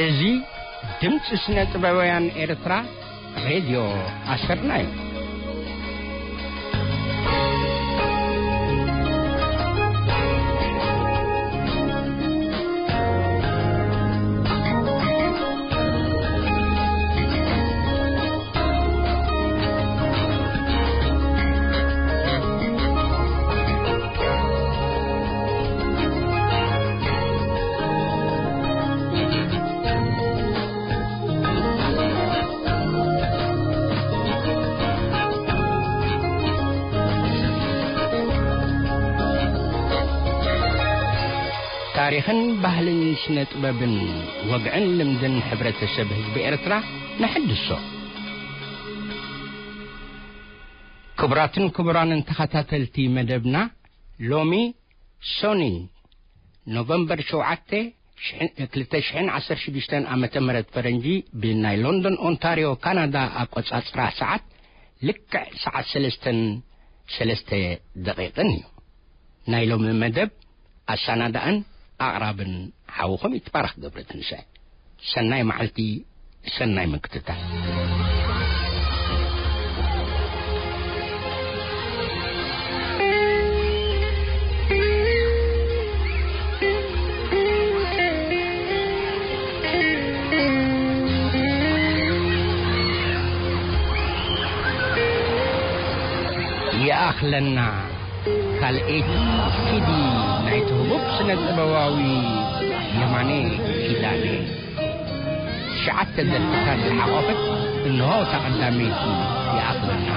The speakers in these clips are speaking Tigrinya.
እዚ ድምፂ ስነ ጥበባውያን ኤርትራ ሬድዮ ኣሰርና እዩ። ታሪኽን ባህልን ስነ ጥበብን ወግዕን ልምድን ሕብረተሰብ ህዝቢ ኤርትራ ነሐድሶ። ክቡራትን ክቡራንን ተኸታተልቲ መደብና፣ ሎሚ ሶኒ ኖቨምበር ሸውዓተ፣ ሽሕን-፣ ክልተ ሽሕን ዓሰርተ ሽዱሽተን ዓመተ ምህረት ፈረንጂ፣ ብናይ ሎንዶን ኦንታርዮ ካናዳ ኣቆጻጽራ ሰዓት ልክዕ ሰዓት ሰለስተን ሰለስተ ደቂቕን እዩ። ናይ ሎሚ መደብ ኣሰናዳእን ኣቕራብን ሓውኹም ይትባረኽ ገብረትንሳኤ። ሰናይ መዓልቲ፣ ሰናይ ምክትታል። ይኣኽለና። ካልኣይቲ ሲዲ ናይቲ ህቡብ ስነ ጥበባዊ የማነ ኪዳነ፣ ትሽዓተ ደርፍታት ዝሓቖፈት፣ እንሆ እታ ቀዳመይቲ ይኣኽለና።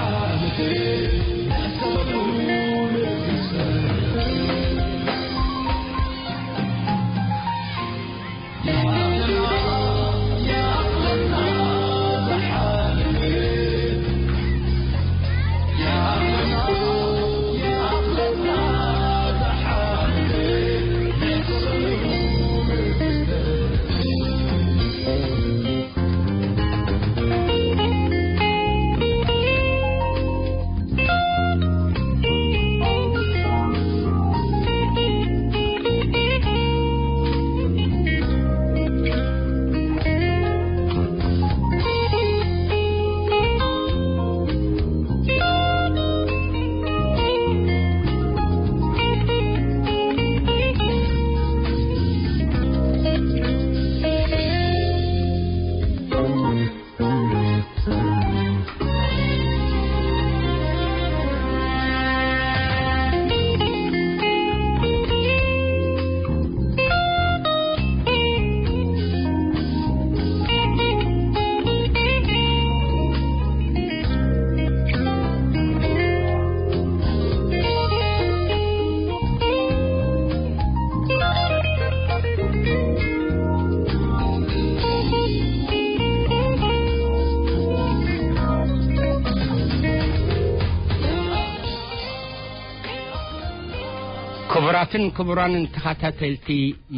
ክቡራትን ክቡራንን ተኸታተልቲ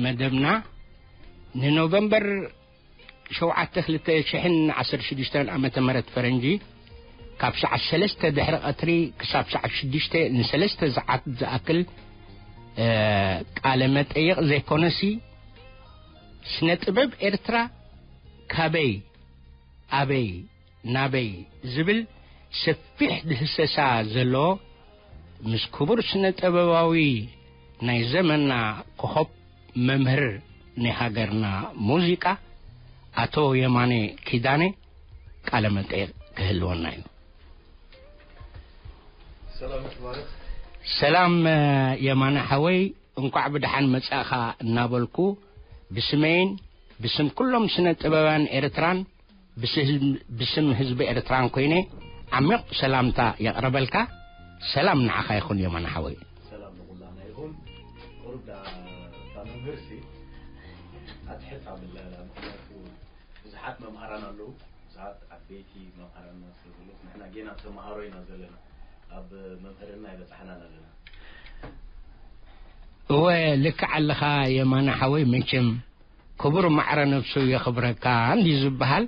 መደብና፣ ንኖቨምበር ሸውዓተ ክልተ ሽሕን ዓሰርተ ሽዱሽተን ዓመተ ምህረት ፈረንጂ፣ ካብ ሰዓት ሰለስተ ድሕሪ ቀትሪ ክሳብ ሰዓት ሽዱሽተ ንሰለስተ ሰዓት ዝኣክል፣ እ፣ ቃለ መጠይቕ ዘይኮነሲ፣ ስነ ጥበብ ኤርትራ ካበይ፣ ኣበይ፣ ናበይ ዝብል ሰፊሕ ድህሰሳ ዘለዎ፣ ምስ ክቡር ስነ ጥበባዊ ናይ ዘመንና ኮኸብ፣ መምህር ናይ ሃገርና ሙዚቃ፣ ኣቶ የማነ ኪዳነ ቃለ መጠይቕ ክህልወና እዩ። ሰላም ይትባረኽ። ሰላም፣ እ፣ የማነ ሓወይ፣ እንኳዕ ብደሓን መጻእኻ እናበልኩ፣ ብስመይን ብስም ኩሎም ስነ ጥበባውያን ኤርትራን ብስህዝ-፣ ብስም ህዝቢ ኤርትራን ኮይነ ዓሚቕ ሰላምታ የቕርበልካ። ሰላም ንዓኻ ይኹን የማነ ሓወይ። ሰላም ንኹላና ይኹን። ቁሩብ ደኣ እታ መምህርሲ ኣትሕት ኣብላ፣ ምኽንያቱ ብዙሓት መምሃራን ኣለዉ፣ ብዙሓት ዓበይቲ መምሃራን ስለ ዘለዉ፣ ንሕና ጌና ተምሃሮ ኢና ዘለና፣ ኣብ መምህርና ኣይበጻሕናን ኣለና። እወ፣ ልክዕ ኣለኻ የማነ ሓወይ። መቸም ክቡር ማዕረ ነብሱ የኽብረካ እንዲ ዝበሃል፣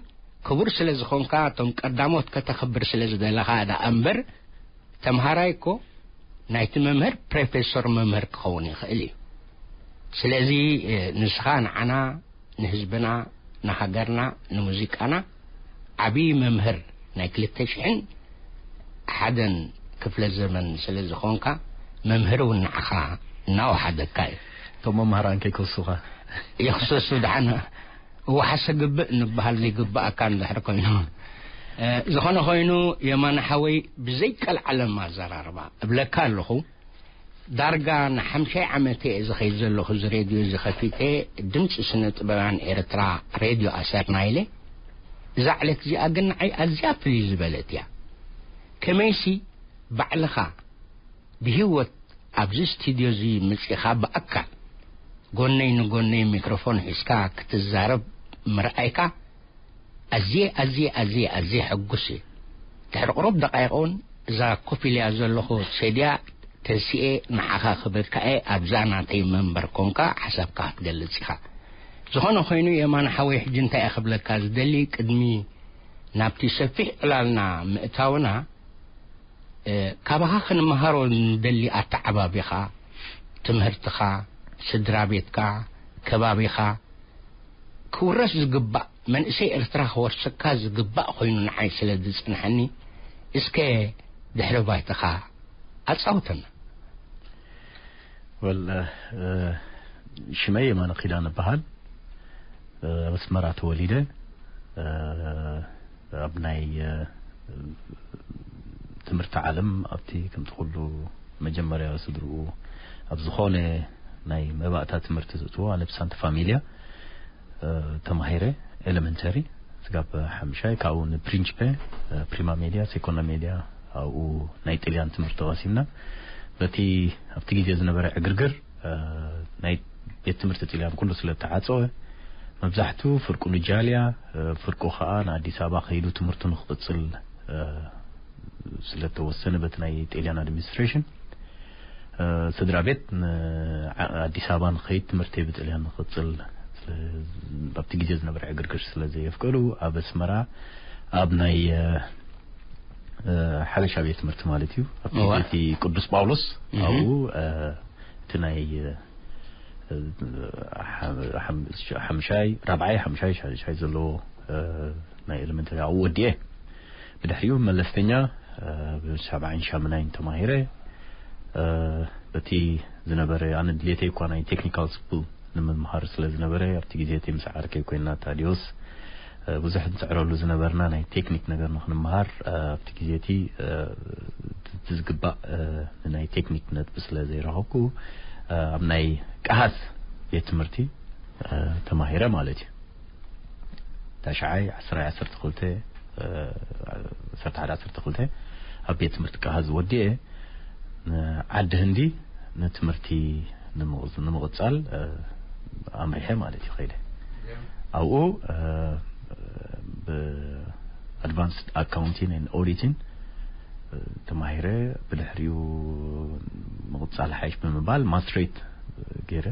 ክቡር ስለ ዝኾንካ፣ እቶም ቀዳሞት ከተኽብር ስለ ዝደለኻ ደኣ እምበር፣ ተምሃራይ እኮ ናይቲ መምህር ፕሮፌሶር መምህር ክኸውን ይኽእል እዩ። ስለዚ፣ እ፣ ንስኻ ንዓና፣ ንህዝብና፣ ንሃገርና፣ ንሙዚቃና ዓብዪ መምህር ናይ ክልተ ሽሕን ሓደን ክፍለ ዘመን ስለ ዝኾንካ፣ መምህር እውን ንዓኻ እናወሓደካ እዩ። እቶም መምህራን ከይከሱኻ። ይኽሰሱ ደሓን። እወ፣ ሓሰ ግብእ ንበሃል ዘይግብኣካ እንድሕር ኮይኑ። እ፣ ዝኾነ ኮይኑ፣ የማነ ሓወይ፣ ብዘይቀልዓለም ኣዘራርባ እብለካ ኣለኹ። ዳርጋ ንሓምሻይ ዓመት እየ ዝኸይድ ዘለኹ፣ እዚ ሬድዮ እዚ ኸፊተ። ድምፂ ስነ ጥበባን ኤርትራ ሬድዮ ኣሰርና ኢለ። እዛ ዕለት እዚኣ ግን ንዓይ ኣዝያ ፍልይ ዝበለት እያ። ከመይሲ ባዕልኻ ብህይወት ኣብዚ ስቱድዮ እዚ መጺኻ ብኣካል ጎነይ ንጎነይ ሚክሮፎን ሒዝካ ክትዛረብ ምርኣይካ ኣዝየ፣ ኣዝየ፣ ኣዝየ፣ ኣዝየ ሕጉስ እየ። ድሕሪ ቁሩብ ደቃይቕ እውን እዛ ኮፍ ኢለያ ዘለኹ ሴድያ ተሲኤ ንዓኻ ክብልካ እየ፣ ኣብዛ ናተይ መንበር ኮንካ ሓሳብካ ክትገልጽ ኢኻ። ዝኾነ ኮይኑ፣ የማነ ሓወይ፣ ሕጂ እንታይ እየ ክብለካ ዝደሊ፣ ቅድሚ ናብቲ ሰፊሕ ዕላልና ምእታውና፣ እ፣ ካባኻ ክንመሃሮ ንደሊ ኣተዓባቢኻ፣ ትምህርትኻ፣ ስድራ ቤትካ፣ ከባቢኻ፣ ክውረስ ዝግባእ፣ መንእሰይ ኤርትራ ክወርሰካ ዝግባእ ኮይኑ ንዓይ ስለ ዝጽንሐኒ፣ እስከ ድሕረ ባይታኻ ኣጻውተና። ወል፣ እ፣ ሽመይ የማነ ኪዳነ እበሃል። እ፣ ኣብ ኣስመራ ተወሊደ። እ፣ ኣብ ናይ፣ እ፣ ትምህርቲ ዓለም ኣብቲ ከምቲ ኩሉ መጀመርያ ስድርኡ ኣብ ዝኾነ ናይ መባእታ ትምህርቲ ዝእትዎ፣ ኣነ ብሳንቲ ፋሚልያ፣ እ፣ ተማሂረ ኤሌመንተሪ ስጋብ ሓምሻይ፣ ካብኡ ንፕሪንቺፔ፣ እ፣ ፕሪማ ሜድያ፣ ሴኮንዳ ሜድያ፣ ኣብኡ ናይ ጥልያን ትምህርቲ ቀሲምና። በቲ ኣብቲ ግዜ ዝነበረ ዕግርግር፣ እ፣ ናይ ቤት ትምህርቲ ጥልያን ኩሉ ስለ እተዓጸወ፣ መብዛሕቱ ፍርቁ ንጃልያ፣ እ፣ ፍርቁ ከኣ ንኣዲስ ኣበባ ከይዱ ትምህርቱ ንክቕጽል፣ እ፣ ስለ እተወሰነ በቲ ናይ ጥልያን ኣድሚኒስትሬሽን፣ እ፣ ስድራ ቤት ን-፣ ዓ-፣ ኣዲስ ኣበባ ንኸይድ ትምህርተይ ብጥልያን ንክቕጽል ስለ-፣ ኣብቲ ግዜ ዝነበረ ዕግርግር ስለ ዘየፍቀዱ፣ ኣብ ኣስመራ ኣብ ናይ፣ እ፣ እ፣ ሓበሻ ቤት ትምህርቲ ማለት እዩ። ኣብቲ እዋ። ቤቲ ቅዱስ ጳውሎስ እህ። ኣብኡ፣ እ፣ እቲ ናይ፣ እ፣ እ፣ ሓ-፣ ሓም-፣ ሓምሻይ፣ ራብዓይ፣ ሓምሻይ፣ ሻድሻይ ዘለዎ፣ እ፣ ናይ ኤሌመንተሪ ኣብኡ ወዲኤ። ብድሕሪኡ መለስተኛ፣ እ፣ ብሰብዓይን ሻምናይን ተማሂረ። እ፣ በቲ ዝነበረ ኣነ ድሌተይ እኳ ናይ ቴክኒካል ስኩል ንምምሃር ስለ ዝነበረ፣ ኣብቲ ግዜ እቲ ምስ ዓርከይ ኮይንና ታዲዮስ፣ እ፣ ብዙሕ ንጽዕረሉ ዝነበርና ናይ ቴክኒክ ነገር ንኽንምሃር፣ እ፣ ኣብቲ ግዜ እቲ፣ እ፣ እቲ ዝግባእ፣ እ፣ ንናይ ቴክኒክ ነጥቢ ስለ ዘይረኸብኩ፣ እ፣ ኣብ ናይ ቀሃስ ቤት ትምህርቲ፣ እ፣ ተማሂረ ማለት እዩ። ታሽዓይ ዓሰርተ ዓሰርተ ክልተ፣ እ፣ ዓሰርተ ሓደ ዓሰርተ ክልተ ኣብ ቤት ትምህርቲ ቀሃስ ወዲኤ፣ ንዓዲ ህንዲ ንትምህርቲ ንምቕ-፣ ንምቕጻል፣ እ፣ ኣምሪሐ ማለት እዩ ከይደ። ኣብኡ፣ እ፣ ብኣድቫንስድ ኣካውንቲንግ ኤንድ ኦዲቲንግ፣ እ፣ ተማሂረ። ብድሕሪኡ ምቕጻል ሓይሽ ብምባል ማስትሬት ገይረ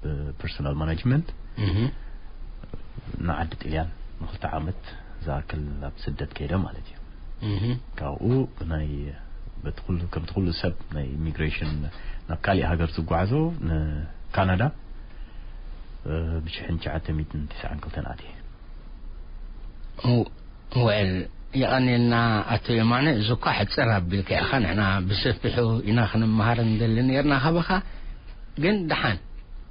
ብፐርሶናል ማናጅመንት። እህ። ንዓዲ ጥልያን ንክልተ ዓመት ዝኣክል ኣብ ስደት ከይደ ማለት እዩ። እህ። ካብኡ ናይ በቲ ኩሉ፣ ከምቲ ኩሉ ሰብ ናይ ኢሚግሬሽን ናብ ካሊእ ሃገር ዝጓዓዞ ንካናዳ፣ እ፣ ብሽሕን ትሽዓተ ሚእትን ትስዓን ክልተን ኣትየ። ው-፣ ወል፣ የቐንየልና ኣቶ የማነ፣ እዚ እኳ ሕጽር ኣቢልካ ኢኻ፣ ንሕና ብሰፊሑ ኢና ክንመሃር እንደሊ ነርና ካባኻ። ግን ደሓን፣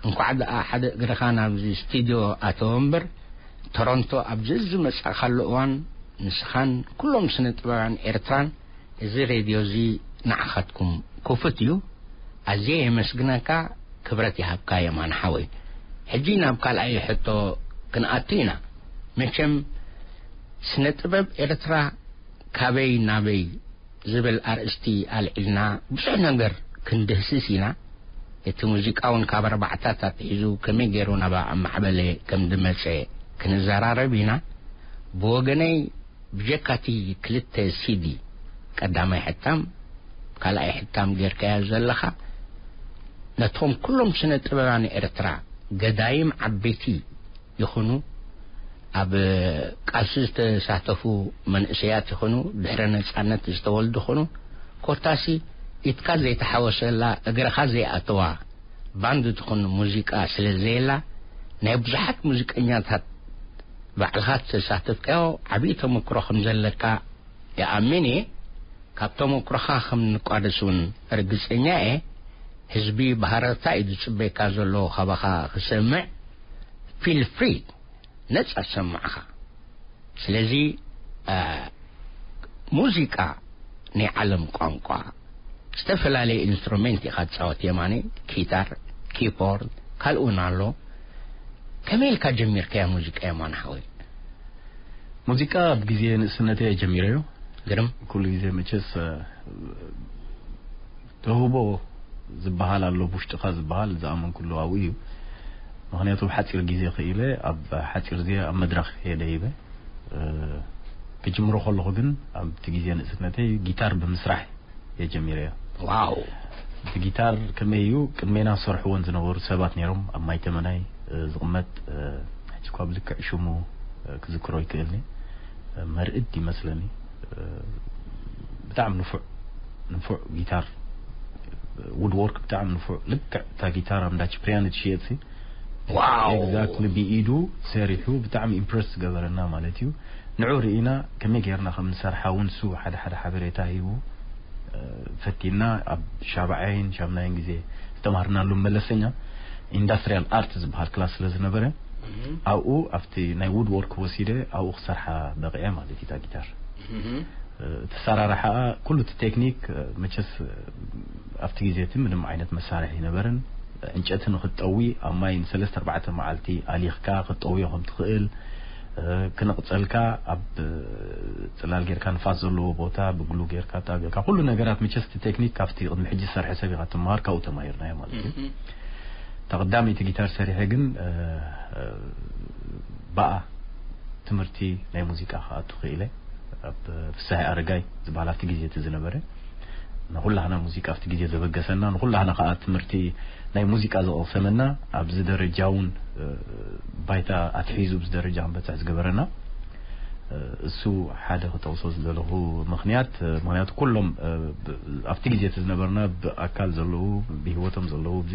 እንኳዕ ደኣ ሓደ እግርኻ ናብዚ ስቱድዮ ኣተወ እምበር፣ ቶሮንቶ ኣብዚ ዝመጻእካሉ እዋን፣ ንስኻን ኩሎም ስነ ጥበባውያን ኤርትራን፣ እዚ ሬድዮ እዚ ንዓኻትኩም ክፉት እዩ። ኣዝየ የመስግነካ፣ ክብረት ይሃብካ የማነ ሓወይ። ሕጂ ናብ ካልኣይ ሕቶ ክንኣቱ ኢና። መቸም ስነ ጥበብ ኤርትራ ካበይ ናበይ ዝብል ኣርእስቲ ኣልዒልና ብዙሕ ነገር ክንድህስስ ኢና። እቲ ሙዚቃ እውን ካብ ኣርባዕታት ኣትሒዙ ከመይ ገይሩ ናብ ኣማዕበለ ከም ዝመጸ ክንዘራረብ ኢና። ብወገነይ ብጀካ እቲ ክልተ ሲዲ፣ ቀዳማይ ሕታም፣ ካልኣይ ሕታም ጌርካዮ ዘለኻ፣ ነቶም ኩሎም ስነ ጥበባን ኤርትራ፣ ገዳይም ዓበይቲ ይኹኑ፣ ኣብ ቃልሲ ዝተሳተፉ መንእሰያት ይኹኑ፣ ድሕረ ነጻነት ዝተወልዱ ይኹኑ፣ ኮታሲ ኢድካ ዘይተሓወሰላ፣ እግርኻ ዘይኣተዋ ባንድ ትኹን ሙዚቃ ስለ ዘየላ፣ ናይ ብዙሓት ሙዚቀኛታት ባዕልኻ ተሳተፍካዮ ዓብዪ ተመክሮ ከም ዘለካ ይኣምን እየ። ካብ ተመክሮኻ ከም ንቋደስ እውን ርግጸኛ እየ። ህዝቢ ብሃረርታ እዩ ዝጽበየካ ዘሎ ካባኻ ክሰምዕ። ፊል ፍሪ፣ ነጻ ሰማዕኻ። ስለዚ፣ አ፣ ሙዚቃ ናይ ዓለም ቋንቋ፣ ዝተፈላለየ ኢንስትሩሜንት ኢኻ ትጻወት፣ የማነ፣ ጊታር፣ ኪቦርድ፣ ካልእ እውን ኣሎ። ከመይ ኢልካ ጀሚርካያ ሙዚቃ፣ የማነ ሓወይ? ሙዚቃ ኣብ ግዜ ንእስነተይ እየ ጀሚረዮ። ግርም። ኩሉ ግዜ መቸስ፣ እ፣ ተውህቦ ዝበሃል ኣሎ፣ ብውሽጥኻ ዝበሃል ዝኣመንኩሉ ኣብኡ እዩ። ምኽንያቱ፣ ኣብ ሓጺር ግዜ ክኢለ፣ ኣብ ሓጺር ግዜ ኣብ መድረኽ እየ ደይበ። እ፣ ክጅምሮ ከለኹ ግን፣ ኣብቲ ግዜ ንእስነተይ ጊታር ብምስራሕ እየ ጀሚረዮ። ዋው! እቲ ጊታር ከመይ እዩ፣ ቅድሜና ዝሰርሕዎን ዝነበሩ ሰባት ነይሮም፣ ኣብ ማይ ተመናይ፣ እ፣ ዝቕመጥ፣ እ፣ ሕጂ እኳ ብልክዕ ሽሙ፣ እ፣ ክዝክሮ ይክእልኒ። እ፣ መርዕድ ይመስለኒ። እ፣ ብጣዕሚ ንፉዕ፣ ንፉዕ ጊታር፣ ውድዎርክ ብጣዕሚ ንፉዕ። ልክዕ እታ ጊታር ኣብ እንዳ ችፕርያን እትሽየጥሲ፣ ዋው! ኤግዛክትሊ፣ ብኢዱ ሰሪሑ ብጣዕሚ ኢምፕረስ ዝገበረና ማለት እዩ። ንዑ ርኢና ከመይ ጌርና ከም ንሰርሓ እውን እሱ ሓደ ሓደ ሓበሬታ ሂቡ፣ እ፣ ፈቲና። ኣብ ሻብዓይን ሻምናይን ግዜ ዝተማሃርናሉ መለሰኛ ኢንዳስትሪያል ኣርት ዝበሃል ክላስ ስለ ዝነበረ፣ እም። ኣብኡ ኣብቲ ናይ ውድ ወርክ ወሲደ ኣብኡ ክሰርሓ በቂዐ ማለት እዩ እታ ጊታር። እም። እ፣ እቲ ኣሰራርሓኣ ኩሉ እቲ ቴክኒክ፣ እ፣ መቸስ፣ እ፣ ኣብቲ ግዜ እቲ ምንም ዓይነት መሳርሒ ኣይነበረን። ዕንጨቲ ንኽትጠዊ ኣብ ማይ ንሰለስተ ኣርባዕተ መዓልቲ ኣሊኽካ ክትጠውዮ ከም ትኽእል፣ እ፣ ክነቕጸልካ ኣብ፣ እ፣ ጽላል ጌርካ ንፋስ ዘለዎ ቦታ ብግሉ ጌርካ ጣቢልካ ኩሉ ነገራት መቸስ እቲ ቴክኒክ ካብቲ ቅድሚ ሕጂ ዝሰርሐ ሰብ ኢኻ ትመሃር፣ ካብኡ ተማሂርናዮ ማለት እዩ። እም። እታ ቀዳመይቲ ጊታር ሰሪሐ ግን፣ እ፣ እ፣ ብኣ ትምህርቲ ናይ ሙዚቃ ክኣቱ ክኢለ። ኣብ ፍሳሐ ኣረጋይ ዝበሃል ኣብቲ ግዜ እቲ ዝነበረ፣ ንኹላህና ሙዚቃ ኣብቲ ግዜ ዘበገሰና፣ ንኹላህና ከዓ ትምህርቲ ናይ ሙዚቃ ዘቐሰመና፣ ኣብዚ ደረጃ እውን፣ እ፣ ባይታ ኣትሒዙ ኣብዚ ደረጃ ክንበፅሕ ዝገበረና፣ እ፣ እሱ ሓደ ክጠቕሶ ዝደለኹ ምኽንያት፣ እ፣ ምኽንያቱ ኩሎም፣ እ፣ ብ-፣ ኣብቲ ግዜ እቲ ዝነበርና ብኣካል ዘለዉ፣ ብህይወቶም ዘለዉ፣ እዚ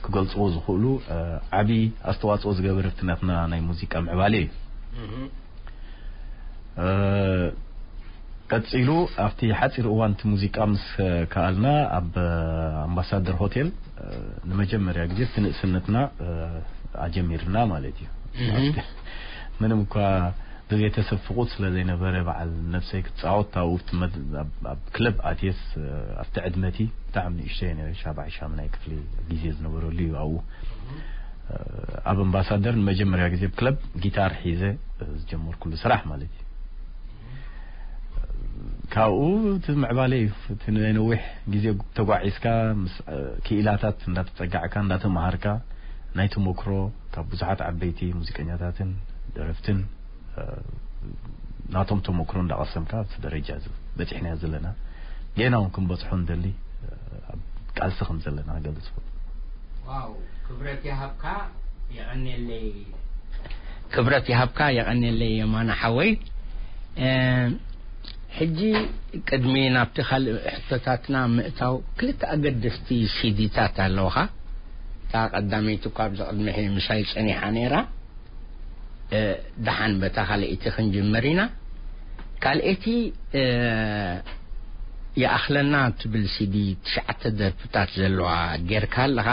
ክገልፅዎ ዝኽእሉ፣ እ፣ ዓብዪ ኣስተዋፅኦ ዝገበረ ኣብቲ ናትና ናይ ሙዚቃ ምዕባለ እዩ። እህ። እ፣ ቀጺሉ ኣብቲ ሓጺር እዋን እቲ ሙዚቃ ምስ ከኣልና፣ ኣብ ኣምባሳደር ሆቴል፣ እ፣ ንመጀመርያ ግዜ እቲ ንእስነትና፣ እ፣ ኣጀሚርና ማለት እዩ። እህ። ኣብቲ፣ ምንም እኳ ብቤተሰብ ፍቑድ ስለ ዘይነበረ፣ በዓል ነብሰይ ክትጻወት ኣብኡ ኣብቲ መድ-፣ ኣብ፣ ኣብ ክለብ ኣትየስ፣ እ፣ ኣብቲ ዕድመቲ ብጣዕሚ ንእሽተይ ነይረ፣ ሻብዓይ ሻምናይ ክፍሊ ግዜ ዝነበረሉ እዩ ኣብኡ። ኣብ ኣምባሳደር ንመጀመርያ ግዜ ብክለብ ጊታር ሒዘ ዝጀመርኩሉ ስራሕ ማለት እዩ። ካብኡ እቲ ምዕባለ እዩ። እቲ ናይ ነዊሕ ግዜ ተጓዒዝካ፣ ምስ ክኢላታት እንዳተጸጋዕካ፣ እንዳተማሃርካ፣ ናይ ተመክሮ ካብ ብዙሓት ዓበይቲ ሙዚቀኛታትን ደረፍትን፣ እ፣ ናቶም ተመክሮ እንዳቐሰምካ ኣብቲ ደረጃ እዚ በጺሕናዮ ዘለና፣ ጌና እውን ክንበጽሖ ንደሊ፣ እ፣ ኣብ ቃልሲ ከም ዘለና ክገልጽ እፈቱ። ዋው፣ ክብረት ይሃብካ፣ የቐንየለይ። ክብረት ይሃብካ፣ የቐንየለይ የማነ ሓወይ። እ፣ ሕጂ ቅድሚ ናብቲ ካልእ ሕቶታትና ምእታው፣ ክልተ ኣገደስቲ ሲዲታት ኣለውኻ። እታ ቀዳመይቲ እኳ ኣብዚ ቅድሚ ሕጂ ምሳይ ጸኒሓ ነይራ። እ፣ ደሓን በታ ካልኣይቲ ክንጅምር ኢና። ካልኣይቲ፣ እ፣ ይኣኽለና ትብል ሲዲ ትሽዓተ ደርፍታት ዘለዋ ጌርካ ኣለኻ።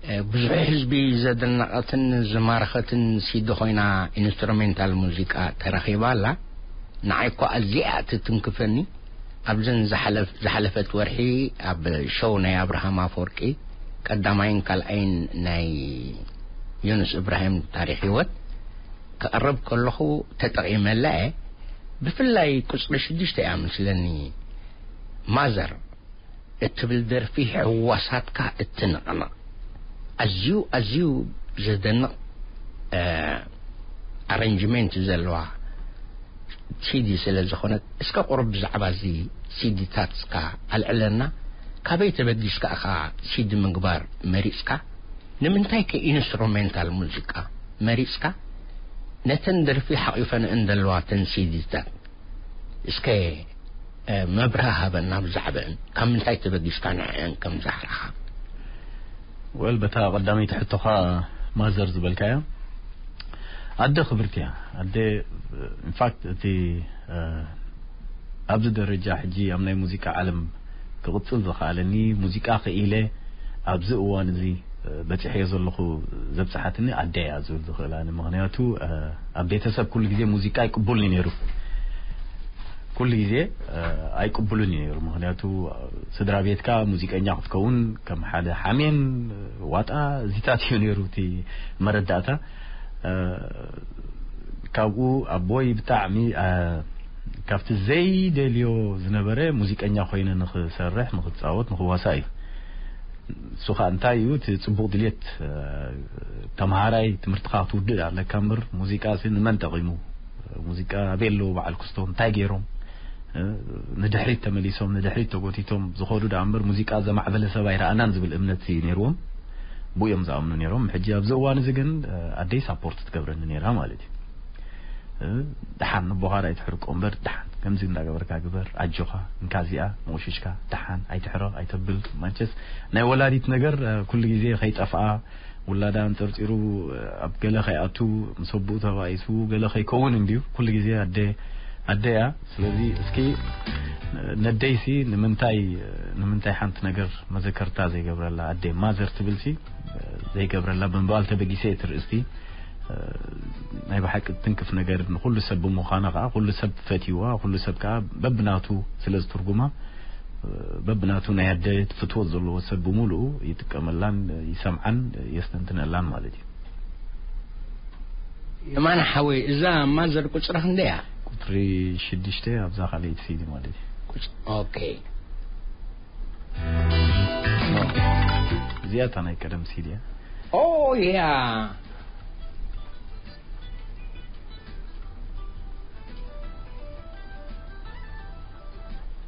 እ፣ ብዙሕ ህዝቢ ዘደነቐትን ዝማረኸትን ሲዲ ኮይና፣ ኢንስትሩሜንታል ሙዚቃ ተረኺባ ኣላ። ንዓይ እኮ ኣዝያ እያ ትትንክፈኒ። ኣብዘን ዝሓለፍ-፣ ዝሓለፈት ወርሒ ኣብ ሾው ናይ ኣብርሃም ኣፈወርቂ፣ ቀዳማይን ካልኣይን ናይ ዮኑስ እብራሂም ታሪኽ ህይወት ክቕርብ ከለኹ ተጠቒመላ እየ። ብፍላይ ቁጽሪ ሽዱሽተ እያ ምስለኒ፣ ማዘር እትብል ደርፊ ሕዋሳትካ እትንቕንቕ፣ ኣዝዩ፣ ኣዝዩ ዘደንቕ፣ እ፣ ኣረንጅመንት ዘለዋ ሲዲ ስለ ዝኾነት፣ እስከ ቁሩብ ብዛዕባ እዚ ሲዲታት እስካ ኣልዕለና። ካበይ ተበጊስካ ኢኻ ሲዲ ምግባር መሪጽካ? ንምንታይ ከ ኢንስትሩሜንታል ሙዚቃ መሪጽካ? ነተን ደርፊ ሓቒፈንአን ዘለዋ ተን ሲዲታት እስከ፣ እ፣ መብርሂ ሃበና ብዛዕባአን፣ ካብ ምንታይ ተበጊስካ ንዐአን ከም ዝሃርኻ? ወል፣ በታ ቀዳመይቲ ሕቶኻ ማዘር ዝበልካያ፣ ኣደ ክብርቲ እያ። ኣደ ኢንፋክት እቲ እ፣ ኣብዚ ደረጃ ሕጂ ኣብ ናይ ሙዚቃ ዓለም ክቕጽል ዝኸኣለኒ፣ ሙዚቃ ክኢለ ኣብዚ እዋን እዚ እ፣ በጺሐዮ ዘለኹ ዘብጽሓትኒ ኣደ እያ ዝብል ዝኽእላኒ። ምኽንያቱ እ፣ ኣብ ቤተሰብ ኩሉ ግዜ ሙዚቃ ኣይቅቡልን እዩ ነይሩ። ኩሉ ግዜ እ፣ ኣይቅቡልን እዩ ነይሩ። ምኽንያቱ እ፣ ስድራ ቤትካ ሙዚቀኛ ክትከውን ከም ሓደ ሓሜን እ፣ ዋጣ እዚታት እዩ ነይሩ እቲ መረዳእታ። እ፣ ካብኡ ኣቦይ ብጣዕሚ እ፣ ካብቲ ዘይደልዮ ዝነበረ ሙዚቀኛ ኮይነ ንኽሰርሕ፣ ንኽጻወት፣ ንኽዋሳእ እዩ። እሱ ኸኣ እንታይ እዩ እቲ ጽቡቕ ድልየት እ፣ ተምሃራይ ትምህርትኻ ክትውድእ ኣለካ እምበር ሙዚቃ ሲ ንመን ጠቒሙ? ሙዚቃ ኣበይ ኣለዉ በዓል ክስቶ እንታይ ገይሮም? እ፣ ንድሕሪት ተመሊሶም ንድሕሪት ተጎቲቶም ዝኸዱ ደኣ እምበር ሙዚቃ ዘማዕበለ ሰብ ኣይረኣናን ዝብል እምነት እዩ ነይርዎም። ብኡ እዮም ዝኣምኑ ነይሮም። ሕጂ ኣብዚ እዋን እዚ ግን እ፣ ኣደይ ሳፖርት ትገብረኒ ነይራ ማለት እዩ። እ፣ ደሓን ንቦኻ ኣይትሕርቆ እምበር ደሓን ከምዚ እንዳገበርካ ግበር፣ ኣጆኻ እንካ እዚኣ መቑሽሽካ ደሓን ኣይትሕረቕ ኣይተብል። ማንቸስ ናይ ወላዲት ነገር እ፣ ኩሉ ግዜ ከይጠፍኣ ውላዳ ኣንጸርጺሩ ኣብ ገለ ከይኣቱ ምስ ኣቦኡ ተባኢሱ ገለ ከይከውን እንድዩ ኩሉ ግዜ ኣደ ኣደ እያ። ስለዚ እስኪ ነደይሲ ንምንታይ ንምንታይ ሓንቲ ነገር መዘከርታ ዘይገብረላ ኣደ ማዘር ትብልሲ ዘይገብረላ ብምባል ተበጊሰ እቲ ርእስቲ ናይ ብሓቂ ትንክፍ ነገር ንኹሉ ሰብ ብምዃና ከዓ ኩሉ ሰብ ፈትይዋ ኩሉ ሰብ ከዓ በብናቱ ስለ ዝትርጉማ በብናቱ ናይ ኣደ ፍትወት ዘለዎ ሰብ ብምሉኡ ይጥቀመላን ይሰምዓን የስተንትነላን ማለት እዩ። የማነ ሓወይ እዛ ማዘር ቁፅራ ክንደያ? ቁፅሪ ሽዱሽተ ኣብዛ ካልኣይቲ ሲዲ ማለት እዩ። ቁፅ- ኦኬ። እዚኣ እታ ናይ ቀደም ሲዲ እያ። ኦ ያ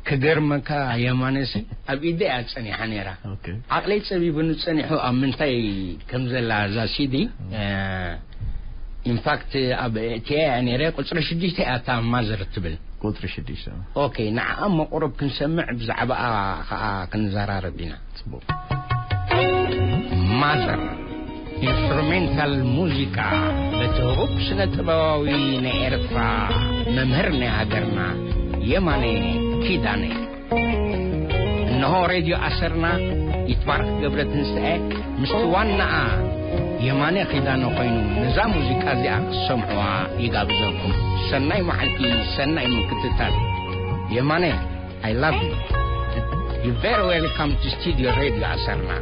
ክገርመካ የማነሲ ኣብ ኢደ እያ ጸኒሓ ነይራ። ኦኬ። ዓቕለይ ጸቢቡኒ ጸኒሑ ኣብ ምንታይ ከም ዘላ እዛ ሲዲ። እ፣ ኢንፋክት ኣብ እቲያ እያ ነይረ። ቁጽሪ ሽዱሽተ እያ እታ ማዘር ትብል። ቁጽሪ ሽዱሽተ። ኦኬ፣ ንዓኣ መቑረብ ክንሰምዕ ብዛዕባኣ ኸኣ ክንዘራረብ ኢና። ጽቡቕ። ማዘር ኢንስትሩሜንታል ሙዚቃ በቲ ህቡብ ስነ ጥበባዊ ናይ ኤርትራ መምህር ናይ ሃገርና የማነ ኪዳነ። እነሆ ሬድዮ ኣሰርና ይትባረክ ገብረ ትንስኤ ምስቲ ዋናኣ የማነ ኪዳነ ኮይኑ ነዛ ሙዚቃ እዚኣ ክትሰምዑዋ ይጋብዘኩም። ሰናይ መዓልቲ፣ ሰናይ ምክትታል። የማነ I love you. You're very welcome to Studio Radio Asarna.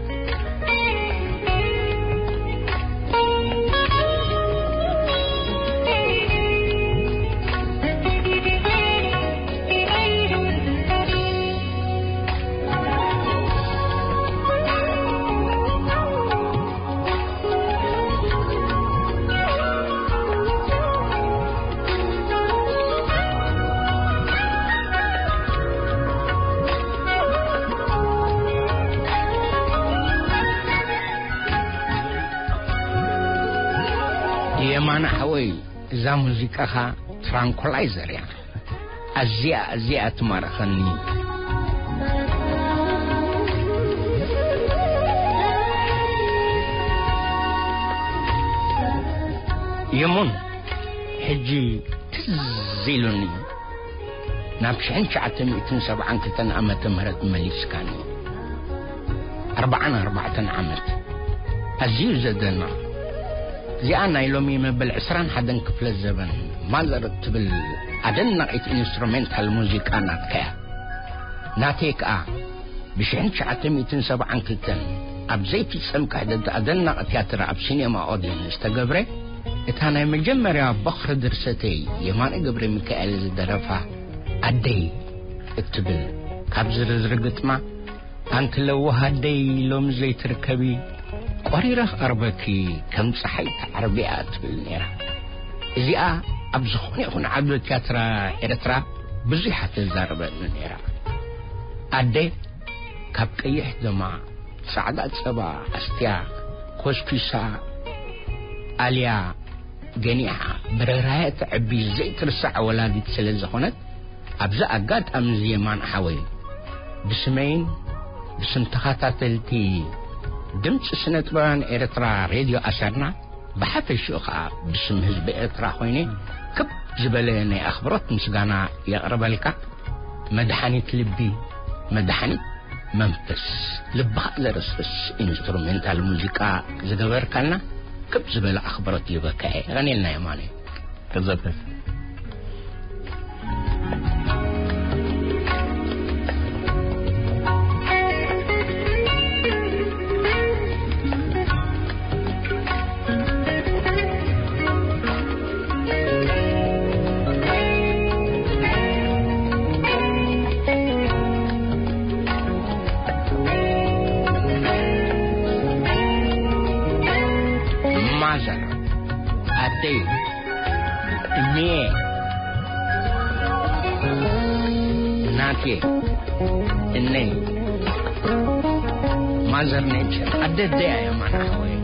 የማነ ሓወይ፣ እዛ ሙዚቃኻ ትራንኮላይዘር እያ። ኣዝያ ኣዝያ ትማርኸኒ። የሙን፣ ሕጂ ትዝ ኢሉኒ። ናብ ሽሕን ትሽዓተ ሚእትን ሰብዓን ክልተን ዓመተ ምህረት መሊስካኒ። ኣርብዓን ኣርባዕተን ዓመት። ኣዝዩ ዘደንቕ። እዚኣ ናይ ሎሚ መበል ዕስራን ሓደን ክፍለ ዘበን ማዘር እትብል ኣደናቒት ኢንስትሩሜንታል ሙዚቃ ናትካ እያ። ናተይ ከኣ ብሽሕን ትሽዓተ ሚእትን ሰብዓን ክልተን ኣብ ዘይፍጸም ክሕደት ኣደናቒ ትያትር ኣብ ሲኔማ ኦድየን ዝተገብረ፣ እታ ናይ መጀመርያ በኽሪ ድርሰተይ የማነ ገብረ ሚካኤል ዝደረፋ ኣደይ እትብል ካብ ዝርዝሪ ግጥማ፣ ኣንቲ ለዋህ ኣደይ ሎሚ ዘይትርከቢ፣ ቆሪረ ክቐርበኪ ከም ጸሓይ ትዓርቢ እያ ትብል ነይራ። እዚኣ ኣብ ዝኾነ ይኹን ዓውደ ትያትራ ኤርትራ ብዙሕ እያ ተዛርበኒ ነይራ። ኣደ ካብ ቀይሕ ደማ ጻዕዳ ጸባ ኣስትያ ኮስኲሳ ኣልያ ገኒሓ ብርህራሄ ትዕቢ ዘይትርሳዕ ወላዲት ስለ ዝኾነት፣ ኣብዚ ኣጋጣሚ እዚ የማን ሓወይ ብስመይን ብስም ተኸታተልቲ ድምፂ ስነ ጥበባን ኤርትራ ሬድዮ ኣሰርና ብሓፈሽኡ ኸኣ ብስም ህዝቢ ኤርትራ ኮይነ ክብ ዝበለ ናይ ኣኽብሮት ምስጋና የቕርበልካ። መድሓኒት ልቢ፣ መድሓኒት መንፈስ፣ ልብኻ ዘረስርስ ኢንስትሩሜንታል ሙዚቃ ዝገበርካልና ክብ ዝበለ ኣኽብሮት ይህበካ እየ። የቐንየልና የማነ። ተዘብተስ። ማዘር፣ ኣደይ፣ እሜ፣ ናቴ፣ እነይ፣ ማዘር ኔቸር፣ ኣደ ኣደይ እያ ማና ሓወይ።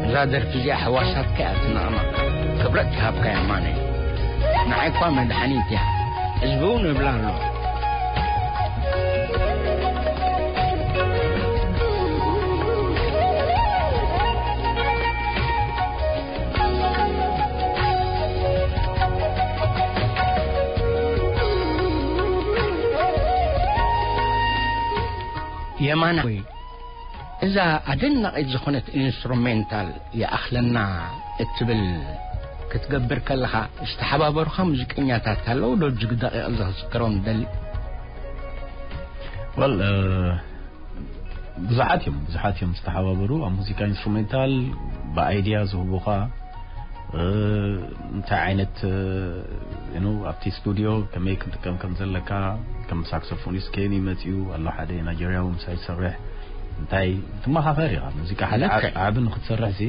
እዛ ደርፊ እዚኣ ሕዋሳትካ እያ ትነቕነቕ። ክብረት ይሃብካ የማነ። ንዓይ እኳ መድሓኒት እያ። ህዝቢ እውን ይብላ ኣሎ። የማነ ወይ እዛ ኣደናቒት ዝኾነት ኢንስትሩሜንታል ይኣኽለና እትብል ክትገብር ከለኻ ዝተሓባበሩኻ ሙዚቀኛታት ኣለዉ ዶ? እጅግ ደቂቕ ዘኽዝክሮም ደሊ። ወል ብዙሓት እዮም፣ ብዙሓት እዮም ዝተሓባበሩ ኣብ ሙዚቃ ኢንስትሩሜንታል፣ ብኣይዲያ ዝህቡኻ፣ እ፣ እንታይ ዓይነት፣ እ፣ you know፣ ኣብቲ ስቱዲዮ ከመይ ክንጥቀም ከም ዘለካ፣ ከም ሳክሶፎኒስት ከየን ይመጽኡ ኣሎ፣ ሓደ ናይጀርያዊ ምሳይ ዝሰርሕ፣ እንታይ ትመኻኸር ኢኻ። ሙዚቃ ሓደ ልክዕ። ዓብ-፣ ዓቢ ንኽትሰርሕ ሲ፣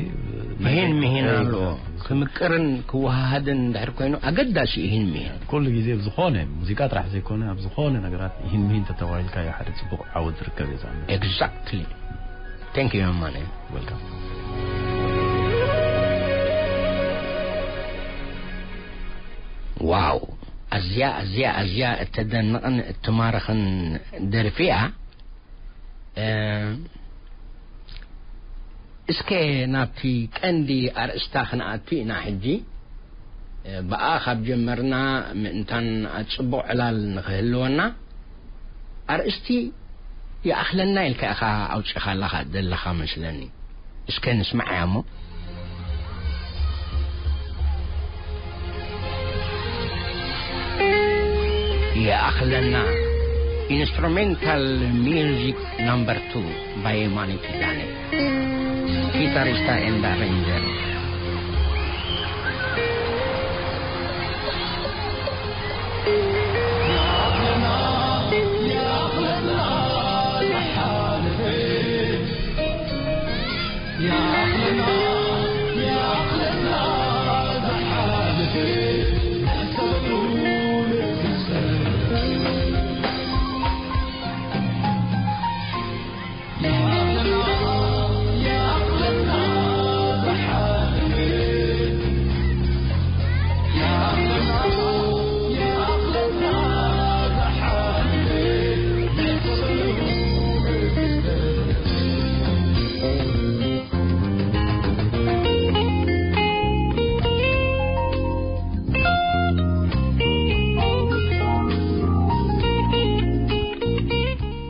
ይሄን ምሄን ኣለዎ። ክምቅርን ክወሃሃድን እንድሕር ኮይኑ ኣገዳሲ እዩ ይሄን ምሄን። ኩሉ ግዜ ኣብ ዝኾነ ሙዚቃ ጥራሕ ዘይኮነ፣ ኣብ ዝኾነ ነገራት ይህን ምሂን ተተባሂልካ እዩ ሓደ ጽቡቕ ዓወት ዝርከብ እዩ ዝኣምን። Exactly. Thank you, የማነ። Welcome. ዋው፣ ኣዝያ፣ ኣዝያ፣ ኣዝያ እተደንቕን እትማርኽን ደርፊ እያ። እ፣ እስከ ናብቲ ቀንዲ ኣርእስታ ክንኣቱ ኢና ሕጂ። እ፣ ብኣ ካብ ጀመርና ምእንታን ጽቡቕ ዕላል ንኽህልወና፣ ኣርእስቲ ይኣኽለና ኢልካ ኢኻ ኣውጺኻላ ዘለኻ መስለኒ። እስከ ንስምዓያ እሞ። ይኣኽለና፣ ኢንስትሩሜንታል ሚውዚክ ናምበር ቱ፣ ባይ የማነ ኪዳነ፣ ጊታሪስታ ኤንድ ኣሬንጀር።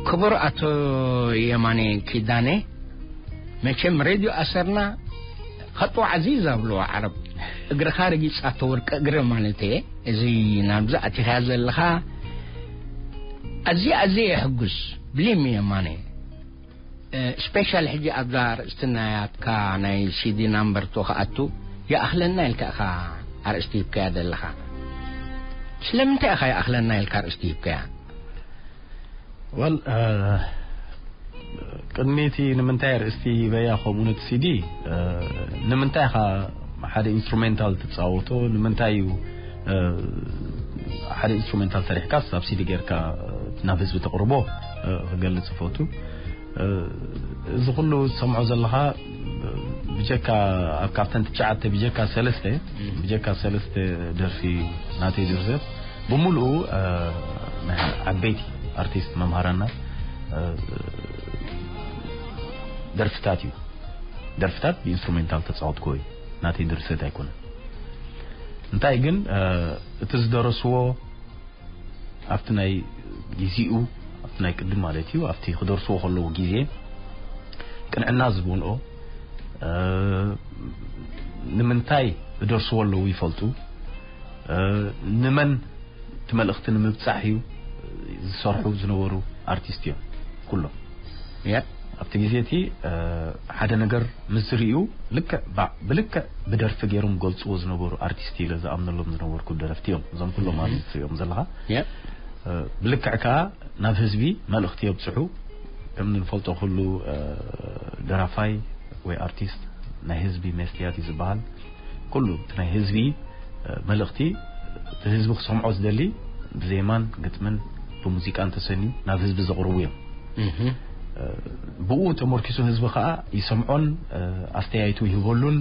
ክቡር ኣቶ የማነ ኪዳነ፣ መቸም ሬድዮ ኣሰርና ኸጥዋ ዓዚዛ ብልዋ ዓረብ፣ እግርኻ ረጊጻቶ ወርቂ እግሪ ማለት እየ። እዚ ናብዚ ኣቲኻ ዘለኻ ኣዝየ ኣዝየ የሕጉስ። ብሊም የማነ፣ እ፣ ስፔሻል ሕጂ ኣብዛ ኣርእስቲ ናያትካ ናይ ሲዲ ናምበር ቱ ክኣቱ ይኣኽለና ኢልካ ኢኻ ኣርእስቲ ሂብካያ ዘለኻ። ስለምንታይ ኢኻ ይኣኽለና ኢልካ ኣርእስቲ ሂብካያ? ወል፣ እ፣ ቅድሚ እቲ ንምንታይ ኣርእስቲ ሂበያ ከምኡ ነቲ ሲዲ፣ እ፣ ንምንታይ ኢኻ ሓደ ኢንስትሩሜንታል ትጻወቶ? ንምንታይ እዩ፣ እ፣ ሓደ ኢንስትሩሜንታል ሰሪሕካስ ኣብ ሲዲ ጌርካ፣ እ፣ ናብ ህዝቢ ተቕርቦ፣ እ፣ ክገልጽ እፈቱ። እ፣ እዚ ኩሉ ትሰምዖ ዘለኻ፣ እ፣ ብጀካ ኣብ ካብተን ትሽዓተ፣ ብጀካ ሰለስተ፣ ብጀካ ሰለስተ ደርፊ ናተይ ዝርዝር ብምሉኡ፣ እ፣ ናይ ዓበይቲ ኣርቲስት መምሃራና፣ እ፣ ደርፍታት እዩ። ደርፍታት ብኢንስትሩሜንታል ተጻወትኮ እዩ፣ ናተይ ድርሰት ኣይኮነን። እንታይ ግን እቲ ዝደረስዎ ኣብቲ ናይ ግዜኡ፣ ኣብቲ ናይ ቅድም ማለት እዩ፣ ኣብቲ ክደርስዎ ከለዉ ግዜ ቅንዕና ዝመልኦ፣ ንምንታይ ዝደርስዎ ኣለዉ ይፈልጡ፣ ንመን እቲ መልእኽቲ ንምብጻሕ እዩ ዝሰርሑ ዝነበሩ ኣርቲስት እዮም ኩሎም። ኣብቲ ግዜ እቲ ሓደ ነገር ምስ ዝርእዩ ልክዕ ብልክዕ ብደርፊ ገይሮም ገልጽዎ ዝነበሩ ኣርቲስት ኢለ ዝኣምነሎም ዝነበርኩ ደረፍቲ እዮም እዞም ኩሎም ኣብዚ ትሪኦም ዘለኻ። ብልክዕ ከዓ ናብ ህዝቢ መልእኽቲ የብጽሑ። ከም ንፈልጦ ኩሉ ደራፋይ ወይ ኣርቲስት ናይ ህዝቢ መስትያት እዩ ዝበሃል። ኩሉ እቲ ናይ ህዝቢ መልእኽቲ እቲ ህዝቢ ክሰምዖ ዝደሊ ብዜማን ግጥምን ብሙዚቃን ተሰንዩ ናብ ህዝቢ ዘቕርቡ እዮም። ብኡ ተመርኪሱ ህዝቢ ከዓ ይሰምዖን ኣስተያየቱ ይህበሉን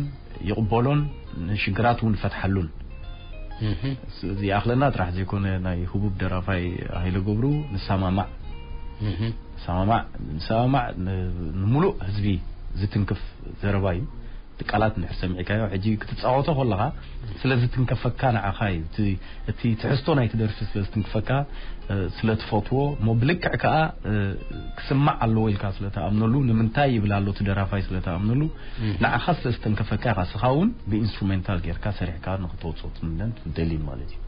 ይቕበሎን ንሽግራት እውን ይፈትሓሉን። እዚ ይኣኽለና ጥራሕ ዘይኮነ ናይ ህቡብ ደራፋይ ሃይለ ገብሩ ንሰማማዕ ንሰማማዕ ንሰማማዕ ንምሉእ ህዝቢ ዝትንክፍ ዘረባ እዩ። ቃላት እንድሕር ሰሚዕካዮ ሕጂ ክትጻወቶ ከለኻ ስለ ዝትንከፈካ ንዓኻ እዩ። እቲ ትሕዝቶ ናይቲ ደርፊ ስለ ዝትንክፈካ ስለ ትፈትዎ እሞ ብልክዕ ከኣ ክስማዕ ኣለዎ ኢልካ ስለ ትኣምነሉ ንምንታይ ይብል ኣሎ እቲ ደራፋይ ስለ ትኣምነሉ ንዓኻ ስለ ዝተንከፈካ ኢኻ ስኻ እውን ብኢንስትሩሜንታል ጌርካ ሰሪሕካ ንክተውፅኦ ትምነን ትደሊን ማለት እዩ።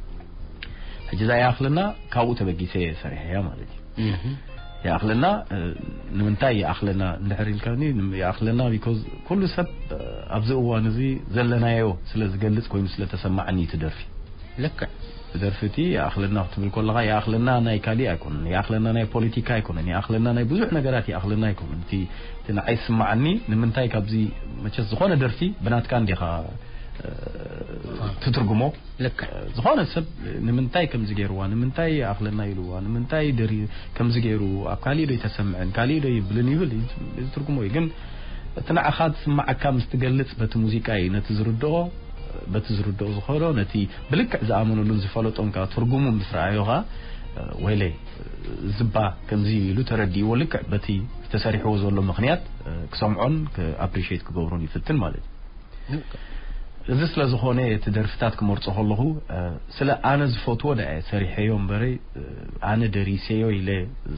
ሕጂ እዛ ይኣኽለና ካብኡ ተበጊሰ እየ ሰሪሐያ ማለት እዩ። ይኣኽለና ንምንታይ ይኣኽለና እንድሕር ኢልካኒ ይኣኽለና because ኩሉ ሰብ ኣብዚ እዋን እዚ ዘለናዮ ስለ ዝገልፅ ኮይኑ ስለ ተሰማዓኒ እዩ ትደርፊ። ልክዕ። ትደርፊ እቲ ይኣኽለና ክትብል ከለኻ ይኣኽለና ናይ ካሊእ ኣይኮነን፣ ይኣኽለና ናይ ፖለቲካ ኣይኮነን፣ ይኣኽለና ናይ ብዙሕ ነገራት ይኣኽለና ኣይኮነን። እቲ እቲ ንዓይ ዝስማዓኒ ንምንታይ ካብዚ መቸስ ዝኾነ ደርፊ ብናትካ እንዲኻ ትትርጉሞ። ልክዕ። ዝኾነ ሰብ ንምንታይ ከምዚ ገይርዋ፣ ንምንታይ ይኣኽለና ኢልዋ፣ ንምንታይ ደሪ ከምዚ ገይሩ ኣብ ካሊእ ዶ ይተሰምዐን ካሊእ ዶ ይብልን ይብል እዩ ዝትርጉሞ እዩ። ግን እቲ ንዓኻ ዝስማዓካ ምስ ትገልጽ በቲ ሙዚቃ እዩ ነቲ ዝርድኦ በቲ ዝርድኦ ዝኾኖ ነቲ ብልክዕ ዝኣመነሉን ዝፈለጦን ከኣ ትርጉሙ ምስ ረኣዮ ከኣ ወይለይ ዝባ ከምዚ ኢሉ ተረዲእዎ ልክዕ በቲ ዝተሰሪሕዎ ዘሎ ምኽንያት ክሰምዖን ኣፕሪሽት ክገብሮን ይፍትን ማለት እዩ። እዚ ስለ ዝኾነ እቲ ደርፍታት ክመርጾ ከለኹ ስለ ኣነ ዝፈትዎ ደኣ እየ ሰሪሐዮ እምበረይ ኣነ ደሪሰዮ ኢለ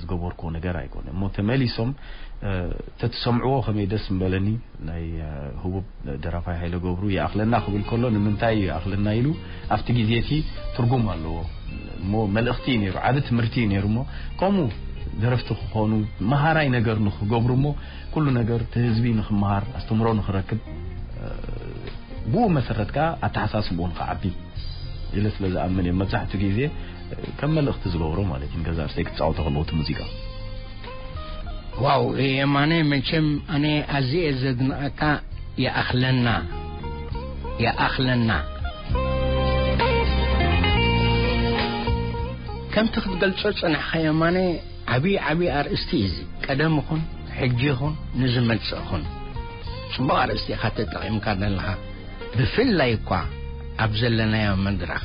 ዝገበርክዎ ነገር ኣይኮነ እሞ ተመሊሶም ተትሰምዕዎ ከመይ ደስ ምበለኒ። ናይ ህቡብ ደራፋይ ሃይለ ገብሩ ይኣኽለና ክብል ከሎ ንምንታይ እዩ ይኣኽለና ኢሉ ኣብቲ ግዜ እቲ ትርጉም ኣለዎ እሞ መልእኽቲ እዩ ነይሩ፣ ዓቢ ትምህርቲ እዩ ነይሩ እሞ ከምኡ ደረፍቲ ክኾኑ መሃራይ ነገር ንክገብሩ እሞ ኩሉ ነገር እቲ ህዝቢ ንክመሃር ኣስተምሮ ንክረክብ ብኡ መሰረት ከዓ ኣተሓሳስብኡ ንክዓቢ ኢለ ስለ ዝኣምን እየ መብዛሕትኡ ግዜ ከም መልእኽቲ ዝገብሮ ማለት እዩ። ንገዛ ርእሰይ ክፃወቶ ከለዎ እቲ ሙዚቃ። ዋው የማነ መቸም ኣነ ኣዝየ ዘድንቐካ። ይኣኽለና ይኣኽለና። ከምቲ ክትገልጾ ጽናሕካ የማነ ዓብዪ ዓብዪ ኣርእስቲ እዩ እዚ። ቀደም ይኹን ሕጂ ይኹን ንዝመጽእ ይኹን ጽቡቕ ኣርእስቲ ኢኻ ተጠቒምካ ዘለኻ። ብፍላይ እኳ ኣብ ዘለናዮ መድረኽ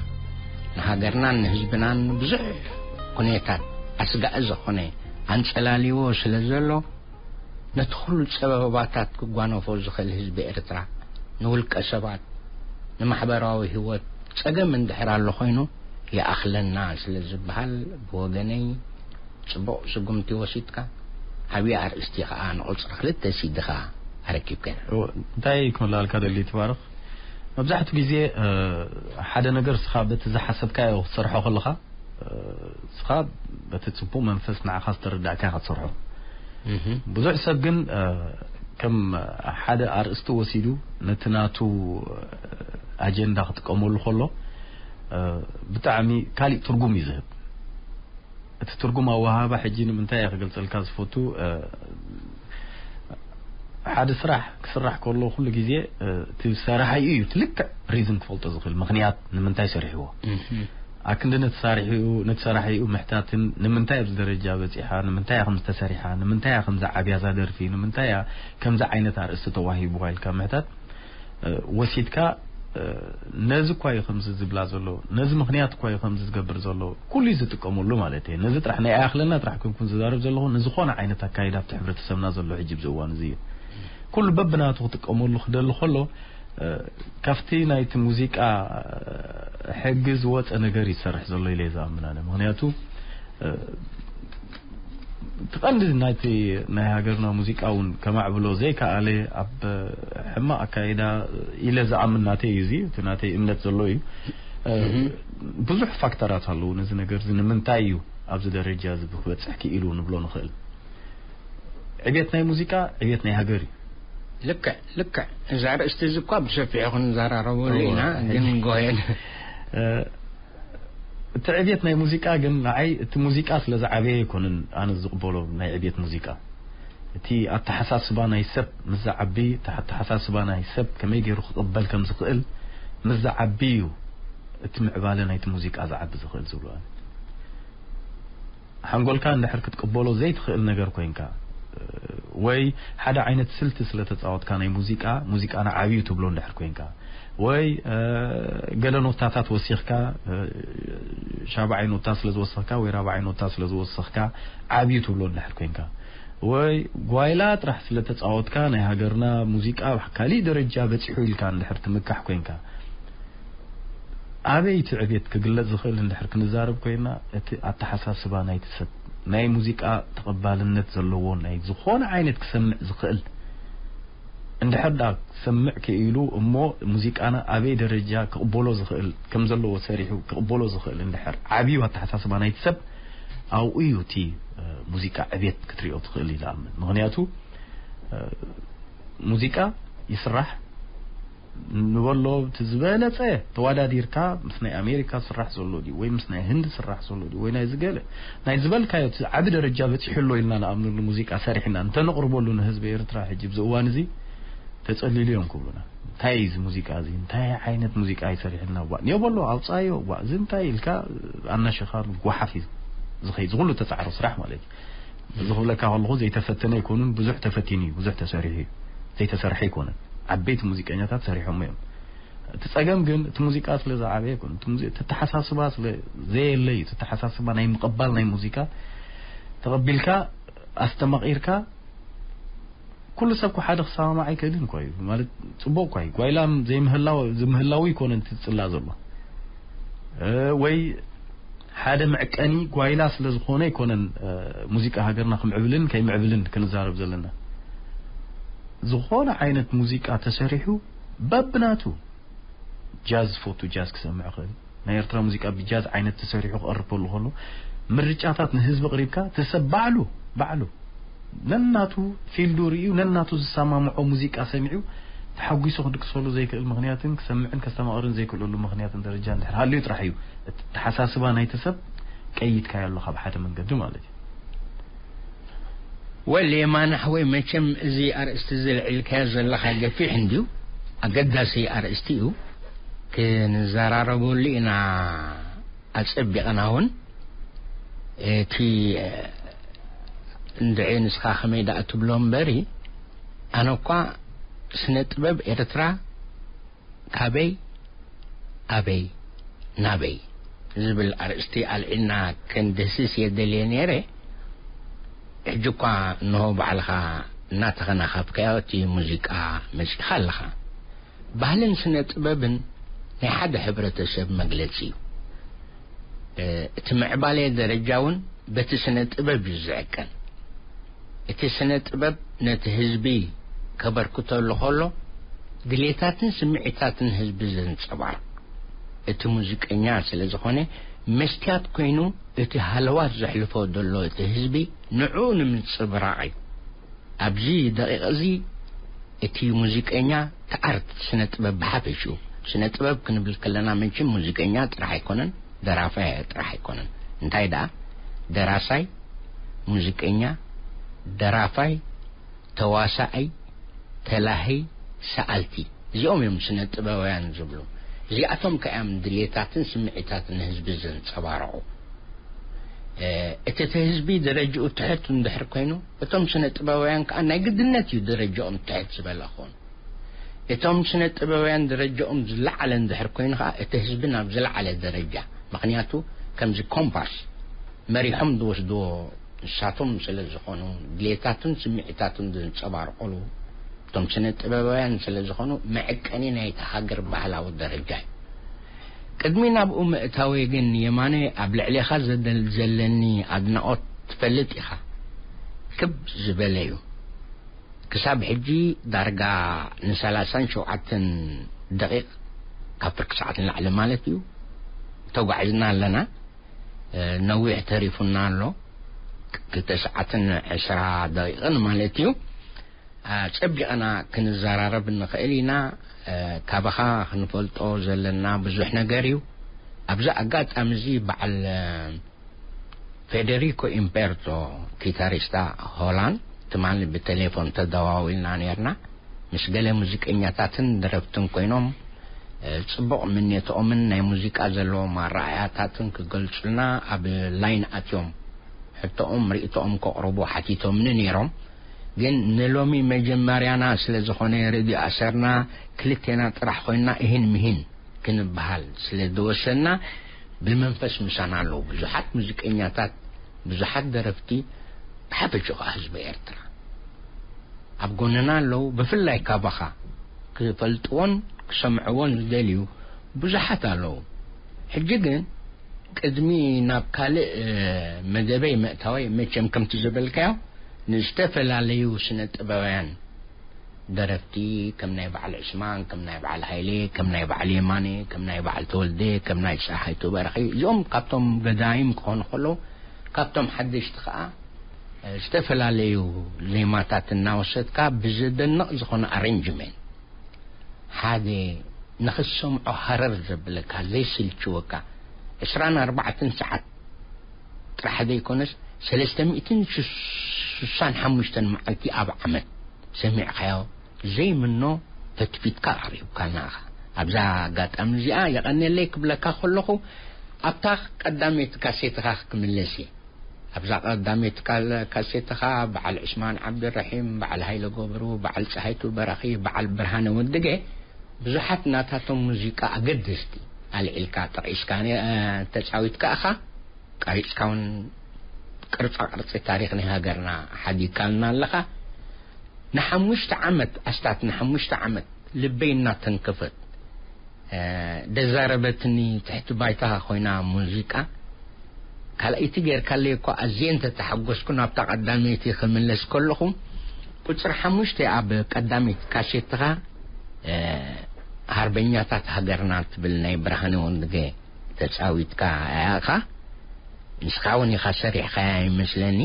ንሃገርናን ንህዝብናን ብዙሕ ኩነታት ኣስጋኢ ዝኾነ ኣንጸላልይዎ ስለ ዘሎ ነቲ ኩሉ ጸበባታት ክጓነፎ ዝኽእል ህዝቢ ኤርትራ ንውልቀ ሰባት ንማሕበራዊ ህይወት ጸገም እንድሕር ኣሎ ኮይኑ ይኣኽለና ስለ ዝበሃል ብወገነይ ጽቡቕ ስጉምቲ ወሲድካ ዓብዪ ኣርእስቲ ከኣ ንቁጽሪ ክልተ ሲዲ ከኣ ኣረኪብካ ኢኻ። እንታይ ክመላልካ ደሊ ትባረኽ መብዛሕትኡ ግዜ ሓደ ነገር ስኻ በቲ ዝሓሰብካዮ ክትሰርሖ ከለኻ ስኻ በቲ ጽቡቕ መንፈስ ንዓኻ ዝተረዳእካ ኢኻ ትሰርሖ። ብዙሕ ሰብ ግን ከም ሓደ ኣርእስቲ ወሲዱ ነቲ ናቱ ኣጀንዳ ክጥቀመሉ ከሎ ብጣዕሚ ካሊእ ትርጉም እዩ ዝህብ። እቲ ትርጉም ኣወሃህባ ሕጂ ንምንታይ እየ ክገልጸልካ ዝፈቱ ሓደ ስራሕ ክስራሕ ከሎ ኩሉ ግዜ እቲ ሰራሒኡ እዩ እቲ ልክዕ ሪዝን ክፈልጦ ዝኽእል ምኽንያት ንምንታይ ሰሪሕዎ ኣክንዲ ነቲ ሰራሒኡ ነቲ ሰራሒኡ ምሕታትን ንምንታይ ኣብዚ ደረጃ በጺሓ ንምንታይ እያ ከምዚ ተሰሪሓ ንምንታይ እያ ከምዚ ዓብያ እዛ ደርፊ ንምንታይ እያ ከምዚ ዓይነት ኣርእስቲ ተዋሂብዋ ኢልካ ምሕታት ወሲድካ ነዚ እኳ እዩ ከምዚ ዝብላ ዘሎ ነዚ ምኽንያት እኳ እዩ ከምዚ ዝገብር ዘሎ ኩሉ እዩ ዝጥቀመሉ ማለት እየ ነዚ ጥራሕ ናይ ኣይኣኽለና ጥራሕ ኮንኩን ዝዛረብ ዘለኹ ንዝኾነ ዓይነት ኣካይዳ ኣብቲ ሕብረተሰብና ዘሎ ሕጂ ብዚ እዋን እዚ እዩ ኩሉ በብናቱ ክጥቀመሉ ክደሊ ከሎ፣ እ፣ ካብቲ ናይቲ ሙዚቃ፣ እ፣ ሕጊ ዝወፀ ነገር ይሰርሕ ዘሎ ኢለ እየ ዝኣምን ኣነ። ምኽንያቱ፣ እ፣ እቲ ቀንዲ ናይቲ ናይ ሃገርና ሙዚቃ እውን ከማዕብሎ ዘይከኣለ፣ ኣብ ሕማቕ ኣካይዳ ኢለ ዝኣምን ናተይ እዩ። እዚ እቲ ናተይ እምነት ዘሎ እዩ። እ፣ ብዙሕ ፋክተራት ኣለዉ ነዚ ነገር እዚ ንምንታይ እዩ ኣብዚ ደረጃ እዚ ክበፅሕ ክኢሉ ንብሎ ንኽእል። ዕቤት ናይ ሙዚቃ ዕቤት ናይ ሃገር እዩ። ልክዕ፣ ልክዕ። እዚ ኣርእስቲ እዚ እኳ ብሰፊሑ ክንዘራረበሉ ኢና፣ ግን ጎየን። እቲ ዕቤት ናይ ሙዚቃ ግን ንዓይ እቲ ሙዚቃ ስለ ዝዓበየ ኣይኮነን ኣነ ዝቕበሎ ናይ ዕቤት ሙዚቃ። እቲ ኣተሓሳስባ ናይ ሰብ ምስ ዝዓቢ፣ እቲ ኣተሓሳስባ ናይ ሰብ ከመይ ገይሩ ክቕበል ከም ዝኽእል ምስ ዝዓቢ እዩ እቲ ምዕባለ ናይቲ ሙዚቃ ዝዓቢ ዝኽእል ዝብሎ። ሓንጎልካ እንድሕር ክትቅበሎ ዘይትኽእል ነገር ኮይንካ፣ ወይ ሓደ ዓይነት ስልቲ ስለ ተጻወትካ ናይ ሙዚቃ፣ ሙዚቃና ዓብዩ ትብሎ እንድሕር ኮይንካ፣ ወይ፣ እ፣ ገለ ኖታታት ወሲኽካ፣ እ፣ ሻብዓይ ኖታ ስለ ዝወሰኽካ ወይ ራብዓይ ኖታ ስለ ዝወሰኽካ ዓብዩ ትብሎ እንድሕር ኮይንካ፣ ወይ ጓይላ ጥራሕ ስለ ተጻወትካ ናይ ሃገርና ሙዚቃ ኣብ ካሊእ ደረጃ በጺሑ ኢልካ እንድሕር ትምካሕ ኮይንካ፣ ኣበይ እቲ ዕቤት ክግለጽ ዝኽእል እንድሕር ክንዛረብ ኮይና፣ እቲ ኣተሓሳስባ ናይቲ ሰብ፣ ናይ ሙዚቃ ተቐባልነት ዘለዎ፣ ናይ ዝኾነ ዓይነት ክሰምዕ ዝኽእል፣ እንድሕር ደኣ ክሰምዕ ክኢሉ እሞ፣ ሙዚቃና ኣበይ ደረጃ ክቕበሎ ዝኽእል፣ ከም ዘለዎ ሰሪሑ ክቕበሎ ዝኽእል እንድሕር ዓብዩ ኣተሓሳስባ ናይቲ ሰብ፣ ኣብኡ እዩ እቲ፣ እ፣ ሙዚቃ ዕቤት ክትሪኦ ትኽእል ኢለ ኣምን። ምኽንያቱ፣ እ፣ ሙዚቃ ይስራሕ ንበሎ፣ እቲ ዝበለጸ ተወዳዲርካ ምስ ናይ ኣሜሪካ ስራሕ ዘሎ ድዩ፣ ወይ ምስ ናይ ህንዲ ስራሕ ዘሎ ድዩ፣ ወይ ናይ ዝገለ ናይ ዝበልካዮ እቲ ዓቢ ደረጃ በጺሑ ኣሎ ኢልና ንኣምነሉ ሙዚቃ ሰሪሕና እንተነቕርበሉ ንህዝቢ ኤርትራ፣ ሕጂ ኣብዚ እዋን እዚ ተጸሊሉ እዮም ክብሉና። እንታይ እዩ እዚ ሙዚቃ እዚ? እንታይ ዓይነት ሙዚቃ እዩ ሰሪሕልና? ዋእ፣ ንዮ በሎ፣ ኣውጻዮ፣ ዋእ፣ እዚ እንታይ ኢልካ ኣናሽኻ ጓሓፍ እዩ ዝኸይድ። ዝኹሉ ተጻዕሮ ስራሕ ማለት እዩ። እዚ ክብለካ ከለኹ ዘይተፈተነ ኣይኮኑን፣ ብዙሕ ተፈቲኑ እዩ፣ ብዙሕ ተሰሪሑ እዩ። ዘይተሰርሐ ኣይኮነን። ዓበይቲ ሙዚቀኛታት ሰሪሖሞ እዮም። እቲ ጸገም ግን እቲ ሙዚቃ ስለ ዝዓበየ ኣይኮነን። እቲ ሙዚ-፣ እቲ ኣተሓሳስባ ስለ ዘየለ እዩ። እቲ ኣተሓሳስባ ናይ ምቕባል ናይ ሙዚቃ ተቐቢልካ ኣስተማቒርካ ኩሉ ሰብ እኮ ሓደ ክሰማማዕ ኣይክእልን እኮ እዩ። ማለት ጽቡቕ እኮ እዩ። ጓይላ ዘይምህላው፣ ዝምህላው ኣይኮነን እቲ ዝጽላእ ዘሎ። እ፣ ወይ ሓደ መዕቀኒ ጓይላ ስለ ዝኾነ ኣይኮነን፣ እ፣ ሙዚቃ ሃገርና ክምዕብልን ከይምዕብልን ክንዛረብ ዘለና። ዝኾነ ዓይነት ሙዚቃ ተሰሪሑ በብናቱ ጃዝ ዝፈቱ ጃዝ ክሰምዕ ይኽእል። ናይ ኤርትራ ሙዚቃ ብጃዝ ዓይነት ተሰሪሑ ክቐርብ ከሎ ከሎ ምርጫታት ንህዝቢ ኣቕሪብካ እቲ ሰብ ባዕሉ፣ ባዕሉ ነናቱ ፊልዱ ርእዩ ነናቱ ዝሰማምዖ ሙዚቃ ሰሚዑ ተሓጒሱ ክድቅሰሉ ዘይክእል ምኽንያትን ክሰምዕን ከስተማቕርን ዘይክእለሉ ምኽንያትን ደረጃ እንድሕር ሃልዩ ጥራሕ እዩ እቲ ኣተሓሳስባ ናይቲ ሰብ ቀይድካዮ ኣለኻ ብሓደ መንገዲ ማለት እዩ። ወል የማነ ሓወይ፣ መቸም እዚ ኣርእስቲ እዚ ልዕልካዮ ዘለኻ ገፊሕ እንድዩ፣ ኣገዳሲ ኣርእስቲ እዩ። ክንዘራረበሉ ኢና ኣጸቢቕና እውን። እቲ እንድዒ ንስኻ ከመይ ደኣ ትብሎ እምበሪ፣ ኣነ እኳ ስነ ጥበብ ኤርትራ ካበይ ኣበይ ናበይ ዝብል ኣርእስቲ ኣልዒልና ከንድህስስ እየ ደልየ ነይረ። ሕጂ እኳ እንሆ ባዕልኻ እናተኸናኸብካዮ እቲ ሙዚቃ መጺኻ ኣለኻ። ባህልን ስነ ጥበብን ናይ ሓደ ሕብረተሰብ መግለጺ እዩ። እ፣ እቲ ምዕባለ ደረጃ እውን በቲ ስነ ጥበብ እዩ ዝዕቀን። እቲ ስነ ጥበብ ነቲ ህዝቢ ከበርክተሉ ከሎ ድሌታትን ስምዒታትን ህዝቢ ዘንጸባርቕ፣ እቲ ሙዚቀኛ ስለ ዝኾነ መስትያት ኮይኑ እቲ ሃለዋት ዘሕልፎ ዘሎ እቲ ህዝቢ ንዕኡ ንምንጽብራቕ እዩ። ኣብዚ ደቂቕ እዚ እቲ ሙዚቀኛ፣ እቲ ኣርት፣ ስነ ጥበብ ብሓፈሽኡ፣ ስነ ጥበብ ክንብል ከለና መቸም ሙዚቀኛ ጥራሕ ኣይኮነን፣ ደራፋይ ጥራሕ ኣይኮነን። እንታይ ደኣ፣ ደራሳይ፣ ሙዚቀኛ፣ ደራፋይ፣ ተዋሳኣይ፣ ተላሂ፣ ሰኣልቲ፣ እዚኦም እዮም ስነ ጥበባውያን ዝብሉ። እዚኣቶም ከ እዮም ድሌታትን ስምዒታትን ህዝቢ ዘንጸባርቑ። እ፣ እቲ፣ እቲ ህዝቢ ደረጃኡ ትሕት እንድሕር ኮይኑ፣ እቶም ስነ ጥበባውያን ከኣ ናይ ግድነት እዩ ደረጃኦም ትሕት ዝበለ ክኾኑ። እቶም ስነ ጥበባውያን ደረጃኦም ዝለዓለ እንድሕር ኮይኑ ከኣ፣ እቲ ህዝቢ ናብ ዝለዓለ ደረጃ፣ ምኽንያቱ ከምዚ ኮምፓስ መሪሖም ዝወስድዎ ንሳቶም ስለ ዝኾኑ፣ ድሌታቱን ስምዒታቱን ዘንጸባርቑሉ፣ እቲ እቶም ስነ ጥበባውያን ስለ ዝኾኑ መዐቀኒ ናይቲ ሃገር ባህላዊ ደረጃ እዩ። ቅድሚ ናብኡ ምእታወይ ግን የማነ ኣብ ልዕሌኻ ዘደል-፣ ዘለኒ ኣድናቖት ትፈልጥ ኢኻ። ክብ ዝበለ እዩ። ክሳብ ሕጂ ዳርጋ ን ሰላሳን ሸውዓተን ደቂቕ ካብ ፍርቂ ሰዓት ንላዕሊ ማለት እዩ ተጓዒዝና ኣለና። እ፣ ነዊሕ ተሪፉና ኣሎ። ክልተ ሰዓትን ዕስራ ደቂቕን ማለት እዩ። ኣ፣ ጸቢቕና ክንዘራረብ ንኽእል ኢና። እ፣ ካባኻ ክንፈልጦ ዘለና ብዙሕ ነገር እዩ። ኣብዚ ኣጋጣሚ እዚ በዓል፣ እ፣ ፌደሪኮ ኢምቤርቶ፣ ኪታሪስታ ሆላንድ፣ ትማሊ ብቴሌፎን ተደዋዊልና ነርና። ምስ ገለ ሙዚቀኛታትን ደረፍትን ኮይኖም፣ እ፣ ጽቡቕ ምንየትኦምን ናይ ሙዚቃ ዘለዎም ኣረኣእያታትን ክገልጹልና ኣብ ላይን ኣትዮም ሕቶኦም፣ ርእይቶኦም ከቕርቡ ሓቲቶምኒ ነይሮም። ግን ንሎሚ መጀመርያና ስለ ዝኾነ ሬድዮ ኣሰርና ክልቴና ጥራሕ ኮይንና እሂን ምሂን ክንበሃል ስለ ዝወሰንና፣ ብመንፈስ ምሳና ኣለዉ ብዙሓት ሙዚቀኛታት፣ ብዙሓት ደረፍቲ፣ ብሓፈሽኡ ከኣ ህዝቢ ኤርትራ ኣብ ጎንና ኣለዉ። ብፍላይ ካባኻ ክፈልጥዎን ክሰምዕዎን ዝደልዩ ብዙሓት ኣለዉ። ሕጂ ግን ቅድሚ ናብ ካልእ፣ እ፣ መደበይ ምእታወይ፣ መቸም ከምቲ ዝበልካዮ ንዝተፈላለዩ ስነ ጥበባውያን ደረፍቲ፣ ከም ናይ በዓል ዕስማን፣ ከም ናይ በዓል ሃይሌ፣ ከም ናይ በዓል የማነ፣ ከም ናይ በዓል ተወልደ፣ ከም ናይ ጸሃይቱ በርኺ፣ እዚኦም ካብቶም ገዳይም ክኾኑ ከለዉ፣ ካብቶም ሓደሽቲ ከኣ፣ እ፣ ዝተፈላለዩ ዜማታት እናወሰድካ ብዘደንቕ ዝኾነ ኣሬንጅመንት፣ ሓደ ንኽትሰምዖ ሃረር ዘብለካ፣ ዘይስልችወካ፣ ዕስራን ኣርባዕተን ሰዓት ጥራሕ ዘይኮነስ፣ ሰለስተ ሚእትን ስሳን ሓሙሽተን መዓልቲ ኣብ ዓመት ሰሚዕካዮ ዘይምኖ ፈትፊትካ ኣቕሪብካልና ኢኻ። ኣብዛ ኣጋጣሚ እዚኣ የቐንየለይ ክብለካ ከለኹ፣ ኣብታ ቀዳመይቲ ካሴትኻ ክምለስ እየ። ኣብዛ ቀዳመይቲ ካል-፣ ካሴትኻ በዓል ዑስማን ዓብደልረሒም፣ በዓል ሃይለ ገብሩ፣ በዓል ጸሃይቱ በራኺ፣ በዓል ብርሃነ ወድገ ብዙሓት ናታቶም ሙዚቃ ኣገደስቲ ኣልዒልካ ጠቒስካ ነ-፣ እ፣ ተጻዊትካ ኢኻ። ቀሪጽካ እውን ቅርጻ ቅርጺ ታሪኽ ናይ ሃገርና ሓዲግካልና ኣለኻ። ንሓሙሽተ ዓመት፣ ኣስታት ንሓሙሽተ ዓመት ልበይ እናተንከፈት፣ እ፣ ደዛረበትኒ ትሕቲ ባይታ ኮይና ሙዚቃ። ካልኣይቲ ጌርካለይ እኳ ኣዝየ እንተተሓጎስኩ፣ ናብታ ቀዳመይቲ ክምለስ ከለኹ፣ ቁጽሪ ሓሙሽተ ኣብ ቀዳመይቲ ካሴትኻ፣ እ፣ ሃርበኛታት ሃገርና ትብል ናይ ብርሃነ ወንድገ ተጻዊትካ ኢኻ። ንስኻ እውን ኢኻ ሰሪሕካያ ይመስለኒ።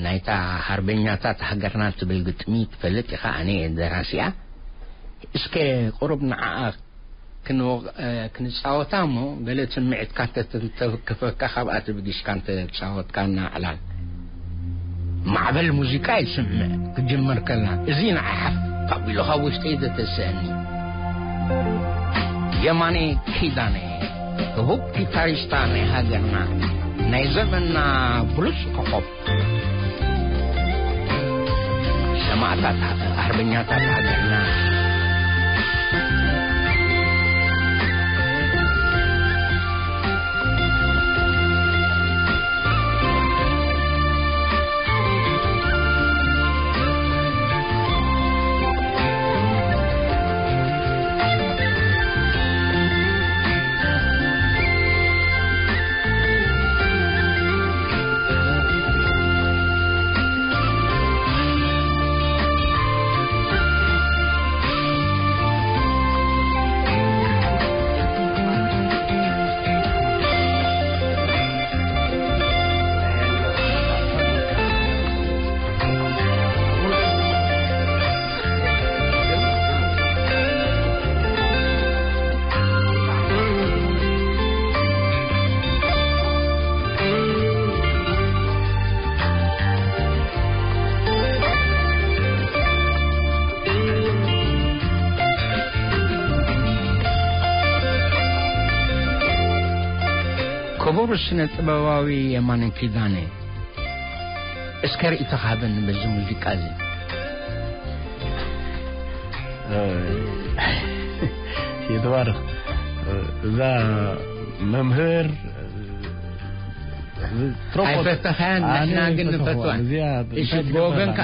ናይታ ሃርበኛታት ሃገርና ትብል ግጥሚ ትፈልጥ ኢኻ፣ ኣነ እየ ደራሲኣ። እስከ ቁሩብ ንዓኣ ክንወ-፣ እ፣ ክንጻወታ እሞ፣ ገለ ስምዒትካ እንተ-፣ እንተተወከፈካ፣ ካብኣ ተበጊስካ እንተተጻወትካና ዕላል። ማዕበል ሙዚቃ ይስምዕ ክጅምር ከላ፣ እዚ ንዓይ ሓፍ ኣቢሉ ካብ ውሽጠይ ዘተስአኒ። የማነ ኪዳነ፣ ህቡብ ጊታሪስታ ናይ ሃገርና፣ ናይ ዘመንና ብሉጽ ኮኾብ፣ ሰማእታት፣ ኣርበኛታት ሃገርና። ክቡር ስነ ጥበባዊ የማነ ኪዳነ፣ እስከ ርእይቶኻ ሃበኒ በዚ ሙዚቃ እዚ። እ፣ ይትባረኽ። እዛ መምህር፣ ኣይፈተኻያን፣ ንሕና ግን ንፈትዋ። እሺ፣ ብወገንካ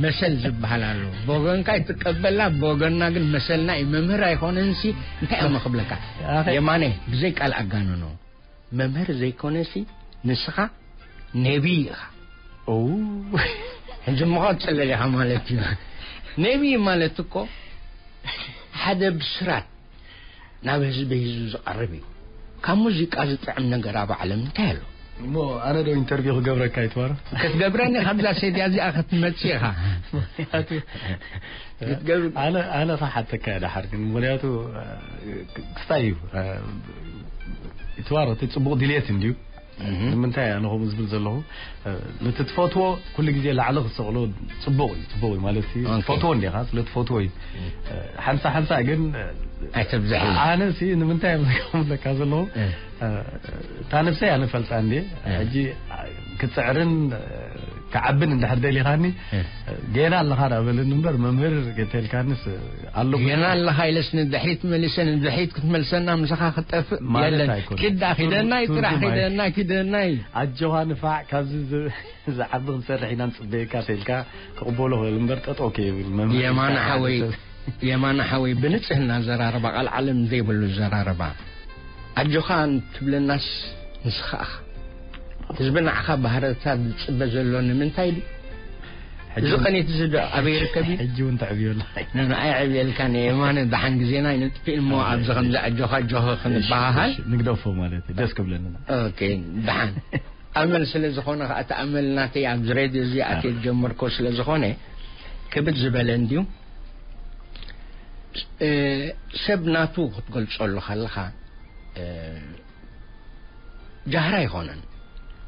መሰል ዝበሃል ኣሎ። ብወገንካ ይትቀበላ፣ ብወገንና ግን መሰልና እዩ። መምህር ኣይኮነንሲ፣ እንታይ እዮም ክብለካ? የማነ፣ ብዘይ ቃል ኣጋንኖ። መምህር ዘይኮነሲ፣ ንስኻ ነቢይ ኢኻ። ኦ። ሕጂ እሞ ቀጽለል ኢኻ ማለት እዩ። ነቢይ ማለት እኮ ሓደ ብስራት ናብ ህዝቢ ሒዙ ዝቐርብ እዩ። ካብ ሙዚቃ ዝጥዕም ነገር ኣብ ዓለም እንታይ ኣሎ? እሞ ኣነ ዶ ኢንተርቪው ክገብረካ ይትባረ? ክትገብረኒ ካብዛ ሴድያ እዚኣ ክትመጽእ ኢኻ። ምኽንያቱ ክትገብር ኣነ፣ ኣነ ኸሓተካ እየ ደሓር ግን፣ ምኽንያቱ፣ ክስታይ እዩ። ይትባረ፣ እቲ ጽቡቕ ድልየት እንድዩ። እህ። ንምንታይ ኣነ ከምኡ ዝብል ዘለኹ? ነቲ ትፈትዎ ኩሉ ግዜ ላዕሊ ክትሰቕሎ ጽቡቕ እዩ፣ ጽቡቕ እዩ ማለት እዩ። ኦኬ። ትፈትዎ እንዲኻ፣ ስለ ትፈትዎ እዩ። ሓንሳ ሓንሳ ግን ኣይተብዝሕ። ኣነ ሲ ንምንታይ እዮም ዝገብሩለካ ዘለኹ? እህ። እታ ነብሰይ ኣነ ፈልጣ እንዴ? እህ። ሕጂ ክጽዕርን ክዓብን እንድሕር ደሊኻኒ፣ እህ። ጌና ኣለኻ ዳ በለኒ እምበር፣ መምህር ገተልካንስ ኣለኹ። ጌና ኣለኻ ኢለስ ንድሕሪት መሊሰ፣ ንድሕሪት ክትመልሰና፣ ምሳኻ ክጠፍእ ማለት የለን። ኣይኮነን። ኪዳ ኪደናይ፣ ትርጉም፣ ጥራሕ ትርጉም ኣይ-፣ ኪደናይ፣ ኪደናይ። ኣጆኻ ንፋዕ፣ ካብዚ ዝ-፣ ዝዓቢ ክንሰርሕ ኢና ንጽበየካ ተልካ ክቕበሎ ክእል እምበር፣ ጠጠው ከይብል መምህር የማነ ኢልካ ሓወይ፣ ሓደ ሰብ የማነ ሓወይ፣ ብንጽህና ዘራርባ፣ ቃል ዓለም ዘይብሉ ዘራርባ። ኣጆኻ እንትብለናስ ንስኻ ኢኻ። ህዝቢ ንዓኻ ባህርታት ዝጽበ ዘሎ ንምንታይ ድዩ? ሕጂ እዚ እውን ቀኒት እዚ ዶ ኣበይ ይርከብ እዩ? ሕጂ እውን ተዕብዮ ኣላ። ኖ፣ ኖ፣ ኣይዕብየልካን እየ። የማነ፣ ደሓን ግዜና ይነጥፍእ እሞ ኣብዚ ከምዚ ኣጆኻ፣ ኣጆኻ ክንበሃሃል። እሺ፣ ንግደፎ ማለት እዩ። ደስ ክብለኒ። ኦኬ፣ ደሓን። ኣመል ስለ ዝኾነ ከኣ፣ እቲ ኣመል ናተይ ኣብዚ ሬድዮ እዚ ኣትየ ዝጀመርኮ ስለ ዝኾነ፣ ክብድ ዝበለ እንድዩ። እ፣ ሰብ ናቱ ክትገልጸሉ ከለኻ፣ እ፣ ጃህራ ኣይኮነን፣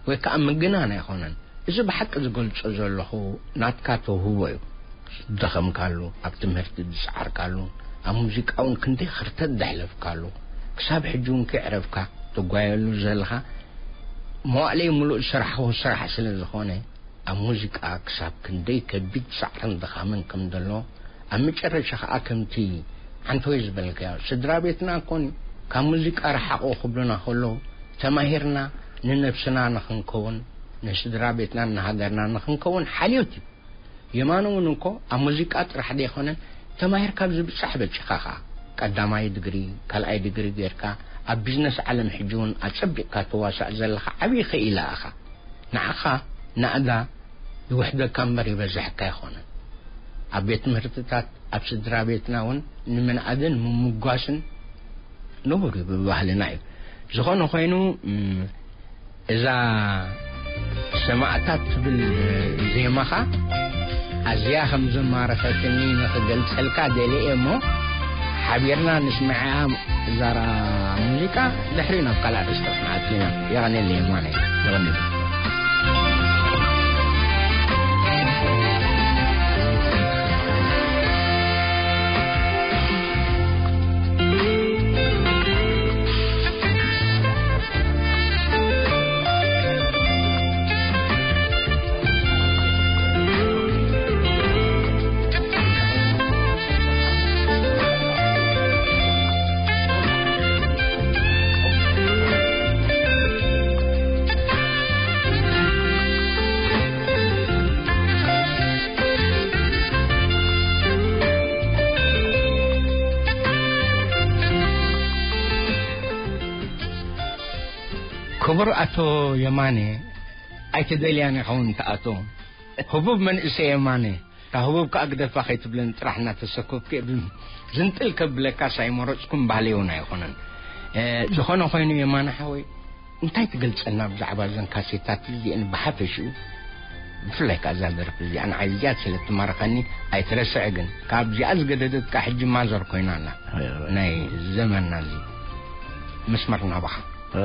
ወይ ከኣ ምግናን ኣይኮነን። እዚ ብሓቂ ዝገልጾ ዘለኹ ናትካ ተውህቦ እዩ። ዝደኸምካሉ፣ ኣብ ትምህርቲ ዝጸዓርካሉ፣ ኣብ ሙዚቃ እውን ክንደይ ክርተት ዘሕለፍካሉ፣ ክሳብ ሕጂ እውን ከይዕረፍካ ትጓየሉ ዘለኻ፣ መዋእለይ ምሉእ ዝሰራሕኹ ስራሕ ስለ ዝኾነ፣ ኣብ ሙዚቃ ክሳብ ክንደይ ከቢድ ጻዕርን ድኻምን ከም ዘሎ፣ ኣብ መጨረሻ ኸኣ ከምቲ ዓንተወይ ዝበልካዮ፣ ስድራ ቤትና እኮን ካብ ሙዚቃ ረሓቑ ክብሉና ከለዉ፣ ተማሂርና ንነብስና ንኽንከውን፣ ንስድራ ቤትናን ንሃገርናን ንኽንከውን ሓልዮት እዩ። የማነ እውን እኮ ኣብ ሙዚቃ ጥራሕ ዘይኮነ፣ ተማሂርካ ብዝብጻሕ በጺኻ ኸኣ፣ ቀዳማይ ድግሪ፣ ካልኣይ ድግሪ ጌርካ፣ ኣብ ቢዝነስ ዓለም ሕጂ እውን ኣጸቢቕካ ትዋሳእ ዘለኻ ዓብዪ ክኢላ ኢኻ። ንዓኻ ናእዳ ይውሕደካ እምበር ይበዝሐካ ኣይኮነን። ኣብ ቤት ትምህርትታት፣ ኣብ ስድራ ቤትና እውን ንምንኣድን ምምጓስን ንቡር እዩ፣ ብባህልና እዩ። ዝኾነ ኮይኑ፣ እም፣ እዛ ሰማእታት ትብል ዜማኻ ኣዝያ ከም ዘማረኸትኒ ንኽገልጸልካ ደልየ እሞ፣ ሓቢርና ንስምዓያ። ዛራ ሙዚቃ ድሕሪ ናብ ካልእ ኣርእስቲ ክንኣቱ ኢና። የቐንየለይ የማነ። የቐንየለይ። ክቡር ኣቶ የማነ፣ ኣይትደልያን ኢኻ እውን ትኣቶ። ህቡብ መንእሰይ የማነ፣ እታ ህቡብ ከኣ ግደፋ ከይትብለኒ ጥራሕ እናተሰኮብኩ እየ። ዝንጥል ከብለካስ ኣይመረጽኩን፣ ባህለይ እውን ኣይኮነን። እ፣ ዝኾነ ኮይኑ የማነ ሓወይ፣ እንታይ ትገልጸልና ብዛዕባ እዘን ካሴታት እዚአን ብሓፈሽኡ? ብፍላይ ከኣ እዛ ደርፊ እዚኣ ንዓይ እዚኣ ስለ ትማርኸኒ ኣይትረስዕ ግን። ካብዚኣ ዝገደደት ከኣ ሕጂ ማዘር ኮይና ኣላ። ኣይ፣ ኣይ። ናይ ዘመንና እዚ መስመር ናባኻ። እ፣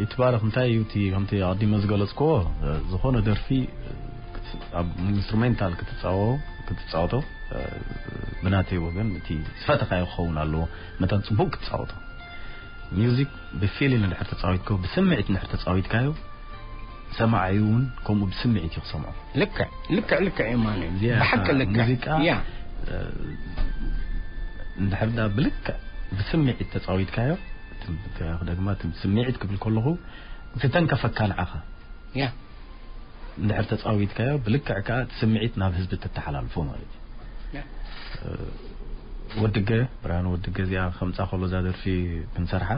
ይትባረኽ። እንታይ እዩ እቲ ከምቲ ኣቐዲመ ዝገለጽክዎ፣ እ፣ ዝኾነ ደርፊ፣ እ፣ ክት-፣ ኣብ ኢንስትሩሜንታል ክትጻወ-፣ ክትጻወቶ፣ እ፣ ብናተይ ወገን እቲ ዝፈተኻዮ ክኸውን ኣለዎ። መታን ጽቡቕ ክትጻወቶ። ሚውዚክ ብፊሊንግ እንድሕር ተጻዊትካዮ፣ ብስምዒት እንድሕር ተጻዊትካዮ፣ ሰማዒ እውን ከምኡ ብስምዒት እዩ ክሰምዖ። ልክዕ፣ ልክዕ፣ ልክዕ የማነ። እዚኣ ብሓቂ እታ ልክዕ። ሙዚቃ፣ ያ። እ፣ እንድሕር ዳ ብልክዕ ብስምዒት ተጻዊትካዮ፣ እቲ፣ ክደግማ፣ እቲ ስምዒት ክብል ከለኹ፣ ዝተንከፈካ ንዓኻ ያ እንድሕር ተጻዊትካዮ ብልክዕ ከዓ እቲ ስምዒት ናብ ህዝቢ ተተሓላልፎ ማለት እዩ። ያ ወድገ ብርሃን ወድገ እዚኣ ከምፃ ከሎ እዛ ደርፊ ክንሰርሓ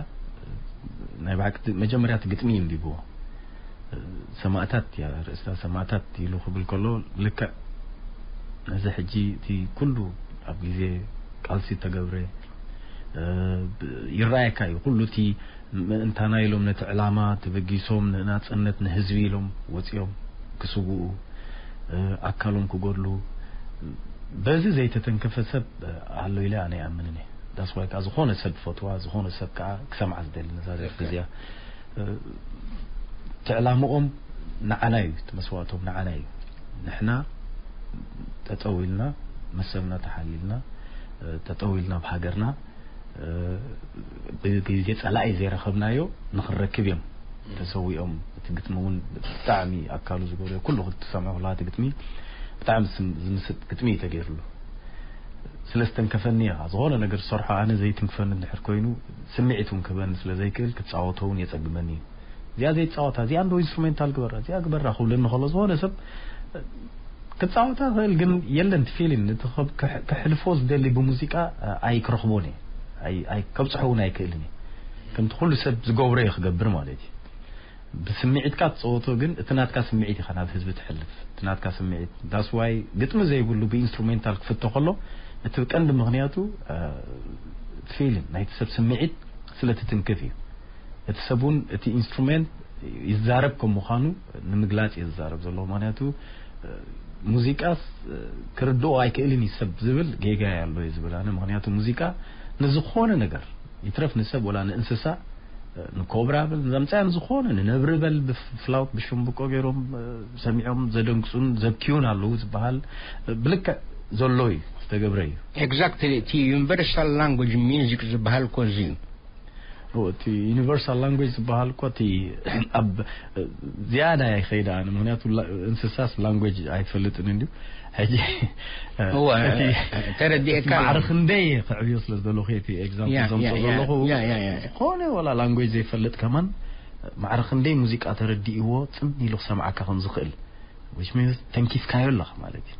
ናይ ብሓቂ መጀመርያ እቲ ግጥሚ እዩ እንዲብዎ ሰማእታት እያ ርእስታ ሰማእታት ኢሉ ክብል ከሎ ልክዕ ነዚ ሕጂ እቲ ኩሉ ኣብ ግዜ ቃልሲ ተገብረ ይረኣየካ እዩ ኩሉ እቲ ምእንታና ኢሎም ነቲ ዕላማ ተበጊሶም ንናጽነት ንህዝቢ ኢሎም ወጺኦም ክስውኡ ኣካሎም ክጎድሉ በዚ ዘይተተንከፈ ሰብ ኣሎ ኢለ ኣነ ይኣምንን እየ። ዳስዋይ ከዓ ዝኾነ ሰብ ፈትዋ ዝኾነ ሰብ ከዓ ክሰምዓ ዝደሊ ነዛ ደርፊ እዚኣ ትዕላምኦም ንዓና እዩ እቲ መስዋእቶም ንዓና እዩ። ንሕና ጠጠው ኢልና መሰልና ተሓሊልና ጠጠው ኢልና ብሃገርና ብግዜ ጸላኢ ዘይረኸብናዮ ንኽረክብ እዮም ተሰዊኦም። እቲ ግጥሚ እውን ብጣዕሚ ኣካሉ ዝጎደዮ ኩሉ ክትሰምዖ ከለካ እቲ ግጥሚ ብጣዕሚ ዝምስጥ ግጥሚ እዩ ተገይርሉ። ስለ ዝተንከፈኒ እያ ዝኾነ ነገር ዝሰርሖ ኣነ ዘይትንክፈኒ እንድሕር ኮይኑ ስምዒት እውን ክህበኒ ስለ ዘይክእል ክፃወቶ እውን የፀግመኒ እዩ። እዚኣ ዘይፃወታ እዚኣ እንዶ ኢንስትሩሜንታል ግበራ እዚኣ ግበራ ክብለኒ ከሎ ዝኾነ ሰብ ክጻወታ ክእል ግን የለን እቲ ፊሊንግ እቲ ከሕልፎ ዝደሊ ብሙዚቃ ኣይክረኽቦን እየ። ከብፅሖ እውን ኣይክእልን እየ። ከምቲ ኩሉ ሰብ ዝገብሮ እየ ክገብር ማለት እዩ። ብስምዒትካ ትፀወቶ ግን እቲ ናትካ ስምዒት ኢኻ ናብ ህዝቢ ትሕልፍ እቲ ናትካ ስምዒት that's why ግጥሚ ዘይብሉ ብኢንስትሩሜንታል ክፍቶ ከሎ እቲ ቀንዲ ምኽንያቱ ፊሊንግ ናይቲ ሰብ ስምዒት ስለ ትትንክፍ እዩ። እቲ ሰብ እውን እቲ ኢንስትሩሜንት ይዛረብ ከም ምዃኑ ንምግላፅ እየ ዝዛረብ ዘለኹ። ምክንያቱ ሙዚቃስ ክርድኦ ኣይክእልን እዩ ሰብ ዝብል ጌጋ ኣሎ እዩ ዝብል ኣነ። ምክንያቱ ሙዚቃ ንዝኾነ ነገር ይትረፍ ንሰብ ወላ ንእንስሳ ንኮብራ ብል ዘምፃያ ንዝኾነ ንነብሪ በል ብፍላውት ብሽምብቆ ገይሮም ሰሚዖም ዘደንግፁን ዘብክዩን ኣለዉ ዝበሃል ብልክዕ ዘሎ እዩ ዝተገብረ እዩ። ኤግዛክትሊ እቲ ዩኒቨርሳል ላንጉጅ ሚዚክ ዝበሃል እኮ እዚ እዩ። እቲ ዩኒቨርሳል ላንጉጅ ዝበሃል እኮ እቲ ኣብ ዝያዳ ይኸይድ ኣነ ምክንያቱ እንስሳስ ላንጉጅ ኣይትፈልጥን እንድዩ። ሕጂ እወ ተረዲኤካ ማዕረ ክንደይ ክዕብዮ ስለ ዝደለኹ እቲ ኤግዛምፕል ዘምፅኦ ዘለኹ ዝኾነ ወላ ላንጉጅ ዘይፈልጥ ከማን ማዕረ ክንደይ ሙዚቃ ተረዲእዎ ፅን ኢሉ ክሰምዓካ ከም ዝኽእል which means ተንኪፍካዮ ኣለኻ ማለት እዩ።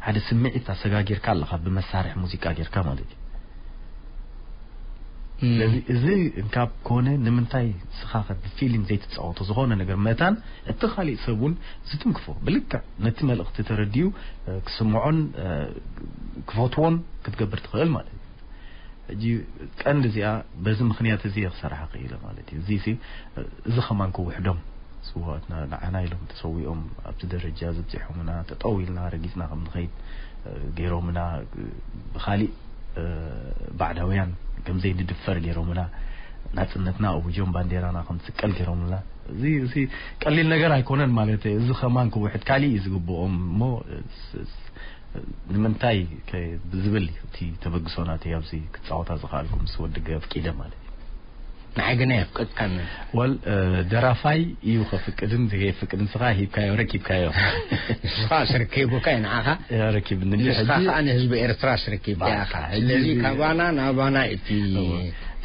ሓደ ስምዒት ኣሰጋጊርካ ኣለኻ ብመሳርሒ ሙዚቃ ጌርካ ማለት እዩ። ስለዚ እዚ እንካብ ኮነ ንምንታይ ንስኻ ከ ብፊሊንግ ዘይትፃወቶ ዝኾነ ነገር መታን እቲ ካሊእ ሰብ እውን ዝትንክፎ ብልክዕ ነቲ መልእኽቲ ተረዲኡ ክስምዖን ክፈትዎን ክትገብር ትኽእል ማለት እዩ። ሕጂ ቀንዲ እዚኣ በዚ ምኽንያት እዚ እየ ክሰርሓ ክኢለ ማለት እዩ። እዚ ሲ እዚ ከማን ክውሕዶም ስውኣትና ንዓና ኢሎም ተሰዊኦም ኣብዚ ደረጃ ዝበፂሖምና ተጠው ኢልና ረጊፅና ከም ንኸይድ ገይሮምና ብካሊእ ባዕዳውያን ከም ዘይንድፈር ገይሮምና ናፅነትና ኣውጆም ባንዴራና ከም ትስቀል ገይሮምና እዚ እዚ ቀሊል ነገር ኣይኮነን ማለት እዩ። እዚ ከማን ክውሕድ ካሊእ እዩ ዝግብኦም እሞ ንምንታይ ብዝብል እዩ እቲ ተበግሶ ናተይ ኣብዚ ክፃወታ ዝኽኣልኩ ምስ ወዲ ገብ ኪደ ማለት እዩ። ንዓይ ግን ኣየፍቅድካን ወል ደራፋይ እዩ ከፍቅድን ዘየፍቅድን ስኻ ሂብካዮ ረኪብካዮ ንስኻ ስርኪቡካ እዩ ንዓኻ ረኪብኒ ንስኻ ከዓ ንህዝቢ ኤርትራ ስርኪብካ ኢኻ ስለዚ ካባና ናባና እቲ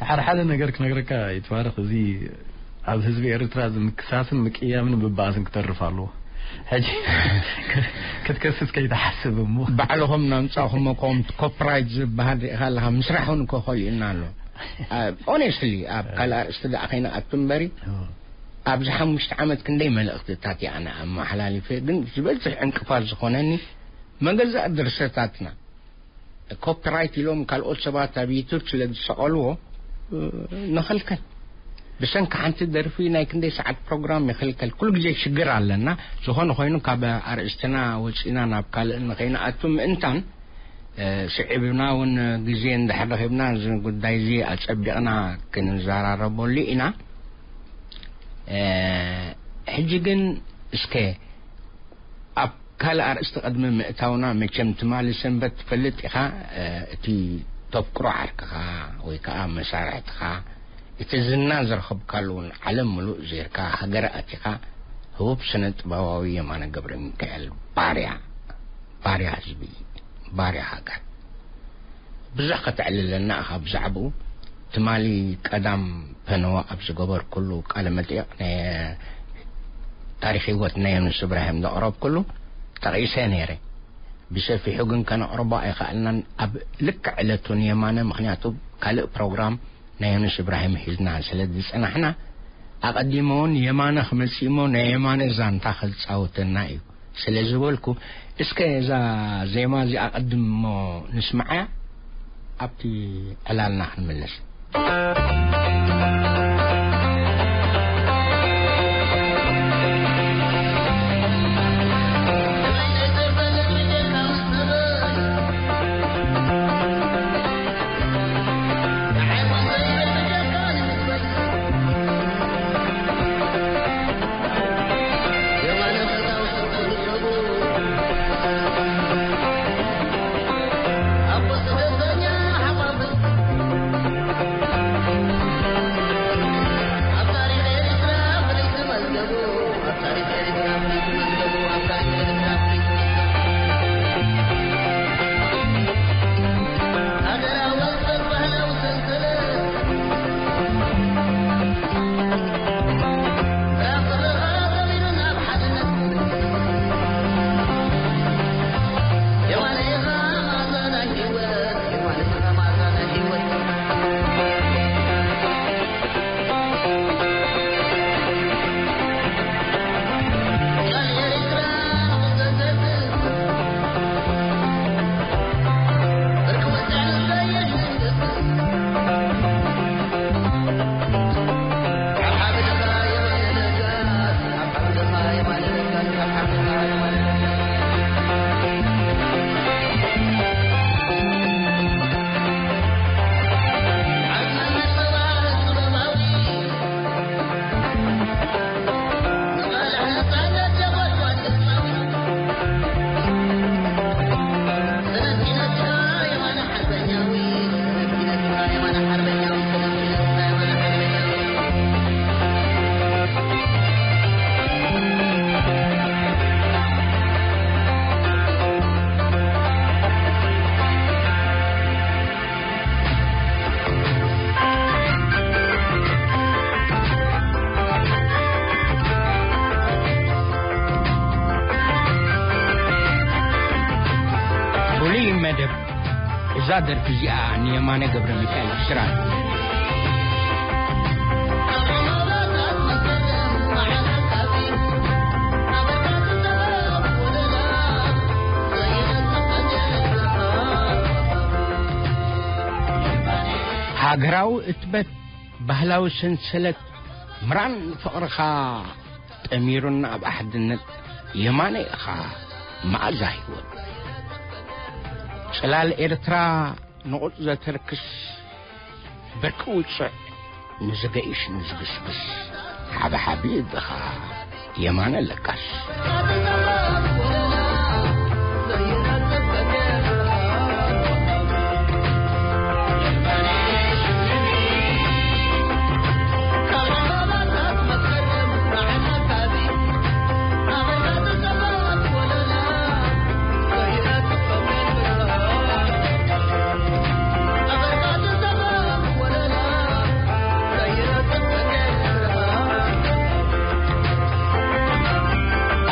ሓደ ሓደ ነገር ክነግረካ ይትባረክ እዚ ኣብ ህዝቢ ኤርትራ እዚ ምክሳስን ምቅያምን ምባእስን ክተርፍ ኣለዎ። ሕጂ ክትከስስ ከይትሓስብ እሞ ባዕልኹም ናምፃኹም ኮም ኮፕራይት ዝበሃል ሪኢኻ ኣለኻ ምስራሕ እውን እኮ ከሊኡና ኣሎ። ኦኔስትሊ ኣብ ካልእ ኣርእስቲ ደኣ ከይንኣቱ እምበሪ ኣብዚ ሓሙሽተ ዓመት ክንደይ መልእኽትታት እየ ኣነ ኣመሓላሊፈ ግን ዝበዝሕ ዕንቅፋት ዝኾነኒ መገዛእ ድርሰታትና ኮፒራይት ኢሎም ካልኦት ሰባት ኣብ ዩቱብ ስለ ዝሰቐልዎ ንኽልከል ብሰንኪ ሓንቲ ደርፊ ናይ ክንደይ ሰዓት ፕሮግራም ይኽልከል ኩሉ ግዜ ሽግር ኣለና ዝኾነ ኮይኑ ካብ ኣርእስትና ወፂና ናብ ካልእ ንኸይንኣቱ ምእንታን ስዒብና እውን ግዜ እንድሕር ረኺብና እዚ ጉዳይ እዚ ኣፀቢቕና ክንዘራረበሉ ኢና ሕጂ ግን እስከ ኣብ ካልእ ኣርእስቲ ቅድሚ ምእታውና መቸም ትማሊ ሰንበት ትፈልጥ ኢኻ እቲ ተፍቅሮ ዓርክኻ ወይ ከዓ መሳርሕትኻ እቲ ዝና ዝረኸብካሉ እውን ዓለም ምሉእ ዜርካ ሃገር ኣቲኻ ህቡብ ስነ ጥበባዊ የማነ ገብረ ሚካኤል ባርያ ባርያ ህዝቢ ባርያ ሃገር ብዙሕ ከተዕልለና ኢኻ ብዛዕባኡ ትማሊ ቀዳም ፐነዋ ኣብ ዝገበርኩሉ ቃለ መጠይቕ ናይ ታሪኽ ህይወት ናይ ዮኑስ እብራሂም ዘቕረብኩሉ ጠቒሰ ነይረ። ብሰፊሑ ግን ከነቕርቦ ኣይኸኣልናን ኣብ ልክዕ ዕለቱ ንየማነ፣ ምኽንያቱ ካልእ ፕሮግራም ናይ ዮኑስ እብራሂም ሒዝና ስለ ዝጸናሕና፣ ኣቐዲመ እውን የማነ ክመጽእ እሞ ናይ የማነ ዛንታ ክጻወተና እዩ ስለ ዝበልኩ፣ እስከ እዛ ዜማ እዚኣ ኣቐድም እሞ ንስምዓያ፣ ኣብቲ ዕላልና ክንምለስ። ፍሉይ መደብ። እዛ ደርፊ እዚኣ ንየማነ ገብረ ሚካኤል ብስራት። ሃገራዊ እትበት፣ ባህላዊ ሰንሰለት፣ ምራን ፍቕርኻ ጠሚሩና ኣብ ኣሕድነት። የማነ ኢኻ መኣዛ ህይወት። ጽላል ኤርትራ ንቑጽ ዘተርክስ፣ ብርቂ ውጹዕ ንዝገይሽ ንዝግስግስ፣ ሓብሓቢ እድኻ የማነ ለጋስ።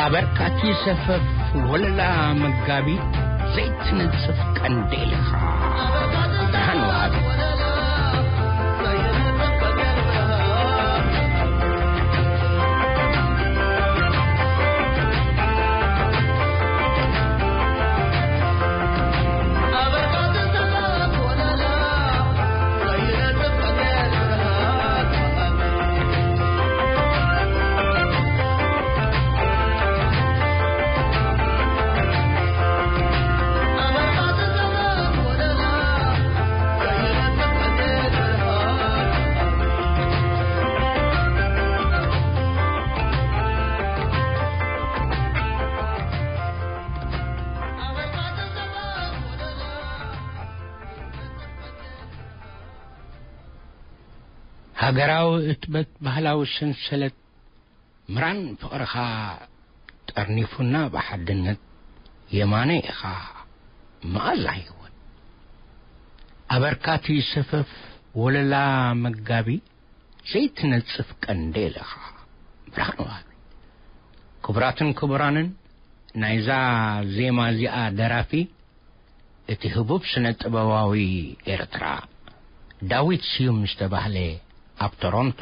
ኣበርካቲ ሰፈፍ ወለላ መጋቢት ዘይትነጽፍ ቀንዴል ኢኻ። ብርሃን ወሃቢ። ሃገራዊ እትበት፣ ባህላዊ ሰንሰለት፣ ምራን ፍቕርኻ ጠርኒፉና ብሓድነት። የማነ ኢኻ መኣዛ ህይወት። ኣበርካቲ ሰፈፍ ወለላ መጋቢ ዘይትነጽፍ ቀንዴል ኢኻ። ብርሃን ወሃቢ። ክቡራትን ክቡራንን፣ ናይዛ ዜማ እዚኣ ደራፊ፣ እቲ ህቡብ ስነ ጥበባዊ ኤርትራ፣ ዳዊት ስዩም ዝተባህለ፣ ኣብ ቶሮንቶ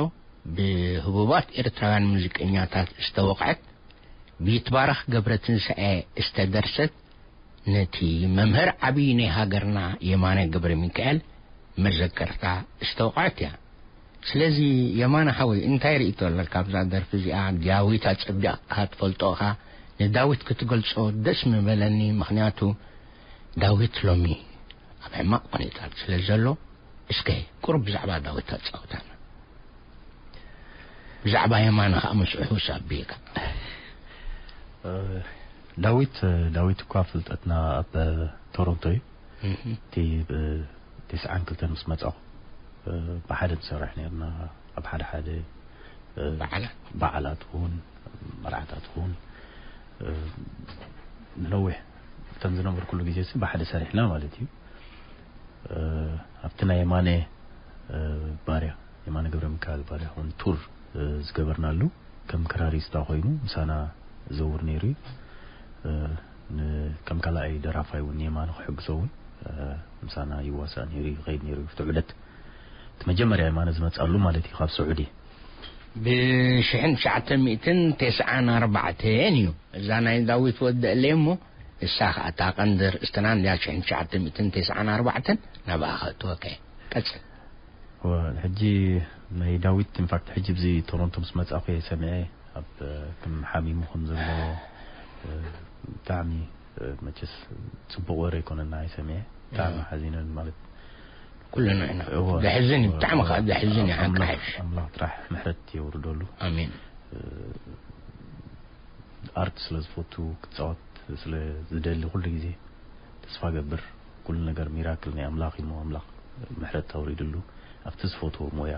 ብህቡባት ኤርትራውያን ሙዚቀኛታት ዝተወቕዐት፣ ብይትባረኽ ገብረትንሳኤ ዝተደርሰት፣ ነቲ መምህር ዓብዪ ናይ ሃገርና የማነ ገብረ ሚካኤል መዘከርታ ዝተወቕዐት እያ። ስለዚ የማነ ሓወይ፣ እንታይ ርእይቶ ኣለካ ኣብዛ ደርፊ እዚኣ? ዳዊት ኣጸቢቕካ ትፈልጦ ኢኻ። ንዳዊት ክትገልጾ ደስ ምበለኒ፣ ምኽንያቱ ዳዊት ሎሚ ኣብ ሕማቕ ኩነታት ስለ ዘሎ። እስከ ቁሩብ ብዛዕባ ዳዊት ኣጻውተና። ብዛዕባ የማነ ኸኣ ምስኡ ሕውስ ኣቢልካ። እ፣ ዳዊት፣ ዳዊት እኳ ፍልጠትና ኣብ ቶሮንቶ እዩ። እህ። እቲ ብ-፣ ተስዓን ክልተን ምስ መጻኹ፣ እ፣ ብሓደ ንሰርሕ ነርና። ኣብ ሓደ ሓደ፣ እ፣ በዓላት። በዓላት እውን፣ መርዓታት እውን፣ እ፣ ንነዊሕ እተን ዝነበርኩሉ ግዜ ሲ ብሓደ ሰሪሕና ማለት እዩ። እ፣ ኣብቲ ናይ የማነ፣ እ፣ ባርያ፣ የማነ ገብረ ሚካኤል ባርያ እውን ቱር፣ እ፣ ዝገበርናሉ፣ ከም ክራሪስታ ኮይኑ ምሳና ዘውር ነይሩ እዩ። እ፣ ን-፣ ከም ካልኣይ ደራፋይ እውን ንየማነ ክሕግዞ እውን፣ እ፣ ምሳና ይዋሳእ ነይሩ፣ ይኸይድ ነይሩ እዩ። ኣብቲ ዑደት፣ እቲ መጀመርያ የማነ ዝመጻሉ ማለት እዩ፣ ካብ ስዑዲ። ብ ሽሕን ትሽዓተ ሚእትን ተስዓን ኣርባዕተን እዩ። እዛ ናይ ዳዊት ወዲ እለ እሞ፣ እሳ ኸኣ እታ ቀንዲ ርእስትና እንድያ፣ ሽሕን ትሽዓተ ሚእትን ተስዓን ኣርባዕተን ናብኣ ከእትወካ እየ። ቀጽል። ወ-፣ ሕጂ ናይ ዳዊት፣ ኢንፋክት፣ ሕጂ ብዚ ቶሮንቶ ምስ መጻኹ እየ ሰሚዐ፣ ኣብ፣ ከም ሓሚሙ ከም ዘሎ፣ እ፣ ብጣዕሚ፣ እ፣ መቸስ ጽቡቕ ወረ ኣይኮነን ንዓይ ሰሚዐ። ብጣዕሚ እዎ። ሓዚነ ማለት ኩልና ኢና። እዎ። ዘሕዝን እዩ፣ እዎ፣ ብጣዕሚ እዎ። ከኣ ዘሕዝን እዩ፣ ኣምላኽ፣ ሓቂ ሓይሽ። ኣምላኽ ጥራሕ ምሕረት የውርደሉ። ኣሜን። እ፣ ኣርት ስለ ዝፈቱ፣ ክጻወት ስለ ዝደሊ ኩሉ ግዜ ተስፋ ገብር። ኩሉ ነገር ሚራክል ናይ ኣምላኽ እዩ እሞ፣ ኣምላኽ ምሕረት ኣውሪድሉ፣ ኣብቲ ዝፈትዎ ሞያ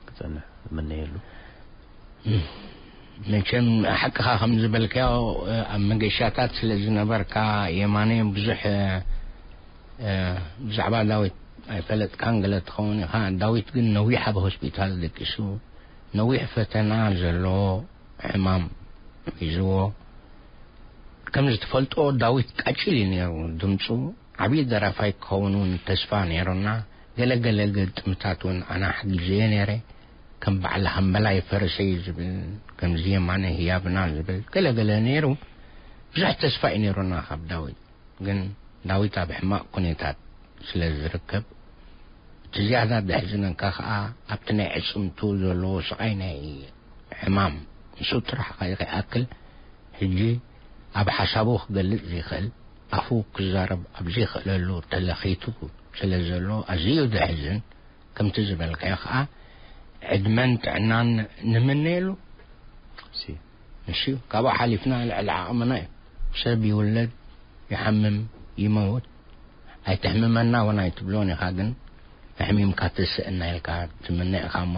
ክጸንሕ እምነየሉ። መቸም ሓቅኻ ከም ዝበልካዮ፣ ኣብ መገሻታት ስለ ዝነበርካ፣ የማነ፣ ብዙሕ፣ እ፣ ብዛዕባ ዳዊት ኣይፈለጥካን ገለ ትኸውን ኢኻ። ዳዊት ግን ነዊሕ ኣብ ሆስፒታል ደቂሱ፣ ነዊሕ ፈተና ዘለዎ ሕማም ሒዝዎ። ከም ዝትፈልጦ፣ ዳዊት ቃጭል እዩ ነይሩ ድምጹ። ዓብዪ ደራፋይ ክኸውን እውን ተስፋ ነይሩና። ገለ ገለ ግጥምታት እውን ኣነ ሓጊዘዮ ነይረ። ከም በዓል ሃምበላይ ፈረሰይ ዝብል፣ ከምዚ የማነ ህያብና ዝብል፣ ገለ ገለ ነይሩ። ብዙሕ ተስፋ እዩ ነይሩና ካብ ዳዊት። ግን ዳዊት ኣብ ሕማቕ ኩነታት ስለ ዝርከብ፣ እቲ ዝያዳ ዘሕዝነካ ከኣ ኣብቲ ናይ ኣዕጽምቱ ዘለዎ ስቓይ ናይ ሕማም፣ ንሱ ጥራሕ ከይኣክል፣ ሕጂ ኣብ ሓሳቡ ክገልጽ ዘይክእል፣ ኣፉ ክዛረብ ኣብ ዘይክእለሉ ተለኺቱ ስለ ዘሎ፣ ኣዝዩ ዘሕዝን። ከምቲ ዝበልካዮ ከኣ፣ ዕድመን ጥዕናን ንምነየሉ። ሲ። ንሱ ካብኡ ሓሊፍና ልዕሊ ዓቕምና እዩ። ሰብ ይውለድ፣ ይሓምም፣ ይመውት። ኣይትሕምመና እውን ኣይትብሎን ኢኻ፣ ግን ኣሕሚምካ ትስእና ኢልካ ትምነ ኢኻ እሞ፣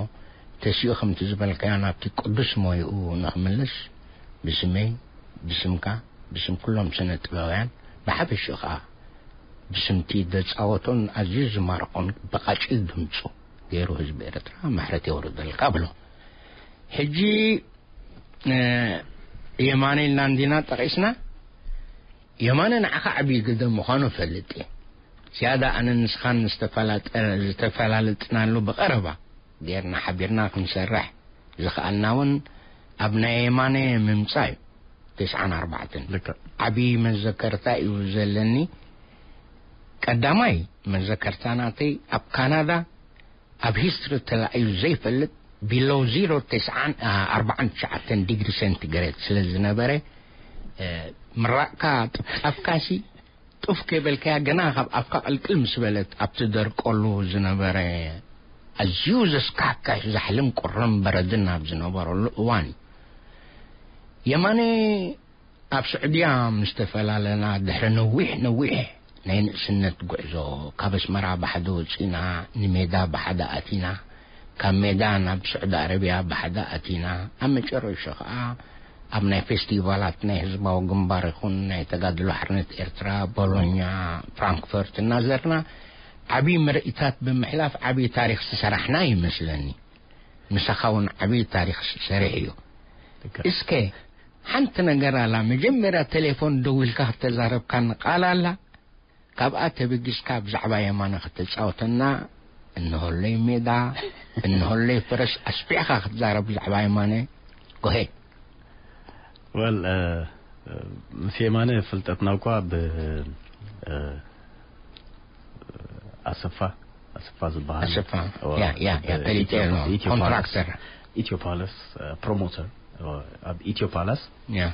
ተሲኡ ከምቲ ዝበልካዮ ናብቲ ቅዱስ ሞይኡ ንኽምልስ፣ ብስመይ፣ ብስምካ፣ ብስም ኩሎም ስነ ጥበባውያን፣ ብሓፈሽኡ ኸኣ ብስምቲ ዘጻወቶን ኣዝዩ ዝማርኾን ብቓጭል ድምጹ ገይሩ ህዝቢ ኤርትራ ምሕረት የውርደልካ ብሎ። ሕጂ፣ እ፣ የማነ ኢልና እንዲና ጠቒስና። የማነ ንዓኻ ዓብዪ ግደ ምዃኑ እፈልጥ እየ። ዝያዳ ኣነ ንስኻን ዝተፈላጠ-፣ ዝተፈላለጥናሉ ብቐረባ ጌርና ሓቢርና ክንሰርሕ ዝኸኣልና እውን ኣብ ናይ የማነ ምምጻእ እዩ። ተስዓን ኣርባዕተን። ልክዕ። ዓብዪ መዘከርታ እዩ ዘለኒ። ቀዳማይ መዘከርታ ናተይ ኣብ ካናዳ ኣብ ሂስትሪ ተላዕዩ ዘይፈልጥ ቢሎው ዜሮ ተስዓን፣ ኣ፣ ኣርባዓን ትሽዓተን ዲግሪ ሴንቲግሬድ ስለ ዝነበረ፣ እ፣ ምራቕካ ጥፍጣፍካሲ ጡፍ ከይበልካያ ገና ካብ ኣፍካ ቅልቅል ምስ በለት ኣብ ትደርቀሉ ዝነበረ ኣዝዩ ዘስካሕክሕ ዛሕልን ቁርን በረድን ኣብ ዝነበረሉ እዋን እዩ። የማነ ኣብ ስዑድያ ምስ ተፈላለና ድሕሪ ነዊሕ ነዊሕ ናይ ንእስነት ጉዕዞ፣ ካብ ኣስመራ ብሓደ ወጺና፣ ንሜዳ ብሓደ ኣቲና፣ ካብ ሜዳ ናብ ስዑዲ ኣረብያ ብሓደ ኣቲና፣ ኣብ መጨረሻ ኸኣ ኣብ ናይ ፌስቲቫላት ናይ ህዝባዊ ግንባር ይኹን ናይ ተጋድሎ ሓርነት ኤርትራ፣ ቦሎኛ፣ ፍራንክፈርት እናዘርና ዓብዪ ምርኢታት ብምሕላፍ ዓብዪ ታሪኽ ዝሰራሕና ይመስለኒ። ምሳኻ እውን ዓብዪ ታሪኽ ሰሪሕ እዩ። እስከ ሓንቲ ነገር ኣላ፣ መጀመርያ ቴሌፎን ደዊልካ ከተዛረብካኒ ቃል ኣላ፣ ካብኣ ተበጊስካ ብዛዕባ የማነ ከተጻወተና። እንሆለይ ሜዳ፣ እንሆለይ ፈረስ ኣስፊሕካ ክትዛረብ ብዛዕባ የማነ። ጎሄድ። ወል ምስ የማነ ፍልጠትና እኳ ብ ኣሰፋ ኣሰፋ ዝበሃል ኣሰፋ፣ ያ፣ ያ፣ ያ፣ ፈሊጠ ነው። ኮንትራክተር። ኢትዮ ፓለስ ፕሮሞተር ኣብ ኢትዮ ፓላስ ያ።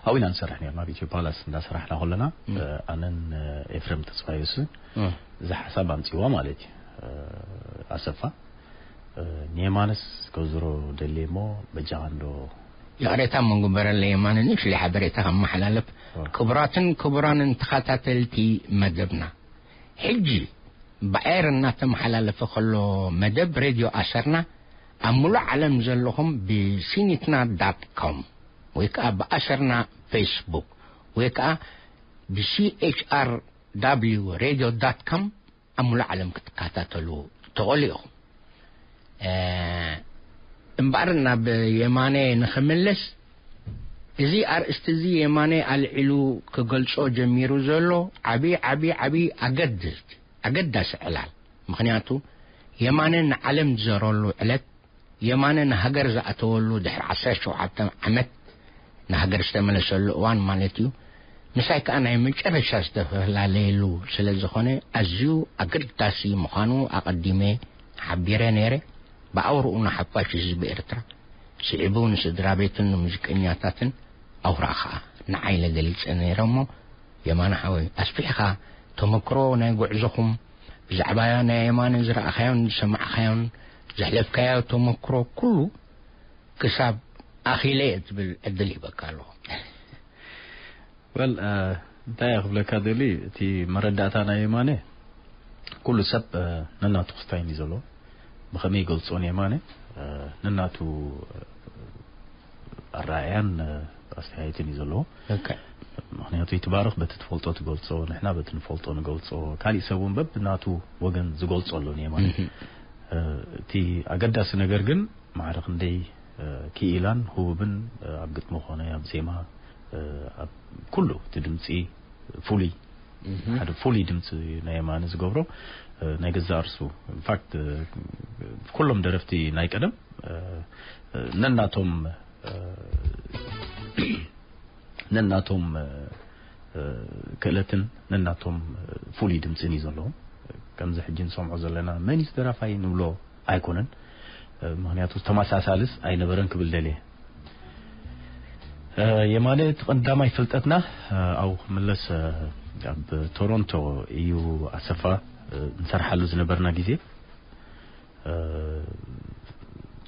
ኣብኡ ኢና ንሰርሕ ነርና። ኣብ ኢትዮ ፓላስ እንዳሰራሕና ከለና ኣነን ኤፍሬም ተስፋዮስ እዛ ሓሳብ ኣምፅዋ ማለት እዩ። ኣሰፋ ንየማነስ ከዝሮ ደልየ እሞ በጃኻ እንዶ። ይቕሬታ መንጉበረለ የማነ ንእሽተይ ሓበሬታ ከመሓላለፍ። ክቡራትን ክቡራንን ተኸታተልቲ መደብና፣ ሕጂ ብኣየር እናተመሓላለፈ ከሎ መደብ ሬድዮ ኣሰርና ኣብ ሙሉእ ዓለም ዘለኹም ብሲኒትና ዳት ኮም ወይ ከዓ ብኣሰርና ፌስቡክ ወይ ከዓ ብሲኤችኣር ዳብሊው ሬድዮ ዳት ኮም ኣብ ሙሉእ ዓለም ክትከታተሉ ትኽእሉ ኢኹም። እምበኣር ናብ የማነ ንኽምለስ፣ እዚ ኣርእስቲ እዚ የማነ ኣልዒሉ ክገልጾ ጀሚሩ ዘሎ ዓብዪ ዓብዪ ዓብዪ ኣገድስቲ ኣገዳሲ ዕላል። ምኽንያቱ የማነ ንዓለም ዝዘረሉ ዕለት፣ የማነ ንሃገር ዝኣተወሉ ድሕሪ ዓሰርተ ሸውዓተ ዓመት ንሃገር ዝተመለሰሉ እዋን ማለት እዩ። ምሳይ ከኣ ናይ መጨረሻ ዝተፈላለየሉ ስለ ዝኾነ ኣዝዩ ኣገዳሲ ምዃኑ ኣቐዲመ ሓቢረ ነይረ። ብኣውርኡ ንሓፋሽ ህዝቢ ኤርትራ ስዒቡ ንስድራ ቤትን ንሙዚቀኛታትን ኣውራ ኸኣ ንዓይ ኢለ ገሊጸ ነይረ እሞ፣ የማነ ሓወይ ኣስፊሕኻ ተመክሮ ናይ ጉዕዞኹም ብዛዕባ ናይ የማነ ዝረኣኻዮን ዝሰማዕኻዮን ዘሕለፍካዮ ተመክሮ ኩሉ ክሳብ ኣኺለ እየ ትብል ዕድል ሂበካ ኣለኹ። ወል እንታይ እየ ክብለካ ደሊ፣ እቲ መረዳእታ ናይ የማነ ኩሉ ሰብ ነናቱ ክስታይን እዩ ዘለዎ። ብኸመይ ይገልጾ ንየማነ ነናቱ ኣረኣእያን ኣስተያየትን እዩ ዘለዎ። ምክንያቱ ይትባረኽ በቲ ትፈልጦ ትገልጾ፣ ንሕና በቲ ንፈልጦ ንገልጾ፣ ካሊእ ሰብ እውን በብናቱ ወገን ዝገልጾ ኣሎ ንየማነ። እቲ ኣገዳሲ ነገር ግን ማዕረ ክንደይ ክኢላን ህቡብን ኣብ ግጥሚ ኮነ ኣብ ዜማ ኣብ ኩሉ እቲ ድምፂ ፍሉይ ሓደ ፍሉይ ድምፂ ናይ የማነ ዝገብሮ ናይ ገዛእ ርእሱ ኢንፋክት ኩሎም ደረፍቲ ናይ ቀደም ነናቶም ነናቶም ክእለትን ነናቶም ፍሉይ ድምፅን እዩ ዘለዎም። ከምዚ ሕጂ ንሰምዖ ዘለና መን እዩ ደራፋይ ንብሎ ኣይኮነን። ምክንያቱ ተመሳሳልስ ኣይነበረን ክብል ደልየ። የማነ እቲ ቀዳማይ ፍልጠትና ኣብኡ ክምለስ ኣብ ቶሮንቶ እዩ ኣሰፋ ንሰርሓሉ ዝነበርና ግዜ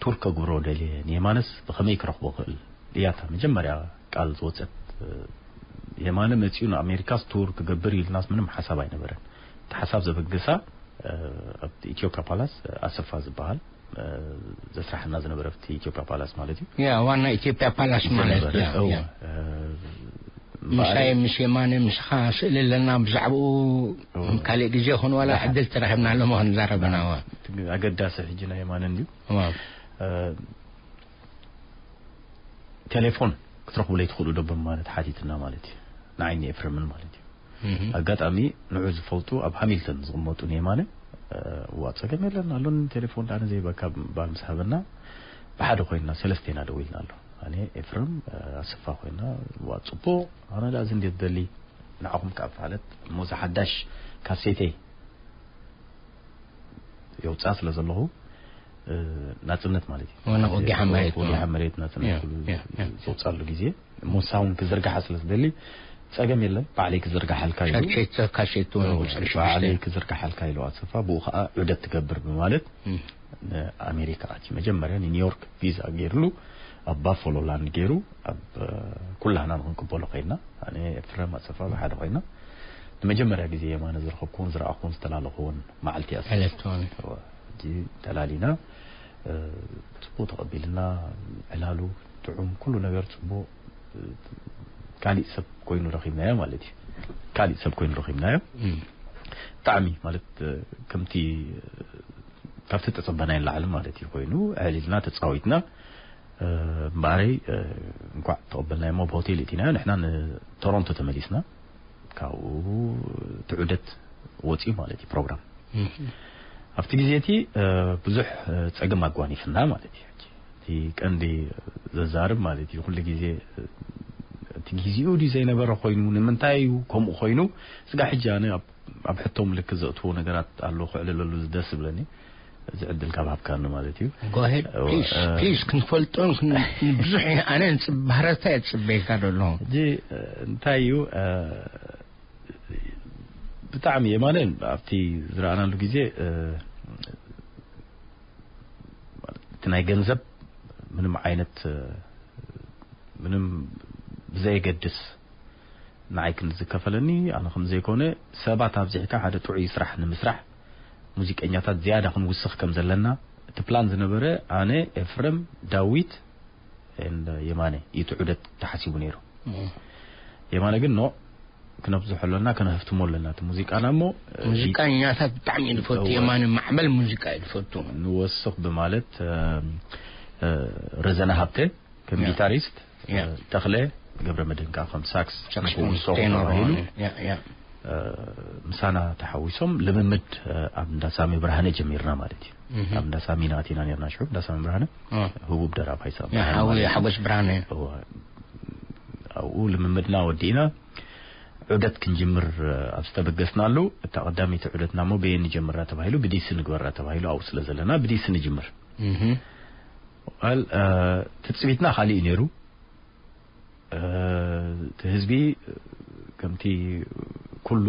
ቱር ከግብሮ ደልየ ንየማነስ ብኸመይ ክረኽቦ ክእል እያ እታ መጀመርያ ቃል ዝወፀት። የማነ መፂኡ ንኣሜሪካስ ቱር ክገብር ኢልናስ ምንም ሓሳብ ኣይነበረን። እቲ ሓሳብ ዘበገሳ ኣብ ኢትዮጵያ ፓላስ ኣሰፋ ዝበሃል ዘስራሕና ዝነበረ ኣብቲ ኢትዮጵያ ፓላስ ማለት እዩ። ያ ዋና ኢትዮጵያ ፓላስ ማለት ዝነበረ፣ ያ፣ እወ፣ ያ። ምሳይ ምስ የማነ ምስኻ ስእሊ ኣለና ብዛዕባኡ ካልእ ግዜ ይኹን ዋላ ዕድል ተረኺብና ኣሎ ምኾን ዛረበና። እወ። ኣገዳሲ ሕጂ ናይ የማነ እንድዩ። እወ። ቴሌፎን ክትረኽቡ ለይትኽእሉ ዶ ብምባል ሓቲትና ማለት እዩ። ንዓይን ኤፍረምን ማለት እዩ። ኣጋጣሚ ንዑ ዝፈልጡ ኣብ ሃሚልተን ዝቕመጡ ንየማነ፣ "እዋ ጸገም የለን ኣሎን ቴሌፎን ዳነ ዘይበካ" ብምባል ምስ ሃበና ብሓደ ኮይንና ሰለስቴና ደዊልና ኣሎ። ኣነ ኤፍረም ኣሰፋ ኮይና፣ "እዋ ጽቡቕ፣ ኣነ ዳኣ እዚ እንዴት ደሊ ንዓኹም ካብ ማለት እሞ እዚ ሓዳሽ ካሴተይ የውፅኣ ስለ ዘለኹ ናፅነት ማለት እዩ። ወነ ወጊሓ መሬት ወጊሓ መሬት ናፅነት ኩሉ ዘውፅኣሉ ግዜ ሞሳ እውን ክዝርግሓ ስለ ዝደሊ ጸገም የለን ባዕለይ ክዝርግሓልካ ኢሉ። ሸርሸይቶ ካሴት እውን ቁፅሪ ሽዱሽተ። ባዕለይ ክዝርግሓልካ ኢሉ ኣሰፋ ብኡ ከዓ ዑደት ትገብር ብማለት ንኣሜሪካ ኣትዩ። መጀመርያ ንኒውዮርክ ቪዛ ገይርሉ ኣብ ባፎሎ ላንድ ገይሩ ኣብ ኩላህና ንክንቅበሎ ኮይና ኣነ ኤፍረም ኣሰፋ ብሓደ ኮይና ንመጀመርያ ግዜ የማነ ዝረኸብኩዎን ዝረኣኹዎን ዝተላለኹዎን መዓልቲ እያ። ዕለት ትኾነ። እወ፣ ሕጂ ተላሊና፣ እ፣ ጽቡቕ ተቐቢልና፣ ዕላሉ ጥዑም፣ ኩሉ ነገር ጽቡቕ፣ እ፣ ካሊእ ሰብ ኮይኑ ረኺብናዮ ማለት እዩ። ካሊእ ሰብ ኮይኑ ረኺብናዮ። እም። ብጣዕሚ ማለት ከምቲ ካብቲ ተጸበናዮ ንላዕሊ ማለት እዩ ኮይኑ፣ ኣዕሊልና ተጻዊትና። እምበኣረይ እንኳዕ ተቐበልናዮ እሞ ብሆቴል እቲናዮ። ንሕና ንቶሮንቶ ተመሊስና። ካብኡ እቲ ዑደት ወፂኡ ማለት እዩ ፕሮግራም። ኣብቲ ግዜ እቲ ብዙሕ ፀገም ኣጓኒፍና ማለት እዩ። እቲ ቀንዲ ዘዛርብ ማለት እዩ ኩሉ ግዜ እቲ ግዚኡ ድዩ ዘይነበረ ኮይኑ፣ ንምንታይ እዩ ከምኡ ኮይኑ? ስጋ ሕጂ ኣነ ኣብ ሕቶ ምልክት ዘእትዎ ነገራት ኣሎ ክዕልለሉ ደስ ዝብለኒ። እዚ ዕድል ካብ ሃብካኒ ማለት እዩ። ጎሄድ ፕሊስ ፕሊስ ክንፈልጦን ብዙሕ ኣነ ባህረታ የፅበይካ ደሎ። ሕጂ እንታይ እዩ? ብጣዕሚ የማነ ኣብቲ ዝረኣናሉ ግዜ እቲ ናይ ገንዘብ ምንም ዓይነት ምንም ብዘየገድስ ንዓይ ክንዲ ዝከፈለኒ ኣነ ከም ዘይኮነ፣ ሰባት ኣብዚሕካ ሓደ ጥዑይ ስራሕ ንምስራሕ ሙዚቀኛታት ዝያዳ ክንውስኽ ከም ዘለና እቲ ፕላን ዝነበረ ኣነ፣ ኤፍረም፣ ዳዊት፣ የማነ እዩ እቲ ዑደት ተሓሲቡ ነይሩ። የማነ ግን ኖ ክነብዝሖ ኣለና፣ ከነህፍትሞ ኣለና እቲ ሙዚቃና እሞ ሙዚቃኛታት ብጣዕሚ እዩ ዝፈቱ። የማነ ማዕበል ሙዚቃ እዩ ዝፈቱ። ንወስኽ ብማለት ረዘነ ሃብተ ከም ጊታሪስት፣ ተኽለ ገብረ መድህን ከዓ ከም ሳክስ ንክውስኹ ተባሂሉ ምሳና ተሓዊሶም ልምምድ ኣብ እንዳሳሚ ብርሃነ ጀሚርና ማለት እዩ። ኣብ እንዳሳሚ ናቲና ነርና ሽዑ እንዳሳሚ ብርሃነ ህቡብ ደራፋይ ሳሚ ሓጎስ ብርሃነ ኣብኡ ልምምድና ወዲእና ዑደት ክንጅምር ኣብ ዝተበገስናሉ እታ ቀዳመይቲ ዑደትና እሞ በየን ንጀምራ ተባሂሉ ብዲሲ ንግበራ ተባሂሉ ኣብኡ ስለ ዘለና ብዲሲ ንጅምር። ትፅቢትና ካሊእ ነይሩ። እቲ ህዝቢ ከምቲ ኩሉ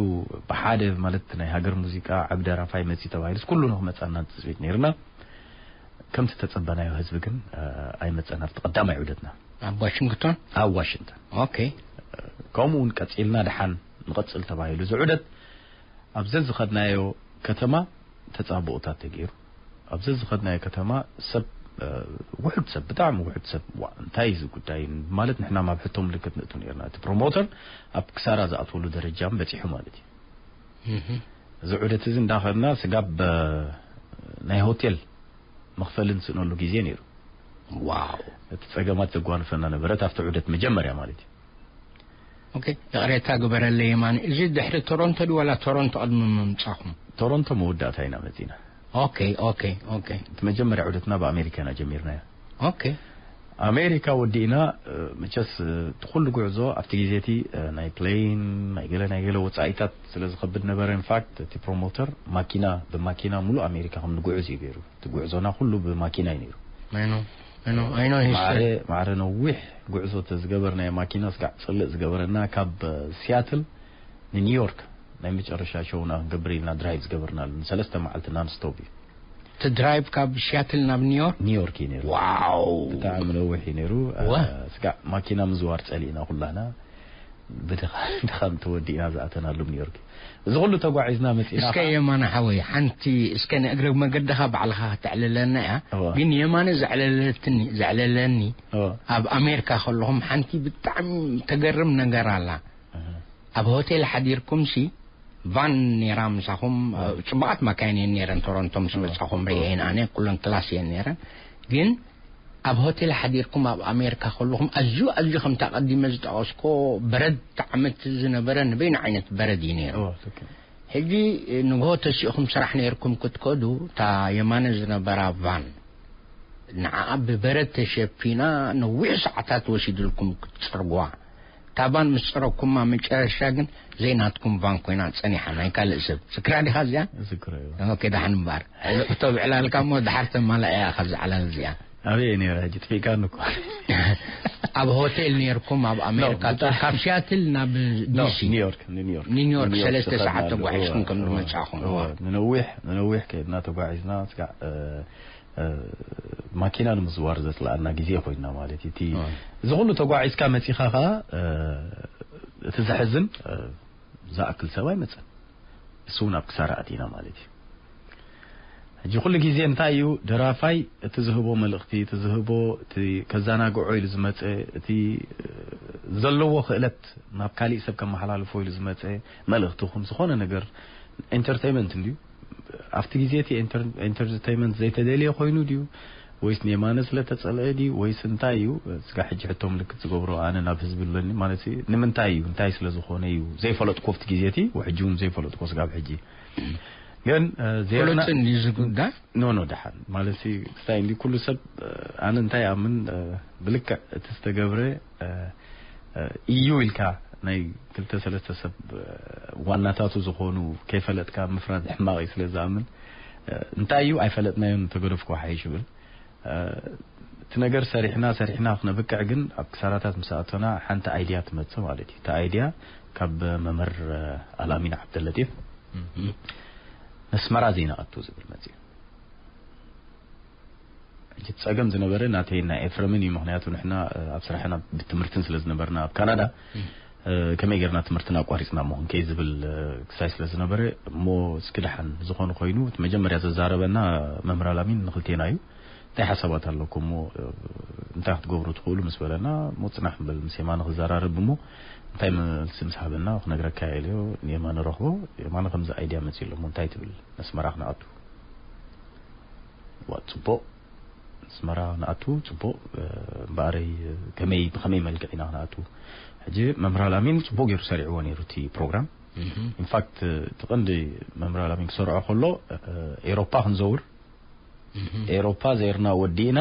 ብሓደ ማለት ናይ ሃገር ሙዚቃ ዓቢ ደራፋይ መፂ ተባሂሉስ ኩሉ ንክመፃና ትፅቢት ነይርና። ከምቲ ተፀበናዮ ህዝቢ ግን ኣይመፀን ኣብቲ ቀዳማይ ዑደትና። ኣብ ዋሽንግቶን? ኣብ ዋሽንግተን። ኦኬ። ከምኡ እውን ቀፂልና ድሓን ንቐፅል ተባሂሉ እዚ ዑደት ኣብ ዘዝኸድናዮ ከተማ ተፃብኦታት ተገይሩ። ኣብ ዘዝኸድናዮ ከተማ ሰብ ውሑድ ሰብ ብጣዕሚ ውሑድ ሰብ ዋ እንታይ እዚ ጉዳይ ማለት ንሕና ማብ ሕቶ ምልክት ንእቱ ነርና። እቲ ፕሮሞተር ኣብ ክሳራ ዝኣትወሉ ደረጃ በፂሑ ማለት እዩ። እዚ ዑደት እዚ እንዳኸድና ስጋብ ናይ ሆቴል መኽፈሊ ንስእነሉ ግዜ ነይሩ። ዋው እቲ ጸገማት ዘጓንፈና ነበረት ኣብቲ ዑደት መጀመርያ ማለት እዩ። ኦኬ፣ ይቕሬታ ግበረለይ የማነ። እዚ ድሕሪ ቶሮንቶ ድዩ ዋላ ቶሮንቶ ቅድሚ ምምጻኹም? ቶሮንቶ መወዳእታ ኢና መጺና። ኦኬ ኦኬ ኦኬ። እቲ መጀመርያ ዑደትና ብኣሜሪካ ኢና ጀሚርናዮ። ኦኬ። ኣሜሪካ ወዲእና። መቸስ እቲ ኩሉ ጉዕዞ ኣብቲ ግዜ እቲ ናይ ፕሌን ናይ ገለ ናይ ገለ ወጻኢታት ስለ ዝኸብድ ነበረ። ኢንፋክት እቲ ፕሮሞተር ማኪና ብማኪና ሙሉእ ኣሜሪካ ከም ንጉዕዝ እዩ ገይሩ። እቲ ጉዕዞና ኩሉ ብማኪና እዩ ነይሩ። I know, I know, I know history. ማዕረ ነዊሕ ጉዕዞ ተዝገበርናዮ ማኪና ስጋዕ ፅልእ ዝገበረና ካብ ሲያትል ንኒውዮርክ ናይ መጨረሻ ሸውና ክንገብር ኢልና ድራይቭ ዝገበርናሉ ንሰለስተ መዓልቲ ናንስቶፕ እዩ። እቲ ድራይቭ ካብ ሲያትል ናብ ኒውዮርክ? ኒውዮርክ እዩ ነይሩ። ዋው ብጣዕሚ ነዊሕ እዩ ነይሩ። ስጋዕ ማኪና ምዝዋር ፀሊእና ኩላና ብድኻም ተወዲእና ዝኣተናሉ ኒውዮርክ። እዚ ኩሉ ተጓዒዝና መፂና እስከ የማነ ሓወይ ሓንቲ እስከ ንእግረ መገድኻ ባዕልኻ ከተዕልለና እያ። ግን የማነ ዘዕለለትኒ ዘዕለለኒ ኣብ ኣሜሪካ ከለኹም ሓንቲ ብጣዕሚ ተገርም ነገር ኣላ። ኣብ ሆቴል ሓዲርኩም ሲ ቫን ነይራ ምሳኹም። ፅቡቓት ማካይን እየን ነይረን ቶሮንቶ ምስ መፃኹም ርእየን ኣነ ኩለን ክላስ እየን ነይረን። ግን ኣብ ሆቴል ሓዲርኩም ኣብ ኣሜሪካ ከለኹም ኣዝዩ ኣዝዩ ከምቲ ኣቐዲመ ዝጠቐስኮ በረድ ጣዕመት ዝነበረ ንበይኑ ዓይነት በረድ እዩ ነይሩ። ሕጂ ንግሆ ተሲእኹም ስራሕ ነይርኩም ክትከዱ እታ የማነ ዝነበራ ቫን ንዓኣ ብበረድ ተሸፊና ነዊሕ ሰዓታት ወሲድልኩም ክትፅርግዋ። እታ ቫን ምስ ፅረኩማ መጨረሻ ግን ዘይናትኩም ቫን ኮይና ፀኒሓ ናይ ካልእ ሰብ። ዝክራ ዲኻ እዚኣ? ዝክረ እዩ። ኦኬ፣ ደሓን እምበኣር። ሕቶ ብዕላልካ እሞ ደሓር ተማላእ እያ ካብዚ ዓላል እዚኣ። ኣበይ እየ ነይረ ሕጂ? ጥፊእካኒ እኮ። ኣብ ሆቴል ነይርኩም ኣብ ኣሜሪካ? ኖ፣ ብጣ- ካብ ሲያትል ናብ ኖ፣ ዲሲ? ኒውዮርክ፣ ንኒውዮርክ። ኒውዮርክ ኒውዮርክ ሰለስተ ሰዓት ተኸድናሉ። ተጓዒዝኩም እወ፣ ከም እወ፣ ዝመጻኹም። እወ። ንነዊሕ፣ ንነዊሕ ከይድና ተጓዒዝና፣ ስጋዕ፣ እ፣ እ፣ ማኪና ንምዝዋር ዘጽልኣና ግዜ ኮይና ማለት እዩ። እቲ፣ እወ። እዚ ኩሉ ተጓዒዝካ መጺኻ ኸኣ፣ እ፣ እቲ ዘሕዝን፣ እ፣ ዝኣክል ሰብ ኣይመጸን። እሱ እውን ኣብ ክሳራ ኣቲና ማለት እዩ። ሕጂ ኩሉ ግዜ እንታይ እዩ ደራፋይ እቲ ዝህቦ መልእኽቲ፣ እቲ ዝህቦ፣ እቲ ከዘናግዖ ኢሉ ዝመጸ፣ እቲ፣ እ፣ ዘለዎ ክእለት ናብ ካሊእ ሰብ ከመሓላልፎ ኢሉ ዝመጸ መልእኽቲ ይኹን ዝኾነ ነገር ኢንተርቴይመንት እንድዩ። ኣብቲ ግዜ እቲ ኢንተር- ኢንተርቴይመንት ዘይተደልየ ኮይኑ ድዩ፣ ወይስ ንየማነ ስለ ተጸልአ ድዩ፣ ወይስ እንታይ እዩ? ስጋ ሕጂ ሕቶ ምልክት ዝገብሮ፣ ኣነ ናብ ህዝቢ ኣለኒ ማለት እዩ። ንምንታይ እዩ? እንታይ ስለ ዝኾነ እዩ? ዘይፈለጥኮ ኣብቲ ግዜ እቲ፣ ወሕጂ እውን ዘይፈለጥኮ ስጋብ ሕጂ። ግን እ፣ ዜርና ፍሉጥን እዩ ዝጉዳይ። ኖ ኖ፣ ደሓን ማለት ክስታይ እንዲ ኩሉ ሰብ እ፣ ኣነ እንታይ ኣምን እ፣ ብልክዕ እቲ ዝተገብረ እ፣ እ፣ እዩ ኢልካ ናይ ክልተ ሰለስተ ሰብ እ፣ ዋናታቱ ዝኾኑ ከይፈለጥካ ምፍራድ ሕማቕ እዩ ስለ ዝኣምን እ፣ እንታይ እዩ ኣይፈለጥናዮን ተገደፍኩ ሓይሽ ይብል እ፣ እቲ ነገር ሰሪሕና ሰሪሕና ክነብቅዕ ግን ኣብ ክሳራታት ምስ ኣቶና ሓንቲ ኣይድያ ትመጽእ ማለት እዩ። እቲ ኣይድያ ካብ መምህር እ፣ ኣልኣሚን ዓብደለጢፍ ነስመራ ዘይንኣቱ ዝብል መጽእ ሕጂ ጸገም ዝነበረ ናተይ ናይ ኤፍረምን እዩ። ምክንያቱ ንሕና እ፣ ኣብ ስራሕና ብትምህርትን ስለ ዝነበርና ኣብ ካናዳ እ፣ ከመይ ጌርና ትምህርትና ኣቋሪጽና እሞ ክንከይ ዝብል እ፣ ክሳይ ስለ ዝነበረ እሞ እስኪ ደሓን ዝኾነ ኮይኑ እቲ መጀመርያ ዘዛረበና መምህር ኣላሚን ንክልቴና እዩ። እንታይ ሓሳባት ኣለኩም እሞ እ፣ እንታይ ክትገብሩ ትኽእሉ ምስ በለና እሞ ጽናሕ ንበል ምስ የማነ ክዘራረብ እሞ እንታይ መልሲ ምስ ሃበና ክነግረካ ኢለዮ። ንየማነ ረኽቦ። የማነ ከምዚ ኣይድያ መጺኡ ኣሎ እሞ እንታይ ትብል ነስመራ ክነኣቱ ዋ ጽቡቕ ኣስመራ ንኣቱ ጽቡቕ እ፣ እምበኣረይ እ፣ ከመይ ብኸመይ መልክዕ ኢና ክንኣቱ ሕጂ መምህር ኣልኣሚን ጽቡቕ ገይሩ ሰሪዕዎ ነይሩ እቲ ፕሮግራም ኢንፋክት እቲ ቀንዲ መምህር ኣልኣሚን ክሰርዖ ከሎ እ፣ ኤሮፓ ክንዘውር ኤሮፓ ዘይርና ወዲእና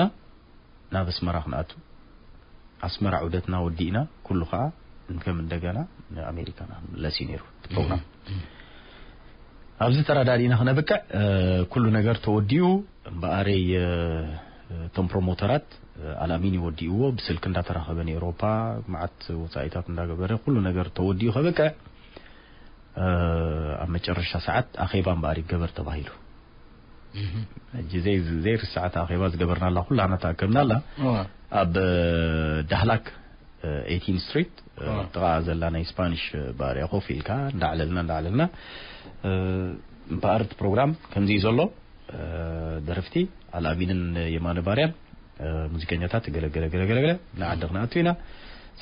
ናብ ኣስመራ ክንኣቱ ኣስመራ ዑደትና ወዲእና ኩሉ ከዓ እንከም እንደገና ንኣሜሪካ ንክንምለስ እዩ ነይሩ እቲ ፕሮግራም ኣብዚ ተረዳዲእና ክነብቅዕ እ፣ ኩሉ ነገር ተወዲኡ እምበኣረይ እ፣ እቶም ፕሮሞተራት እ፣ ኣልኣሚን ይወዲእዎ ብስልክ እንዳተራኸበ ንኤሮፓ መዓት ወፃኢታት እንዳገበረ ኩሉ ነገር ተወዲኡ ከብቅዕ እ፣ ኣብ መጨረሻ ሰዓት ኣኼባ እምበኣር ይገበር ተባሂሉ ሕጂ ዘይ ዘይርስዓት ኣኼባ ዝገበርናላ ኩላና ተኣከብናላ ኣብ ዳህላክ ኤይቲን ስትሪት ጥቓ ዘላ ናይ ስፓኒሽ ባርያ ኮፍ ኢልካ እንዳዕለልና እንዳዕለልና እምበኣር እቲ ፕሮግራም ከምዚ እዩ ዘሎ ደረፍቲ ኣልኣሚንን የማነ ባርያን ሙዚቀኛታት ገለገለ ገለገለ ንዓዲ ክንኣቱ ኢና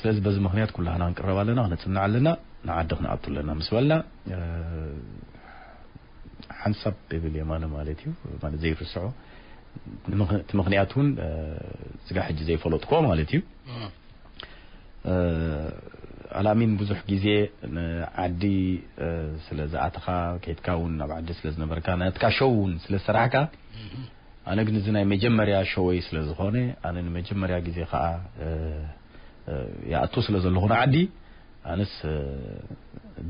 ስለዚ በዚ ምክንያት ኩላህና ክንቅረብ ኣለና ክነፅናዕ ኣለና ንዓዲ ክንኣቱ ኣለና ምስ በልና ሓንሳብ ይብል የማነ ማለት እዩ ማለት ዘይርስዖ እቲ ምክንያት እውን ስጋ ሕጂ ዘይፈለጥኮ ማለት እዩ ኣላሚን ብዙሕ ግዜ ንዓዲ ስለ ዝኣተኻ ከይድካ እውን ናብ ዓዲ ስለ ዝነበርካ ናትካ ሸው እውን ስለ ዝሰራሕካ ኣነ ግን እዚ ናይ መጀመርያ ሸወይ ስለ ዝኾነ ኣነ ንመጀመርያ ግዜ ከዓ ይኣቱ ስለ ዘለኹ ንዓዲ ኣነስ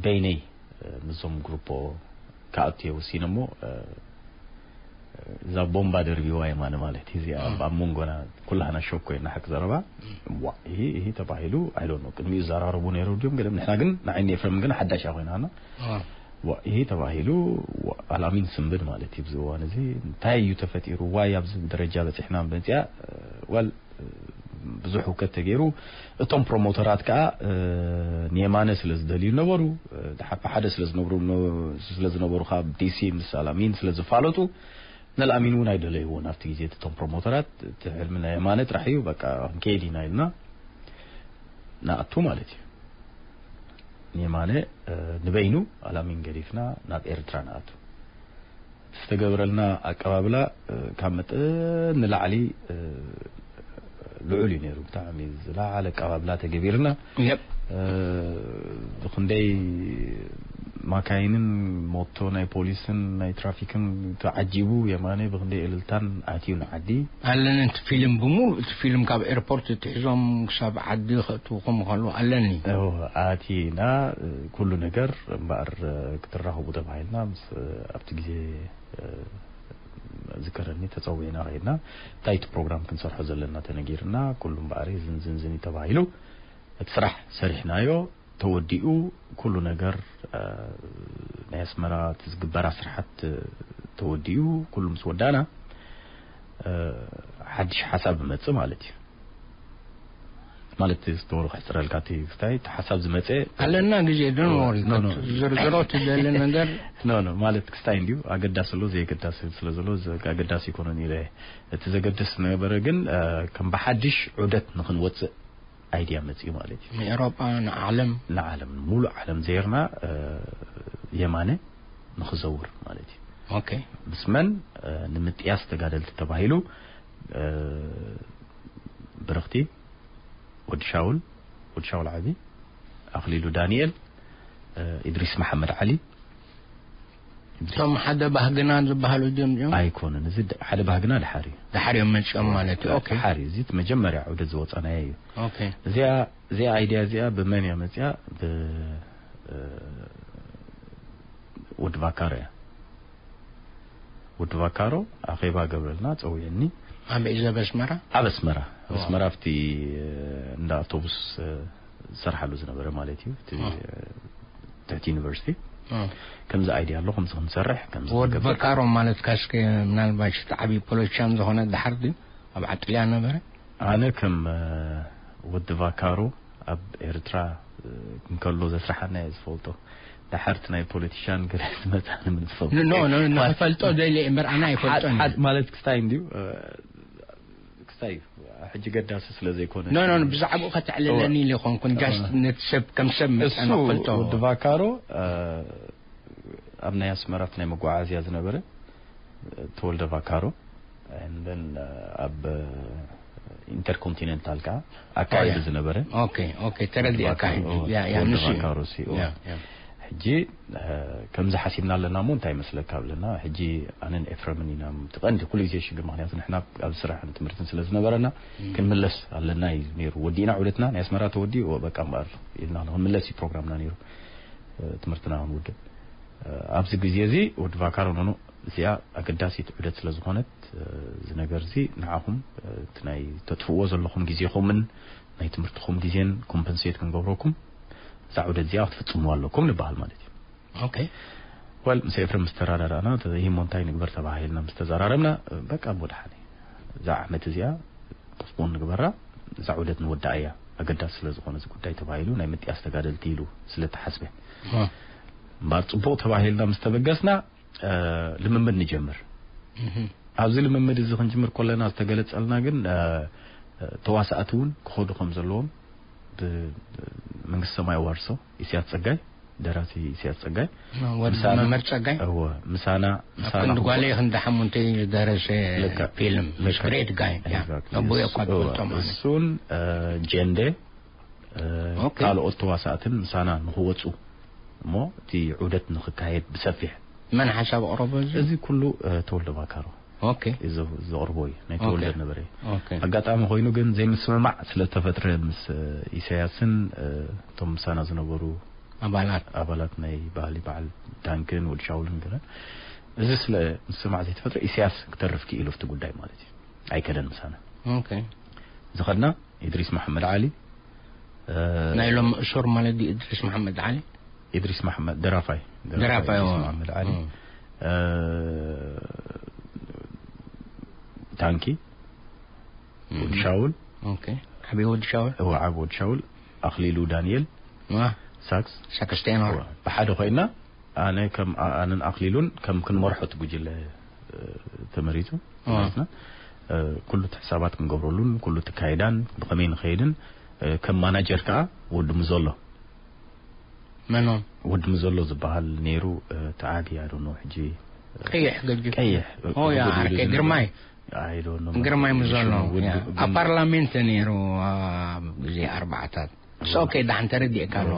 በይነይ ምስዞም ግሩፖ ክኣቱ እየ ወሲነ እሞ እዛ ቦምባ ደርቢዋ የማነ ማለት እዩ እዚኣ ኣብ መንጎና ኩላህና ሸኮ ኢና ሓቂ ዘረባ ዋ ይሄ ይሄ ተባሂሉ ኣይዶኖ ቅድሚኡ ይዘራረቡ ነይሩ ድዮም ገለ ንሕና ግን ንዓይኒ ኤፍረም ግን ሓዳሽ ኮይናና ዋ ይሄ ተባሂሉ ኣልኣሚን ስንብድ ማለት እዩ ብዚ እዋን እዚ እንታይ እዩ ተፈጢሩ ዋይ ኣብዚ ደረጃ በፂሕና መፅያ ዋል ብዙሕ ህውከት ተገይሩ እቶም ፕሮሞተራት ከዓ ንየማነ ስለ ዝደልዩ ነበሩ ብሓደ ስለ ዝነብሩ ስለ ዝነበሩ ካብ ዲሲ ምስ ኣላሚን ስለ ዝፋለጡ ንኣላሚን እውን ኣይደለይዎን ኣብቲ ግዜ እቶም ፕሮሞተራት እቲ ሕልሚ ናይ የማነ ጥራሕ እዩ በቃ ክንከይድ ኢና ኢልና ንኣቱ ማለት እዩ ንየማነ ንበይኑ ኣላሚን ገዲፍና ናብ ኤርትራ ንኣቱ ዝተገበረልና ኣቀባብላ ካብ መጠን ንላዕሊ ልዑል እዩ ነይሩ ብጣዕሚ ዝለዓለ ኣቀባብላ ተገቢርና ብክንደይ ማካይንን ሞቶ ናይ ፖሊስን ናይ ትራፊክን ተዓጂቡ የማነ ብክንደይ እልልታን ኣትዩ ንዓዲ ኣለኒ እቲ ፊልም ብሙሉ እቲ ፊልም ካብ ኤርፖርት ትሒዞም ክሳብ ዓዲ ከእትዉ ከም ከሉ ኣለኒ ኣቲና ኩሉ ነገር እምበኣር ክትራኸቡ ተባሂልና ምስ ኣብቲ ግዜ ዝከረኒ ተፀዊዕና ከይድና እንታይ እቲ ፕሮግራም ክንሰርሖ ዘለና ተነጊርና ኩሉ እምበኣር ዝንዝንዝን ተባሂሉ እቲ ስራሕ ሰሪሕናዮ ተወዲኡ ኩሉ ነገር ናይ ኣስመራ ዝግበራ ስርሓት ተወዲኡ ኩሉ ምስ ወዳእና ሓድሽ ሓሳብ መጽእ ማለት እዩ ማለት ዝተወሩ ክሕፅረልካ እቲ ክስታይ እቲ ሓሳብ ዝመፀ ኣለና ግዜ ዶን ወሪ ዝርዝሮ ትደሊ ነገር ኖ ኖ ማለት ክስታይ እንዲዩ ኣገዳሲ ኣሎ ዘየገዳሲ ስለ ዘሎ ኣገዳሲ ይኮነን ኢለ እቲ ዘገድስ ነበረ ግን ከም ብሓድሽ ዑደት ንክንወፅእ ኣይድያ መፅኡ ማለት እዩ ንኤሮጳ ንዓለም ንዓለም ሙሉእ ዓለም ዘይርና የማነ ንኽዘውር ማለት እዩ። ኦኬ። ምስ መን? ንምጥያስ ተጋደልቲ ተባሂሉ ብርኽቲ፣ ወዲ ሻውል፣ ወዲ ሻውል ዓቢ፣ ኣኽሊሉ ዳንኤል፣ ኢድሪስ መሓመድ ዓሊ። እቶም ሓደ ባህግና ዝበሃሉ ድዮም እዮም? ኣይኮነን። እዚ ሓደ ባህግና ድሓር እዩ። ድሓር እዮም መፂኦም ማለት እዩ። ኦኬ። ድሓር እዩ። እዚ እቲ መጀመርያ ዑደት ዝወፃናዮ እዩ። ኦኬ። እዚኣ እዚኣ ኣይድያ እዚኣ ብመን እያ መፅያ? ብ ወዲ ቫካሮ እያ። ወዲ ቫካሮ ኣኼባ ገብረልና ፀዊዕኒ። ኣበይ? ዘብ ኣስመራ? ኣብ ኣስመራ። ኣብ ኣስመራ ኣብቲ እንዳ ኣውቶቡስ ዝሰርሓሉ ዝነበረ ማለት እዩ። እቲ ትሕቲ ዩኒቨርሲቲ ከምዚ ኣይድያ ኣሎ፣ ከምዚ ክንሰርሕ፣ ከምዚ ወዲ ክንገብር። ቫካሮ ማለት ካስከ ምናልባት እቲ ዓብዪ ፖለቲሻን ዝኾነ ድሓር ድዩ ኣብ ዓጥልያ ነበረ? ኣነ ከም ወዲ ቫካሮ ኣብ ኤርትራ እንከሎ ዘስርሓና እየ ዝፈልጦ። ድሓርቲ ናይ ፖለቲሻን ገለ ዝመፅእ ኣነ ምን ዝፈልጦ። ኖ ኖ ንፈልጦ ደልየ እምበር ኣነ ኣይፈልጦን። ማለት ክስታይ እንድዩ ክስታይ እዩ። ሕጂ ገዳሲ ስለ ዘይኮነ ኖ ኖ ብዛዕባኡ ከተዕልለኒ ኢለ ይኾንኩን just ነቲ ሰብ ከም ሰብ መጠን እሱ ፈልጦ። ወዲ ቫካሮ ኣብ ናይ ኣስመራ ናይ መጓዓዝያ ዝነበረ ተወልደ ቫካሮ። And then ኣብ ኢንተርኮንቲኔንታል ከዓ ኣካይዱ ዝነበረ ኦኬ ኦኬ ተረዲእካ። ሕጂ ያ ያ ወዲ ንሱ እዩ። ቫካሮ ሲ ያ ያ ሕጂ ከምዚ ሓሲብና ኣለና እሞ እንታይ ይመስለካ ብለና። ሕጂ ኣነን ኤፍረምን ኢና እቲ ቀንዲ ኩሉ ግዜ ሽግር፣ ምክንያቱ ንሕና ኣብ ስራሕን ትምህርትን ስለ ዝነበረና ክንምለስ ኣለና እዩ ነይሩ። ወዲእና ዑደትና ናይ ኣስመራ ተወዲኡ በቃ እምበኣር ኢልና ክንምለስ እዩ ፕሮግራምና ነይሩ። ትምህርትና ክንውድእ ኣብዚ ግዜ እዚ ወዲ ቫካሮ ኖኖ እዚኣ ኣገዳሲት ዑደት ስለ ዝኾነት እዚ ነገር እዚ ንዓኹም እቲ ናይ ተጥፍዎ ዘለኹም ግዜኹምን ናይ ትምህርትኹም ግዜን ኮምፐንሴት ክንገብረኩም እዛ ዑደት እዚኣ ክትፍጽምዋ ኣለኩም ንበሃል ማለት እዩ። ኦኬ ወል ምስ ኤፍሬም ምስ ተራዳዳእና ተዘይሞ እንታይ ንግበር ተባሂልና ምስ ተዘራረብና በቃ እሞ ደሓን እዩ። እዛ ዓመት እዚኣ ፖስትፖን ንግበራ፣ እዛ ዑደት ንወዳእ እያ፣ ኣገዳሲ ስለ ዝኾነ እዚ ጉዳይ ተባሂሉ ናይ ምጥያስ ተጋደልቲ ኢሉ ስለ ተሓስበ እምበኣር ጽቡቕ ተባሂልና ምስ ተበገስና ልምምድ ንጀምር። ኣብዚ ልምምድ እዚ ክንጅምር ከለና ዝተገለጸልና ግን ተዋሳእቲ እውን ክኸዱ ከም ዘለዎም ብመንግስቲ ሰማይ ዋርሶ ኢሳያስ ጸጋይ፣ ደራሲ ኢሳያስ ጸጋይ ወዲ ምሳና- መምህር ጸጋይ እወ ምሳና ኣብ ምሳና ክንዲ ጓለይ ክንዲ ሓሙንተይ ዝደረሰ ልክዕ። ፊልም ምስ ልክዕ። ግሬት ጋይ Exactly. ኣቦይ እሱ- እኳ ትፈልጦ እወ፣ ማለት እሱን እ፣ ጀንዴ እ፣ ኦኬ። ካልኦት ተዋሳእትን ምሳና ንክወፁ እሞ እቲ ዑደት ንክካየድ ብሰፊሕ መን ሓሳብ ኣቕረቦ እዚ? እዚ ኩሉ እ፣ ተወልደ ባካሮ ኦኬ እዩ ዘ- ዘቕርቦ እዩ ናይ ተወልደ ኦኬ። ነበረ እዩ። ኦኬ ኣጋጣሚ ኮይኑ ግን ዘይምስምማዕ ስለ ተፈጥረ ምስ እ፣ ኢሳያስን እ፣ እቶም ምሳና ዝነበሩ ኣባላት ኣባላት ናይ ባህሊ በዓል ዳንክን ወዲ ሻውልን ገለ እዚ ስለ ምስማዕ ዘይተፈጥረ ኢሳያስ ክተርፍ ክኢሉ ኣብቲ ጉዳይ ማለት እዩ። ኣይከደን ምሳና ኦኬ ዝኸድና ኢድሪስ መሓመድ ዓሊ እ፣ ናይ ሎም እሱር ማለት ድዩ እድሪስ መሓመድ ዓሊ? ኢድሪስ መሓመድ ደራፋይ ደራፋይ ኢድሪስ እዎ። መሓመድ ዓሊ እም። እ፣ ታንኪ እም። ወዲ ሻውል ኦኬ ዓብዪ ወዲ ሻውል እወ ዓቢ ወዲ ሻውል ኣኽሊሉ ዳንኤል ዋ ሳክስ ሳክስቴኖር እወ፣ ብሓደ ኮይና ኣነ ከም ኣነን ኣኽሊሉን ከም ክንመርሖ እቲ ጉጅለ እ፣ ተመሪጹ እወ። ማለት ነው። እ፣ ኩሉ እቲ ሕሳባት ክንገብረሉን ኩሉ እቲ ካይዳን ብኸመይ ንኸይድን እ፣ ከም ማናጀር ከዓ ወዲ ምዘሎ መኖም ወዲ ምዘሎ ዝበሃል ነይሩ። እ፣ ተዓዲ ኣይ ዶንት ኖ ሕጂ ቀይሕ ገጅፍ ቀይሕ ኦ ያ ዓርከይ ግርማይ ግርማይ ምዘሎ ያ። ኣብ ፓርላሜንት ነይሩ ኣብ ግዜ ኣርባዓታት ኦኬ ዳሕን ተረዲእካ ኣሎ።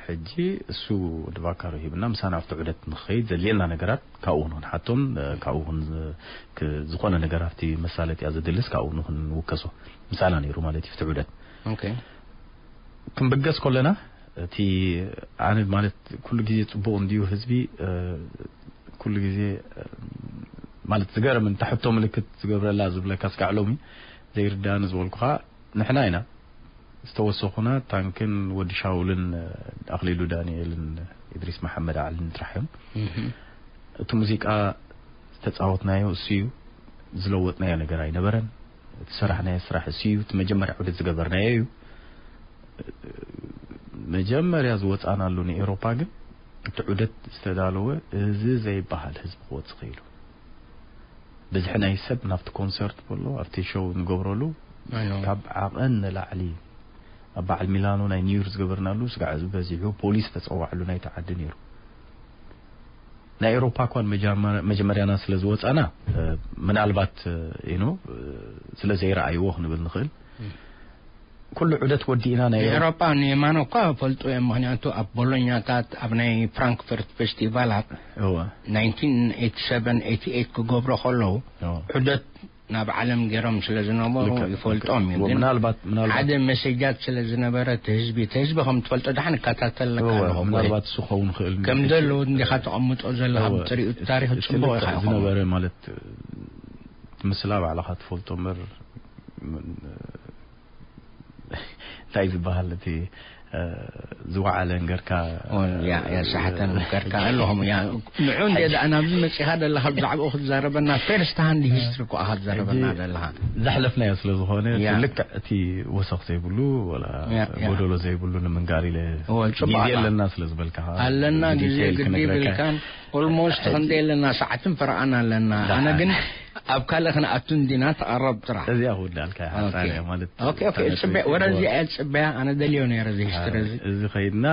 ሕጂ እሱ ወዲ ቫካሮ ሂብና ምሳና ኣብቲ ዑደት ንኸይድ ዘድልየና ነገራት ካብኡ ንክንሓቶም እ፣ ካብኡ ክን- ክ- ዝኾነ ነገር ኣብቲ መሳለጥያ ዘድልስ ካብኡ ንክንውከሶ ምሳና ነይሩ ማለት እዩ። ኣብቲ ዑደት ኦኬ ክንብገስ ከለና እቲ ኣነ ማለት ኩሉ ግዜ ጽቡቕ እንድዩ ህዝቢ እ፣ ኩሉ ግዜ እ፣ ማለት ዝገርም እንተ ሕቶ ምልክት ዝገብረላ ዝብለካ እስካዕ ሎሚ ዘይርዳእኒ ዝበልኩኻ ንሕና ኢና ዝተወሰኹና ታንክን ወዲ ሻውልን እ፣ ኣኽሊሉ ዳንኤልን ኢድሪስ መሓመድ ዓልን ጥራሕ እዮም። እህ። እቲ ሙዚቃ ዝተጻወትናዮ እሱ እዩ። ዝለወጥናዮ ነገር ኣይነበረን። እቲ ሰራሕናዮ ስራሕ እሱ እዩ። እቲ መጀመርያ ዑደት ዝገበርናዮ እዩ። መጀመርያ ዝወጻናሉ ንኤሮፓ ግን እቲ ዑደት ዝተዳለወ እዚ ዘይበሃል ህዝቢ ክወጽእ ኽኢሉ። ብዝሒ ናይ ሰብ ናብቲ ኮንሰርት በሎ ኣብቲ ሾው ንገብረሉ ኣይ ኖ። ካብ ዓቐን ንላዕሊ ኣብ በዓል ሚላኖ ናይ ኒውዮርክ ዝገበርናሉ ስጋዕ ዝበዚሑ ፖሊስ ተጸዋዕሉ ናይቲ ዓዲ ነይሩ። ናይ ኤውሮፓ እኳ መጀመርያና ስለ ዝወጻና፣ ምናልባት ኢኖ ስለ ዘይረኣይዎ ክንብል ንኽእል። ኩሉ ዑደት ወዲእና ናይ ኤውሮፓ ንየማኖ እኳ ፈልጡ እዮም። ምክንያቱ ኣብ ቦሎኛታት፣ ኣብ ናይ ፍራንክፈርት ፌስቲቫላት እወ። ናይንቲን ኤይቲ ሰቨን ኤይቲ ኤይት ክገብሮ ከለዉ እወ። ዑደት ናብ ዓለም ገይሮም ስለ ዝነበሩ ልክዕ፣ ይፈልጦም እዩ። ልክዕ። ግን ምናልባት- ምናልባት ሓደ መሴጃት ስለ ዝነበረ እቲ ህዝቢ እቲ ህዝቢ ከም ትፈልጦ ደሓን እከታተለካ እወ፣ ኣለኹ። ምናልባት እሱ ክኸውን ይኽእል ከም ዘሎ እንዲኻ ተቐምጦ ዘለኻ እወ፣ ብጥሪኡ እቲ ታሪኽ እቲ ጽቡቕ ልክዕ ኢኻ ኢኹም። ዝነበረ ማለት ምስላ ባዕልኻ ትፈልጦ እምበር ምን- እንታይ ዝበሃል እቲ ዝወዓለ እንገርካ ያ ያ ሰሓተን እንገርካ ኣለኹም ያ ንዑ እንደ ደኣ ናብዚ መጺኻ ዘለኻ ብዛዕባኡ ክትዛረበና ፈርስት ሃንድ ሂስትሪ እኮ ኣኻ ትዛረበና ዘለኻ ዘሕለፍናዮ ስለ ዝኾነ ልክዕ እቲ ወሰኽ ዘይብሉ ወላ ጎደሎ ዘይብሉ ንምንጋር ኢለ ግዜ ኣለና ስለ ዝበልካ ኣለና ግዜ ግዲ ይብልካን ኦልሞስት ክንደ ኣለና ሰዓትን ፈረቓን ኣለና ኣነ ግን ኣብ ካልእ ክንኣቱ እንዲና ተቐረብ ጥራሕ እዚኣ ክውዳልካ ሓፃር ማለት ወረ እዚኣ እየ ዝፅበያ ኣነ ደልዮ ነረ እዚ ሂስትሪ እዚ እዚ ከይድና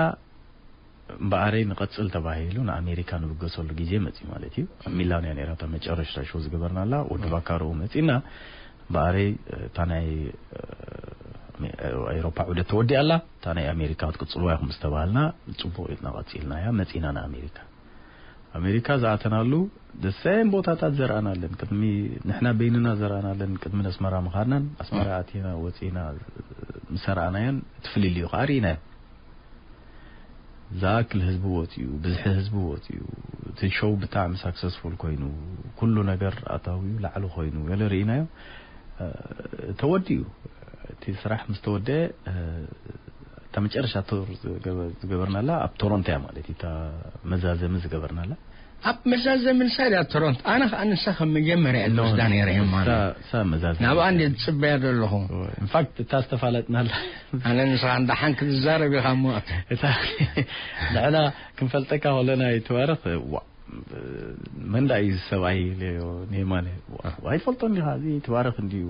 እምበኣረይ ንቐፅል ተባሂሉ ንኣሜሪካ ንብገሰሉ ግዜ መፂ ማለት እዩ ኣብ ሚላኖ እያ ነራታ መጨረሽታ ሾ ዝገበርናላ ወዲ ባካሮ መፂና እምበኣረይ እታ ናይ ኤሮፓ ዑደት ተወዲኣ ኣላ እታ ናይ ኣሜሪካ ክትቅፅልዋ ኢኹም ዝተባሃልና ፅቡቕ ኢልና ቀፂልና እያ መፂና ንኣሜሪካ ኣሜሪካ ዝኣተናሉ ደሰም ቦታታት ዘርኣናለን ቅድሚ ንሕና በይንና ዘርኣናለን ቅድሚ ኣስመራ ምኻድናን ኣስመራ ኣቲና ወፂና ምሰራእናዮን ትፍልልዩ ከዓ ርኢናዮ ዝኣክል ህዝቢ ወፂኡ ብዝሒ ህዝቢ ወፂኡ እቲ ሾው ብጣዕሚ ሳክሰስፉል ኮይኑ ኩሉ ነገር ኣታዊኡ ላዕሊ ኮይኑ ገለ ርኢናዮ ተወዲኡ እቲ ስራሕ ምስ ተወደአ እታ መጨረሻ ቱር ዝገበርናላ ኣብ ቶሮንቶ እያ ማለት እዩ እታ መዛዘሚ ዝገበርናላ ኣብ መዛዘሚ ንሳ ድያ ቶሮንቶ ኣነ ከዓ ንሳ ከም መጀመርያ እየ ዝወስዳ ነይረ የማነ ናብኣ እንደ ዝፅበያ ዘለኹ ኢንፋክት እታ ዝተፋለጥናላ ኣነ ንስኻ እንዳሓን ክትዛረብ ኢኻ እሞ እታ ንሕና ክንፈልጠካ ከለና ይትባረኽ ዋ መን ዳ እዩ ሰብኣይ ንየማነ ኣይትፈልጦ እንዲኻ እዚ ትባረኽ እንዲዩ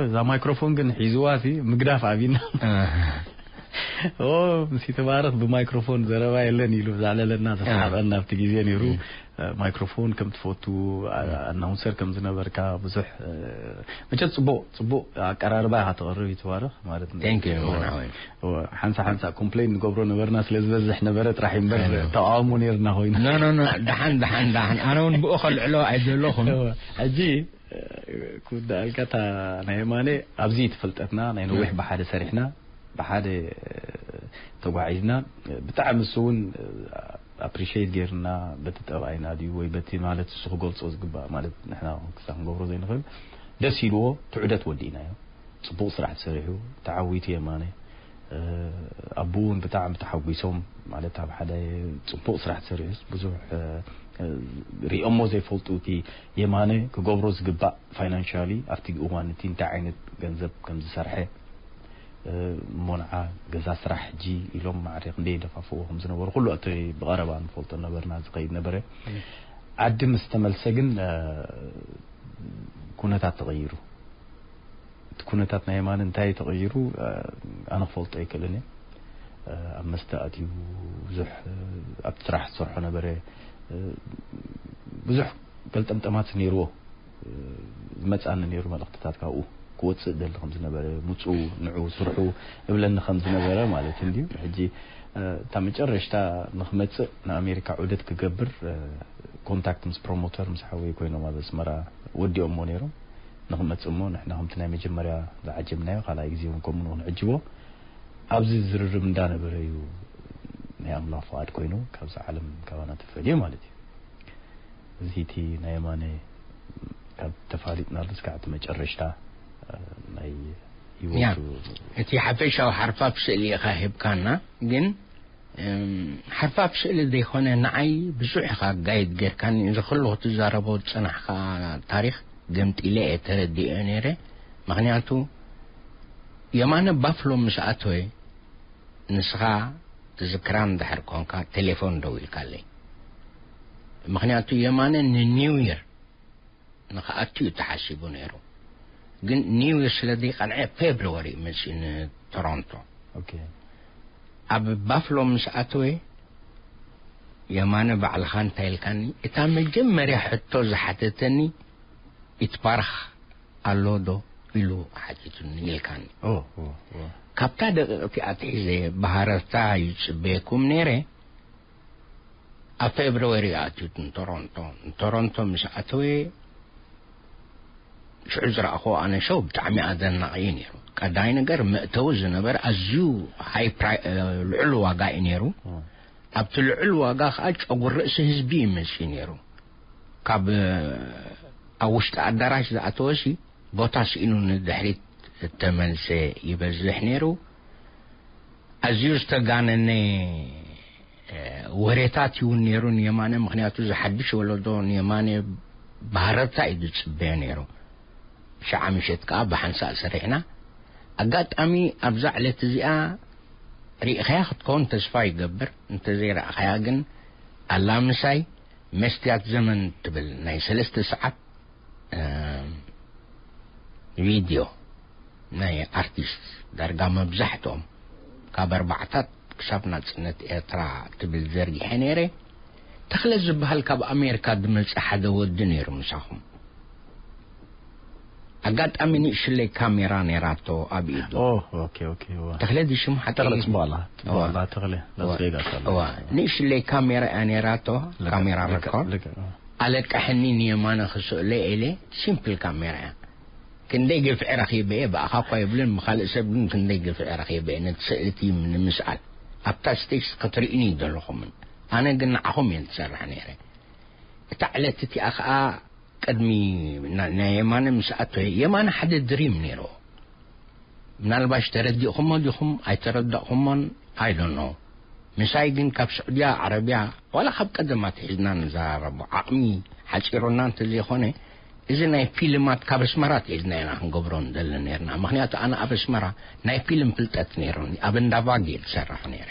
እዛ ማይክሮፎን ግን ሒዝዋ ሲ ምግዳፍ ኣቢና ኦ ምስ ተባረኽ ብማይክሮፎን ዘረባ የለን ኢሉ ዛዕለለና ተሳሓቀና ኣብቲ ግዜ ነይሩ ማይክሮፎን ከም ትፈቱ ኣናውንሰር ከም ዝነበርካ ብዙሕ መቸ ጽቡቅ ጽቡቅ ኣቀራርባ ኢኻ ተቕርብ ይትባረኽ ማለት ሓንሳ ሓንሳ ኮምፕሌን ንገብሮ ነበርና ስለ ዝበዝሕ ነበረ ጥራሕ እምበር ተቃውሞ ነርና ኮይኑ ደሓን ደሓን ደሓን ኣነ እውን ብኡ ከልዕሎ ኣይደለኹም ሕጂ ክውዳእልካ እታ ናይ የማነ ኣብዚ ትፈልጠትና ናይ ነዊሕ ብሓደ ሰሪሕና ብሓደ ተጓዒዝና ብጣዕሚ እሱ እውን ኣፕሪሽት ጌርና በቲ ጠባይና ድዩ ወይ በቲ ማለት እሱ ክገልፆ ዝግባእ ማለት ንሕና ክሳ ክንገብሮ ዘይንኽእል ደስ ኢልዎ ትዑደት ወዲእናዮ ፅቡቕ ስራሕ ተሰሪሑ ተዓዊቱ የማነ ኣቦኡ እውን ብጣዕሚ ተሓጒሶም ማለት ኣብ ሓደ ፅቡቕ ስራሕ ተሰሪሑ ብዙሕ ሪኦሞ ዘይፈልጡ እቲ የማነ ክገብሮ ዝግባእ ፋይናንሻሊ ኣብቲ እዋን እቲ እንታይ ዓይነት ገንዘብ ከም ዝሰርሐ እሞ ንዓ ገዛ ስራሕ ሕጂ ኢሎም ማዕረ ክንደይ ይደፋፍዎ ከም ዝነበሩ ኩሉ እቲ ብቐረባ ንፈልጦ ነበርና ዝኸይድ ነበረ ዓዲ ምስ ተመልሰ ግን ኩነታት ተቐይሩ እቲ ኩነታት ናይ የማነ እንታይ ተቐይሩ ኣነ ክፈልጦ ኣይክእልን እየ ኣብ መስተ ኣትዩ ብዙሕ ኣብ ስራሕ ዝሰርሖ ነበረ ብዙሕ ገልጠምጠማት ነይርዎ ዝመፅኣኒ ነይሩ መልእኽትታት ካብኡ ክወፅእ ደሊ ከም ዝነበረ ምፁ ንዑ ስርሑ እብለኒ ከም ዝነበረ ማለት እንድዩ ሕጂ እታ መጨረሽታ ንክመፅእ ንኣሜሪካ ዑደት ክገብር ኮንታክት ምስ ፕሮሞተር ምስ ሓወይ ኮይኖም ኣብ ኣስመራ ወዲኦሞ ነይሮም ንክመፅእ እሞ ንሕና ከምቲ ናይ መጀመርያ ዝዓጀብናዮ ካልኣይ ግዜ እውን ከምኡ ንክንዕጅቦ ኣብዚ ዝርርብ እንዳነበረ እዩ ናይ ኣምላኽ ፍቓድ ኮይኑ ካብዚ ዓለም ካባና ተፈልዩ ማለት እዩ እዚ እቲ ናይ የማነ ካብ ተፋሊጥናሉ እስካዕ እቲ መጨረሽታ ናይ ህይወቱ እቲ ሓፈሻዊ ሓርፋፍ ስእሊ ኢኻ ሂብካና ግን ሓርፋፍ ስእሊ ዘይኮነ ንዓይ ብዙሕ ኢኻ ጋይድ ጌርካኒ እዚ ኩሉ ክትዛረቦ ዝጸናሕካ ታሪኽ ገምጢለ እየ ተረዲኦ ነይረ ምኽንያቱ የማነ ባፍሎ ምስ ኣተወ ንስኻ ትዝክራ እንድሕር ኮንካ ቴሌፎን ደዊልካለይ ምኽንያቱ የማነ ንኒው ይር ንኽኣቱ እዩ ተሓሲቡ ነይሩ ግን ኒው ይር ስለ ዘይቐንዐ ፌብርዋሪ እዩ መፅኡ ንቶሮንቶ ኣብ ባፍሎ ምስ ኣተወ የማነ ባዕልኻ እንታይ ኢልካኒ? እታ መጀመርያ ሕቶ ዝሓተተኒ፣ ይትባረኽ ኣሎ ዶ ኢሉ ሓቲቱኒ ኢልካኒ። ካብታ ደቂቕ እቲኣ ኣትሒዘ ብሃረርታ ይጽበየኩም ነይረ። ኣብ ፌብርዋሪ ኣትዩት ንቶሮንቶ። ንቶሮንቶ ምስ ኣተወ፣ ሽዑ ዝረኣኹዎ ኣነ ሸው ብጣዕሚ ኣደናቒ እዩ ነይሩ። ቀዳይ ነገር፣ መእተዊ ዝነበረ ኣዝዩ ሃይ ፕራይ-፣ እ፣ ልዑል ዋጋ እዩ ነይሩ። ኣብቲ ልዑል ዋጋ ከዓ ጨጉሪ ርእሲ ህዝቢ እዩ መፅዩ ነይሩ። ካብ፣ እ፣ ኣብ ውሽጢ ኣዳራሽ ዝኣተወሲ ቦታ ስኢኑ ንድሕሪት እተመልሰ ይበዝሕ ነይሩ። ኣዝዩ ዝተጋነነ፣ እ፣ ወሬታት ይውን ነይሩ ንየማነ። ምኽንያቱ፣ ዝሓድሽ ወለዶ ንየማነ ባህረርታ እዩ ዝጽበዮ ነይሩ። ሸዓ ምሸት ከኣ ብሓንሳእ ሰሪሕና። ኣጋጣሚ ኣብዛ ዕለት እዚኣ ርኢኻያ ክትከውን ተስፋ ይገብር። እንተዘይረኣኻያ ግን፣ ኣላ ምሳይ መስትያት ዘመን ትብል ናይ ሰለስተ ሰዓት፣ እ፣ ቪድዮ ናይ ኣርቲስት፣ ዳርጋ መብዛሕትኦም ካብ ኣርባዕታት ክሳብ ናጽነት ኤርትራ ትብል ዘርጊሐ ነይረ። ተኽለ ዝበሃል ካብ ኣሜሪካ ዝመጽእ ሓደ ወዲ ነይሩ ምሳኹም። ኣጋጣሚ ንእሽለይ ካሜራ ነይራቶ ኣብ ኢዱ። ኦ፣ ኦኬ፣ ኦኬ፣ እዋ። ተኽለ ድዩ ሽሙ ሓቂ? ተኽለ ጽቡቕ ኣላ፣ ጽቡቕ እዋ። ኣላ፣ ተኽለ ላስ እዋ። ቬጋስ ኣላ። እዋ። ንእሽለይ ካሜራ እያ ነይራቶ፣ ልክዕ፣ ካሜራ ልክዕ፣ ሬኮርድ። ልክዕ፣ እዋ። ኣለቀሐኒ ንየማነ ክስእሎ ኢለ፣ ሲምፕል ካሜራ እያ። ክንደይ ግፍዒ ረኺበ እየ፣ ብኣኻ እኳ ይብልን፣ ብኻልእ ሰብ ግን ክንደይ ግፍዒ ረኺበ እየ፣ ነቲ ስእሊ እቲ ንምስኣል። ኣብታ ስቴጅ ክትርእዩኒ ይደለኹምን። ኣነ ግን ንዓኹም እየ ዝሰርሕ ነይረ። እታ ዕለት እቲኣ ኸኣ ቅድሚ ና-፣ ናይ የማነ ምስ ኣተወ፣ የማነ ሓደ ድሪም ነይርዎ። ምናልባሽ ተረዲእኹሞ ዲኹም ኣይተረዳእኹሞን፣ I don't know። ምሳይ ግን ካብ ስዑድያ ዓረብያ፣ ዋላ ካብ ቀደም ኣትሒዝና ንዘራረቦ፣ ዓቕሚ ሓጺሩና እንተዘይኾነ፣ እዚ ናይ ፊልማት ካብ ኣስመራ ኣትሒዝና ኢና ክንገብሮ ንደሊ ነይርና። ምኽንያቱ ኣነ ኣብ ኣስመራ ናይ ፊልም ፍልጠት ነይሩኒ። ኣብ እንዳ ቫግ እየ ዝሰርሕ ነይረ።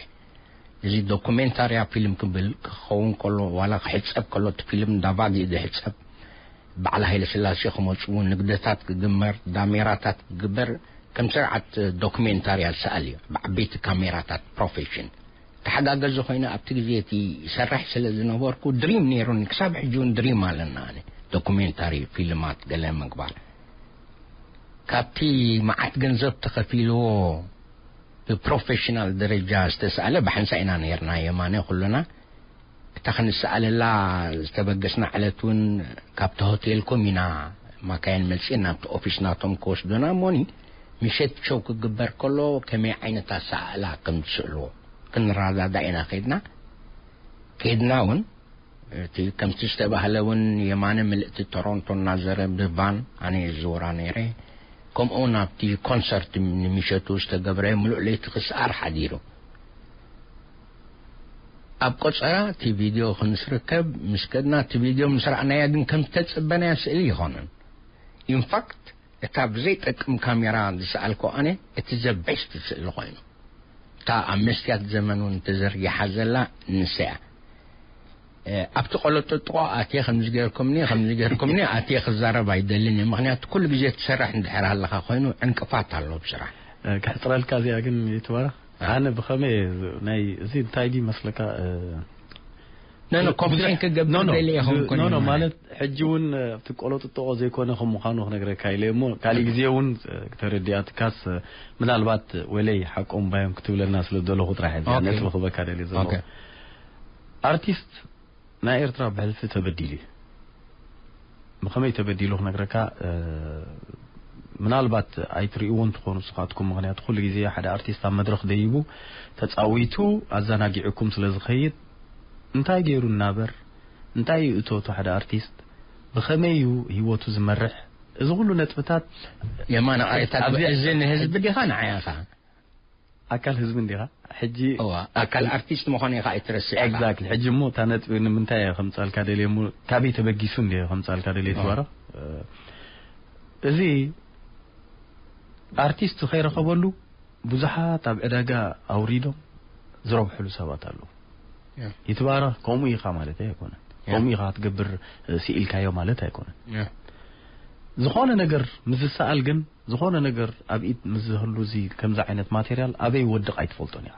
እዚ ዶኩሜንታርያ ፊልም ክብል ክኸውን ከሎ፣ ዋላ ክሕጸብ ከሎ፣ እቲ ፊልም እንዳ ቫግ እዩ ዝሕጸብ። በዓል ሃይለ ስላሴ ክመጹ፣ ንግደታት ክግመር፣ ዳሜራታት ክግበር፣ ከም ስርዓት ዶኩሜንታርያ ዝሰኣል እዩ። ብዓበይቲ ካሜራታት ፕሮፌሽን ተሓጋገዚ ኮይነ ኣብቲ ግዜ እቲ ይሰርሕ ስለ ዝነበርኩ ድሪም ነይሩኒ። ክሳብ ሕጂ እውን ድሪም ኣለና። ኣነ ዶኩሜንታሪ ፊልማት ገለ ምግባር፣ ካብቲ መዓት ገንዘብ ተኸፊልዎ ብፕሮፌሽናል ደረጃ ዝተሰኣለ ብሓንሳ ኢና ነይርና፣ የማነ ኩሉና። እታ ክንሰኣለላ ዝተበገስና ዕለት እውን ካብቲ ሆቴልኩም ኢና ማካይን መፅእን ናብቲ ኦፊስ ናቶም ክወስዱና እሞኒ፣ ምሸት ሸው ክግበር ከሎ ከመይ ዓይነት ኣሰኣእላ ከም ዝስእልዎ ክንረዳዳእ ኢና ከይድና። ከይድና እውን እቲ ከምቲ ዝተባህለ እውን የማነ ምልእቲ ቶሮንቶ እናዘረ ብቫን ኣነ እዝውራ ነይረ። ከምኡ እውን ኣብቲ ኮንሰርት ንምሸቱ ዝተገብረ ምሉእ ለይቲ ክስኣር ሓዲሩ። ኣብ ቆጸራ እቲ ቪድዮ ክንስርከብ ምስ ከድና፣ እቲ ቪድዮ ምስ ረኣናያ ግን ከም ዝተጸበናያ ስእሊ ይኾነን። ኢንፋክት፣ እታ ብዘይጠቅም ካሜራ ዝሰኣልኮ ኣነ፣ እቲ ዘ ቤስት ስእሊ ኮይኑ። እታ ኣብ መስትያት ዘመን እውን ተዘርጊሓ ዘላ ንሳ እያ። እ፣ ኣብቲ ቆለጥጥቆ ኣትየ ከምዚ ገይርኩምኒ፣ ከምዚ ገይርኩምኒ ኣትየ ክዛረብ ኣይደልን እየ። ምኽንያቱ ኩሉ ግዜ ትሰርሕ እንድሕር ኣለኻ ኮይኑ ዕንቅፋት ኣሎ ኣብ ስራሕ። እ፣ ከሕጽረልካ እዚኣ ግን ይትባረኽ። እ። ኣነ ብኸመይ እየ ዝ-፣ ናይ፣ እዚ እንታይ ድዩ መስለካ፣ እ፣ ኖ፣ ኖ፣ ኮምፕሌን ክገብር ኖ፣ ኖ፣ ደልየ ኖ፣ ኖ፣ ኣይኮንኩን ማለት ማለት ሕጂ እውን፣ እ፣ ኣብቲ ቆለጥጥቆ ዘይኮነ ከም ምዃኑ ክነግረካ ኢለ እሞ፣ ካልእ ግዜ እውን፣ እ፣ ተረዲኣትካስ፣ እ፣ ምናልባት ወለይ ሓቆም ባዮም ክትብለና ስለ ዘለኹ ጥራሕ እየ እዚኣ ኦኬ። ነጥቢ ክበካ ደልየ ዘለኹ። ኦኬ። ኣርቲስት ናይ ኤርትራ ብሕልፊ ተበዲሉ እዩ። ብኸመይ ተበዲሉ ክነግረካ፣ እ፣ ምናልባት ኣይትርእይዎን ትኾኑ ንስኻትኩም፣ ምኽንያቱ ኩሉ ግዜ ሓደ ኣርቲስት ኣብ መድረኽ ደይቡ ተጻዊቱ ኣዘናጊዑኩም ስለ ዝኸይድ፣ እንታይ ገይሩ እናበር፣ እንታይ እዩ እቶቱ ሓደ ኣርቲስት፣ ብኸመይ እዩ ህይወቱ ዝመርሕ፣ እዚ ኩሉ ነጥብታት የማነ፣ ኣሬታት ኣብዚ እዚ ንህዝቢ ዲኻ ንዓይ ኢኻ? ኣካል ህዝቢ እንዲኻ። ሕጂ እዋ፣ ኣካል ኣርቲስት ምዃን ኢኻ ኣይትረስዕ ኢኻ። ኤግዛክትሊ። ሕጂ እሞ እታ ነጥቢ ንምንታይ እየ ከምጻልካ ደልየ እሞ፣ ካበይ ተበጊሱ እንድየ ከምጻልካ ደልየ እዋ። ትባረኽ። እ፣ እዚ ኣርቲስት ከይረኸበሉ ብዙሓት ኣብ ዕዳጋ ኣውሪዶም ዝረብሕሉ ሰባት ኣለዉ። ያ። ይትባረኽ፣ ከምኡ ኢኻ ማለት ኣይኮነን። ያ። ከምኡ ኢኻ ክትገብር፣ እ፣ ስኢልካዮ ማለት ኣይኮነን። ያ። ዝኾነ ነገር ምስ ዝሰኣል ግን፣ ዝኾነ ነገር ኣብ ኢድ ምስ ዝህሉ፣ እዚ ከምዚ ዓይነት ማቴርያል ኣበይ ወድቕ ኣይትፈልጦን ኢኻ።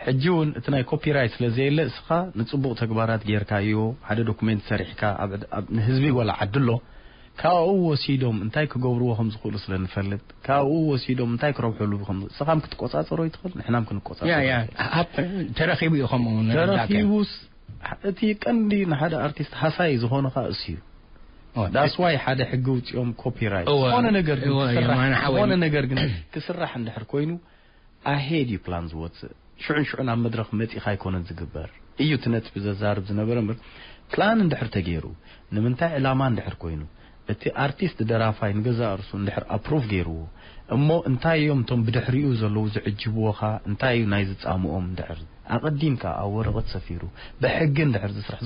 ሕጂ እውን እቲ ናይ ኮፒራይት ስለ ዘየለ እስኻ ንፅቡቕ ተግባራት ጌርካዮ ሓደ ዶኩሜንት ሰሪሕካ ንህዝቢ ወላ ዓዲ ኣሎ ካብኡ ወሲዶም እንታይ ክገብርዎ ከም ዝኽእሉ ስለ ንፈልጥ ካብኡ ወሲዶም እንታይ ክረብሕሉ ከም እስኻም ክትቆፃፀሮ ይትኽእል ንሕናም ክንቆፃፀሮ ተረኺቡ እዩ ከምኡ ተረኺቡስ እቲ ቀንዲ ንሓደ ኣርቲስት ሃሳይ ዝኾነ ኸዓ እሱ እዩ ዳስዋይ ሓደ ሕጊ ውፅኦም ኮፒራይት ዝኾነ ነገር ግን ክስራሕ ክስራሕ እንድሕር ኮይኑ ኣሄድ እዩ ፕላን ዝወፅእ ሽዑን ሽዑን ኣብ መድረኽ መፂኻ ኣይኮነን ዝግበር እዩ እቲ ነጥቢ ዘዛርብ ዝነበረ እምበር ፕላን እንድሕር ተገይሩ ንምንታይ ዕላማ እንድሕር ኮይኑ እቲ ኣርቲስት ደራፋይ ንገዛእ ርእሱ እንድሕር ኣፕሩቭ ገይርዎ እሞ እንታይ እዮም እቶም ብድሕሪኡ ዘለዉ ዝዕጅብዎ ኸ እንታይ እዩ ናይ ዝፃምኦም እንድሕር ኣቐዲምካ ኣብ ወረቐት ሰፊሩ ብሕጊ እንድሕር ዝስራሕ